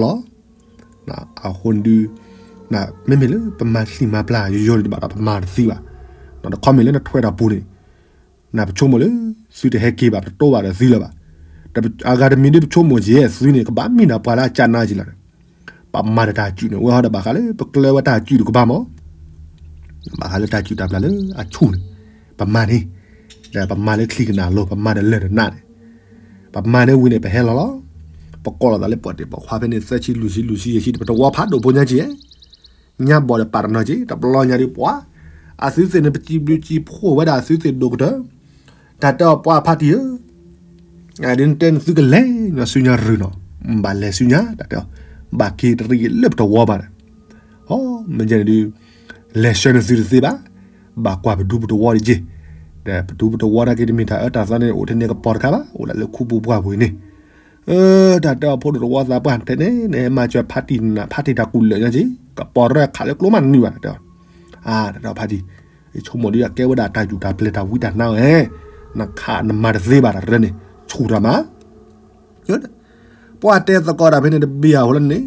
ဃိန့ၣ်ဒုး, မ့မ့ၢ်လၢပမၤချံၣ်မၤပျၢ်ယိယိန့ၣ်တဘၣ်ဒီးပမၤတသံဘၣ်, တခီမ့ၢ်လၢနထွဲဒီးပူၤန့ၣ်, နပဆိကမိၣ်လၢ သုတဟဲက့ၤဘၣ် တတိၢ်ဘၣ်ဒီးသုလၢၤဘၣ်, အဂၤတမံၤဒုးပဆိကမိၣ်က့ၤသုန့ၣ် ကဘၣ်မ့ၢ်နပှၤလၢအကၢ်နါက့ၤလီၤ, ပမၤဒီးတၢ်စုၣ်န့ၣ် ဝဲဟီဒီးဘၣ်ဃးလၢ ပကျၢၤဝဲတၢ်စုၣ်တကပၤမး ဘၣ်ဃးလၢတၢ်စုၣ်တၢ်ပျၢ်လၢအဆူၣ်န့ၣ်, ပမၤန့ၣ်, ဒီးပမၤလၢချံကနၣ်လိၤ ပမၤဒီးလၢၢ်ဒီးနးန့ၣ်, ပမၤန့ၣ်ဝံၤန့ၣ် ပဟဲလီၤလီၤ, ပကိးလီၤသးလၢပိာ်တ့ၢ်ပိာ်ခွါဖဲန့ၣ် သၢဆံလွံၢ်ဆံလွံၢ်ဆံယဲၢ်ဆံ ပတဝီဖးဒိၣ်ဖိညါက့ၤ ညါဘီၣ်ဒီးပာ်တနီၤက့ၤ တဘျီညါဒုးပှၤ အသုသ့ၣ်န့ၣ် ပစံးဘျုးစံးဖှိၣ်ဝဲဒၣ်အသုသ့ၣ်ဒိၣ်ကတၢၢ် တၢ်တဲအီၤပှၤဖါတံၢ်ဧၢ, ဒ်န့ၣ်တဲန့ၣ်သုကလဲၤညီစုညါရုၢ်နီၤ, ဘၣ်လဲၤစုညါ တၢ်တဲအီၤ, ဘၣ်က့ၤတရံးလၢပတဝီဘၣ်ဒီး, မ့ၢ်ကဲန့ၣ်ဒုး လဲၤဆှၢန့ၢ်သုတသ့ဘၣ်, ဘၣ်ကွၢ်ပဒူပတဝီတက့ၢ်, ဒီးပဒူပတဝီနာ်က့တမ့ၢ်တၢ်အၢတၢ်သီန့ၣ် အိၣ်ထဲန့ၣ်ကပီၤတခါဘၣ်, အိၣ်ဒၣ်လၢခူပူၤပှၢ်ပူၤအံၤန့ၣ် တၢ်တဲအီၤဖိဒိၣ်တဝီသးပှၢ်ထဲန့ၣ် နဟဲမၤစၢၤဖါတံၢ်နၤ ဖါတံၢ်တၢ်ကူၣ်လၢာ်ညါက့ၤ ကပီၤရဲၣ်ခးလၢကျိမးနုာ်ဘၣ် တၢ်တဲအီၤ, အါ တၢ်တဲအီၤဖါတံၢ်, ယဆိကမိၣ်ဒုးအကဲဝဲဒၣ်တၢ်ယူၢ်တၢ်ပျဲၢ်တၢ်ဝံတၢ်နါဝဲ, နခးနမၤတသ့ဘၣ်တၢ်တရၢန့ၣ် ဆူၣ်တၢ်မး ပှၤတဲသကိးတၢ်ဖဲန့ၣ်တဘ့ၣ်အဟိလၢန့ၣ်,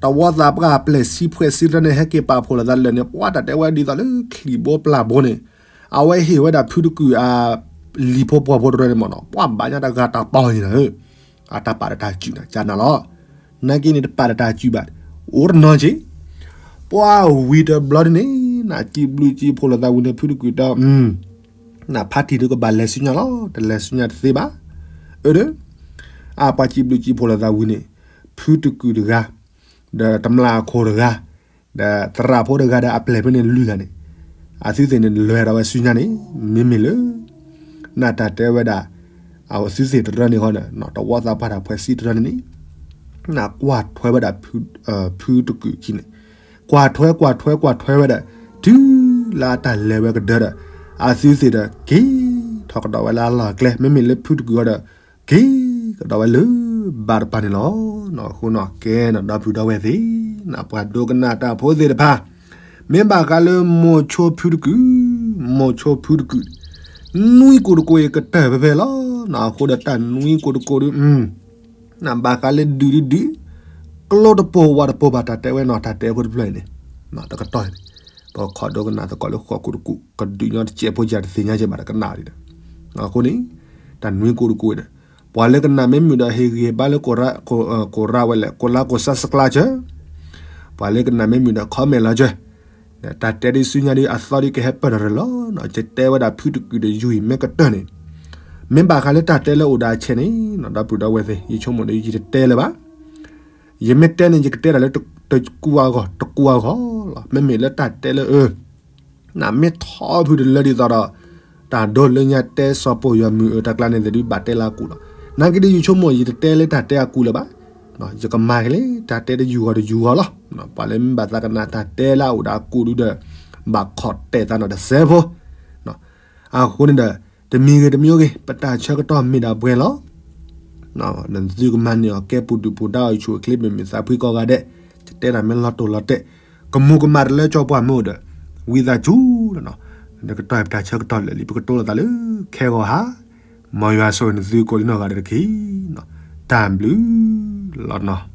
တဝီသးပှၢ်ပျဲၢ်ဆံဖှဲးဆံတရၢန့ၣ် ဟဲက့ၤပာ်ဖှိၣ်လိာ်သးလၢာ်န့ၣ် ပှၤတၢ်တဲဝဲဒ်သိးလၢချံၣ်ဘိပျၢ်ဘိန့ၣ်, အဝဲဟ့ၣ်ဝဲဒၣ်ဖုတကုၢ်အ လံၤဖိပှီၤဖိတရၢန့ၣ်မ့ၢ်နီၤ ပှၤဘၣ်ညါတဂၤတၢ်တီၤန့ၣ်လီၤ, အတၢ်ပာ်ဒီးတၢ်စုၣ်နၤ ကနၤလီၤ, နာ်က့န့ၣ်တပာ်ဒီးတၢ်စုၣ်ဘၣ်, အိၣ်တနီၤက့ၤ, ပှၤဝံၤတဘျီဒ်န့ၣ် နစံးဘျုးစံးဖှိၣ်လိာ်သးဝံၤန့ၣ် ဖုတကုၢ်တဲ နဖါတံၢ်ဒုးကဘၣ်လဲၤဆူညါလီၤ တလဲၤဆူညါတသ့ဘၣ်, အၢ ဒီး အပှၤစံးဘျုးစံးဖှိၣ်လိာ်သးဝံၤန့ၣ်, ဖုတကုၢ်တဂၤ, ဒီးတမျာ်အခိၣ်တဂၤ, ဒီးသရၣ်ဖိတဂၤဒီးအပျဲၢ်ဖဲန့ၣ်လွံၢ်ဂၤန့ၣ်, အသုသ့ၣ်န့ၣ်လဲၤဒီးဝဲဆူညါန့ၣ်, မ့မ့ၢ်လၢ နတၢ်တဲဝဲဒၣ်, အသုသ့ၣ်တရၢန့ၣ်ဃီဒီး တဝီသးပှၢ်တၢ်ဖှဲးဆံတရၢန့ၣ်န့ၣ်, နကွၢ်ထွဲဝဲဒၣ် ဖုတကုၢ်ခံန့ၣ်, ကွၢ်ထွဲကွၢ်ထွဲကွၢ်ထွဲဝဲဒၣ်, တုၤလၢအတၢ်လဲၤဝဲကဒၢဒီး, အသုသ့ၣ်ဒီးက့ၤထီၣ်ကဒီးဝဲလၢအလီၢ်အကျဲ မ့မ့ၢ်လၢဖုတကုၢ်ဃီဒီး, က့ၤကဒီးဝဲလၢဘးတပၤန့ၣ်လီၤ. အဃိနီၣ်ကဲနီၣ် ဒီပုၢ်ဒီဝဲၢ်သ့ၣ်, နပှၤဒိကနၣ်တၢ်ဖိသ့ၣ်တဖၣ်, မ့ၢ်ဘၣ်ဃးလၢမိၤဆိဖုတကုၢ်, မိၤဆိဖုတကုၢ်, နွံကိၢ်တကိၢ်အံၤကတၢၢ်ဖဲဖဲလီၤ. အဃိဒီးတၢ်နွံကိၢ်တကိၢ်ဒုး, နဘၣ်ဃးလၢဒုးဒုးဒုး, ကျိတပိာ်ဝးတပိာ်ဘၣ် တၢ်တဲဝဲနီၣ် တၢ်တဲဖိတဖျၢၣ်အံၤန့ၣ်, တကတီၢ်အံၤန့ၣ်, ပခိးဒိကနၣ်သကိးလၢဃိးကိၢ်တကိၢ် ကဒုးညီတစဲးဖိယၤတသ့ၣ်ညါကဲဘၣ် တကနၣ်ဒ်ဒီး, အဃိန့ၣ်, တၢ်နွံကိၢ်တကိၢ်အံၤဒီး, ပှၤလၢကနၣ်မ့ၢ်မုာ်ဒီးဟ့ၣ်ဂံၢ်ဟ့ၣ်ဘါလၢ ကိၢ်ရၢ်ဝဲလဲၣ် ကိၢ်လါကိၢ်စါစကျါစၢၤ, ပှၤလၢကနၣ်မ့ၢ်မုာ်ဒီး comment လီၤစၢၤ, တၢ်တဲဒ်ဆူညါဒ်အသီဒ်ကဟဲပၢၢ်ထီၣ်ရၢၢ်လီၤ. ယတဲဝဲဒၣ်ဖုတကုၢ်ဒီးယုၢ်အံၤမ့ၢ်ကတၢၢ်န့ၣ်, မ့ၢ်ဘၣ်ဃးလၢတၢ်တဲလၢအိၣ်ဒီးအဆဲးန့ၣ်, ဒီပုၢ်ဒီဝဲၢ်သ့ၣ် ယဆိကမိၣ်ဒီးယတတဲလၢၤဘၣ်. ယမ့ၢ်တဲန့ၣ် ယကတဲဒၣ်လၢတကူအဂီၢ် တကူအဂီၢ်လီၤ. မ့မ့ၢ်လၢတၢ်တဲလၢအၢ နမ့ၢ်ထီဖုတလၢဒ်သိးဒီး, တၢ်ဒိလၢညါတဲစီၤပိာ်ယွၤမုၢ်အၢတၢ်ကျါန့ၣ်သ့ၣ်ဒုးဘၣ်တဲလၢအကူၣ်လီၤ. နာ်က့ဒ်ယဆိကမိၣ် ယတတဲလၢတၢ်တဲအကူၣ်လၢၤဘၣ်. ယကမၤက့ၤလၢတၢ်တဲတယူၢ်ဂီၤတယူၢ်ဂီၤလီၤ. ပှၤလၢမ့ၢ်ဘၣ်သးကနၣ်တၢ်တဲလၢအအိၣ်ဒီးအကူၣ်ဒုးဒီး, ဘၣ်ခိးတဲာ်သးနီၣ်တစဲးဖိ အဃိန့ၣ်ဒီး, တမံၤဂ့ၤတမံၤဂ့ၤ ပတၢ်ဆၢကတီၢ်မ့ၢ်ဒၣ်ပှဲၤလီၤ. နသုကမၤန့ၢ်အီၤကဲပူၤဒုၣ်ပူၤဒါအီၤဆူၣ်အိၣ်ချ့မ့ၢ်မ့ၢ်သးဖှံကိးဂၤဒဲး, ယတဲတၢ်မ့ၢ်လီၤတိၢ်လီၤတဲာ်, ကမူၤကမၣ်တလၢကၠီပှၢ်မ့ၢ်အိၣ်ဒီး, ဝံသးစူၤလီၤနီၤ. တကတီၢ်ပတၢ်ဆၢကတီၢ်လၢာ်လံ ပကတိၤလိာ်သးလၢခဲဂီၤဟါ, မ်ယွၤဆိၣ်ဂ့ၤနသုကိးဒံနီၢ်ဂၤဒဲးတက့ၢ်. တၢ်ဘျုးလီၤနီၤ.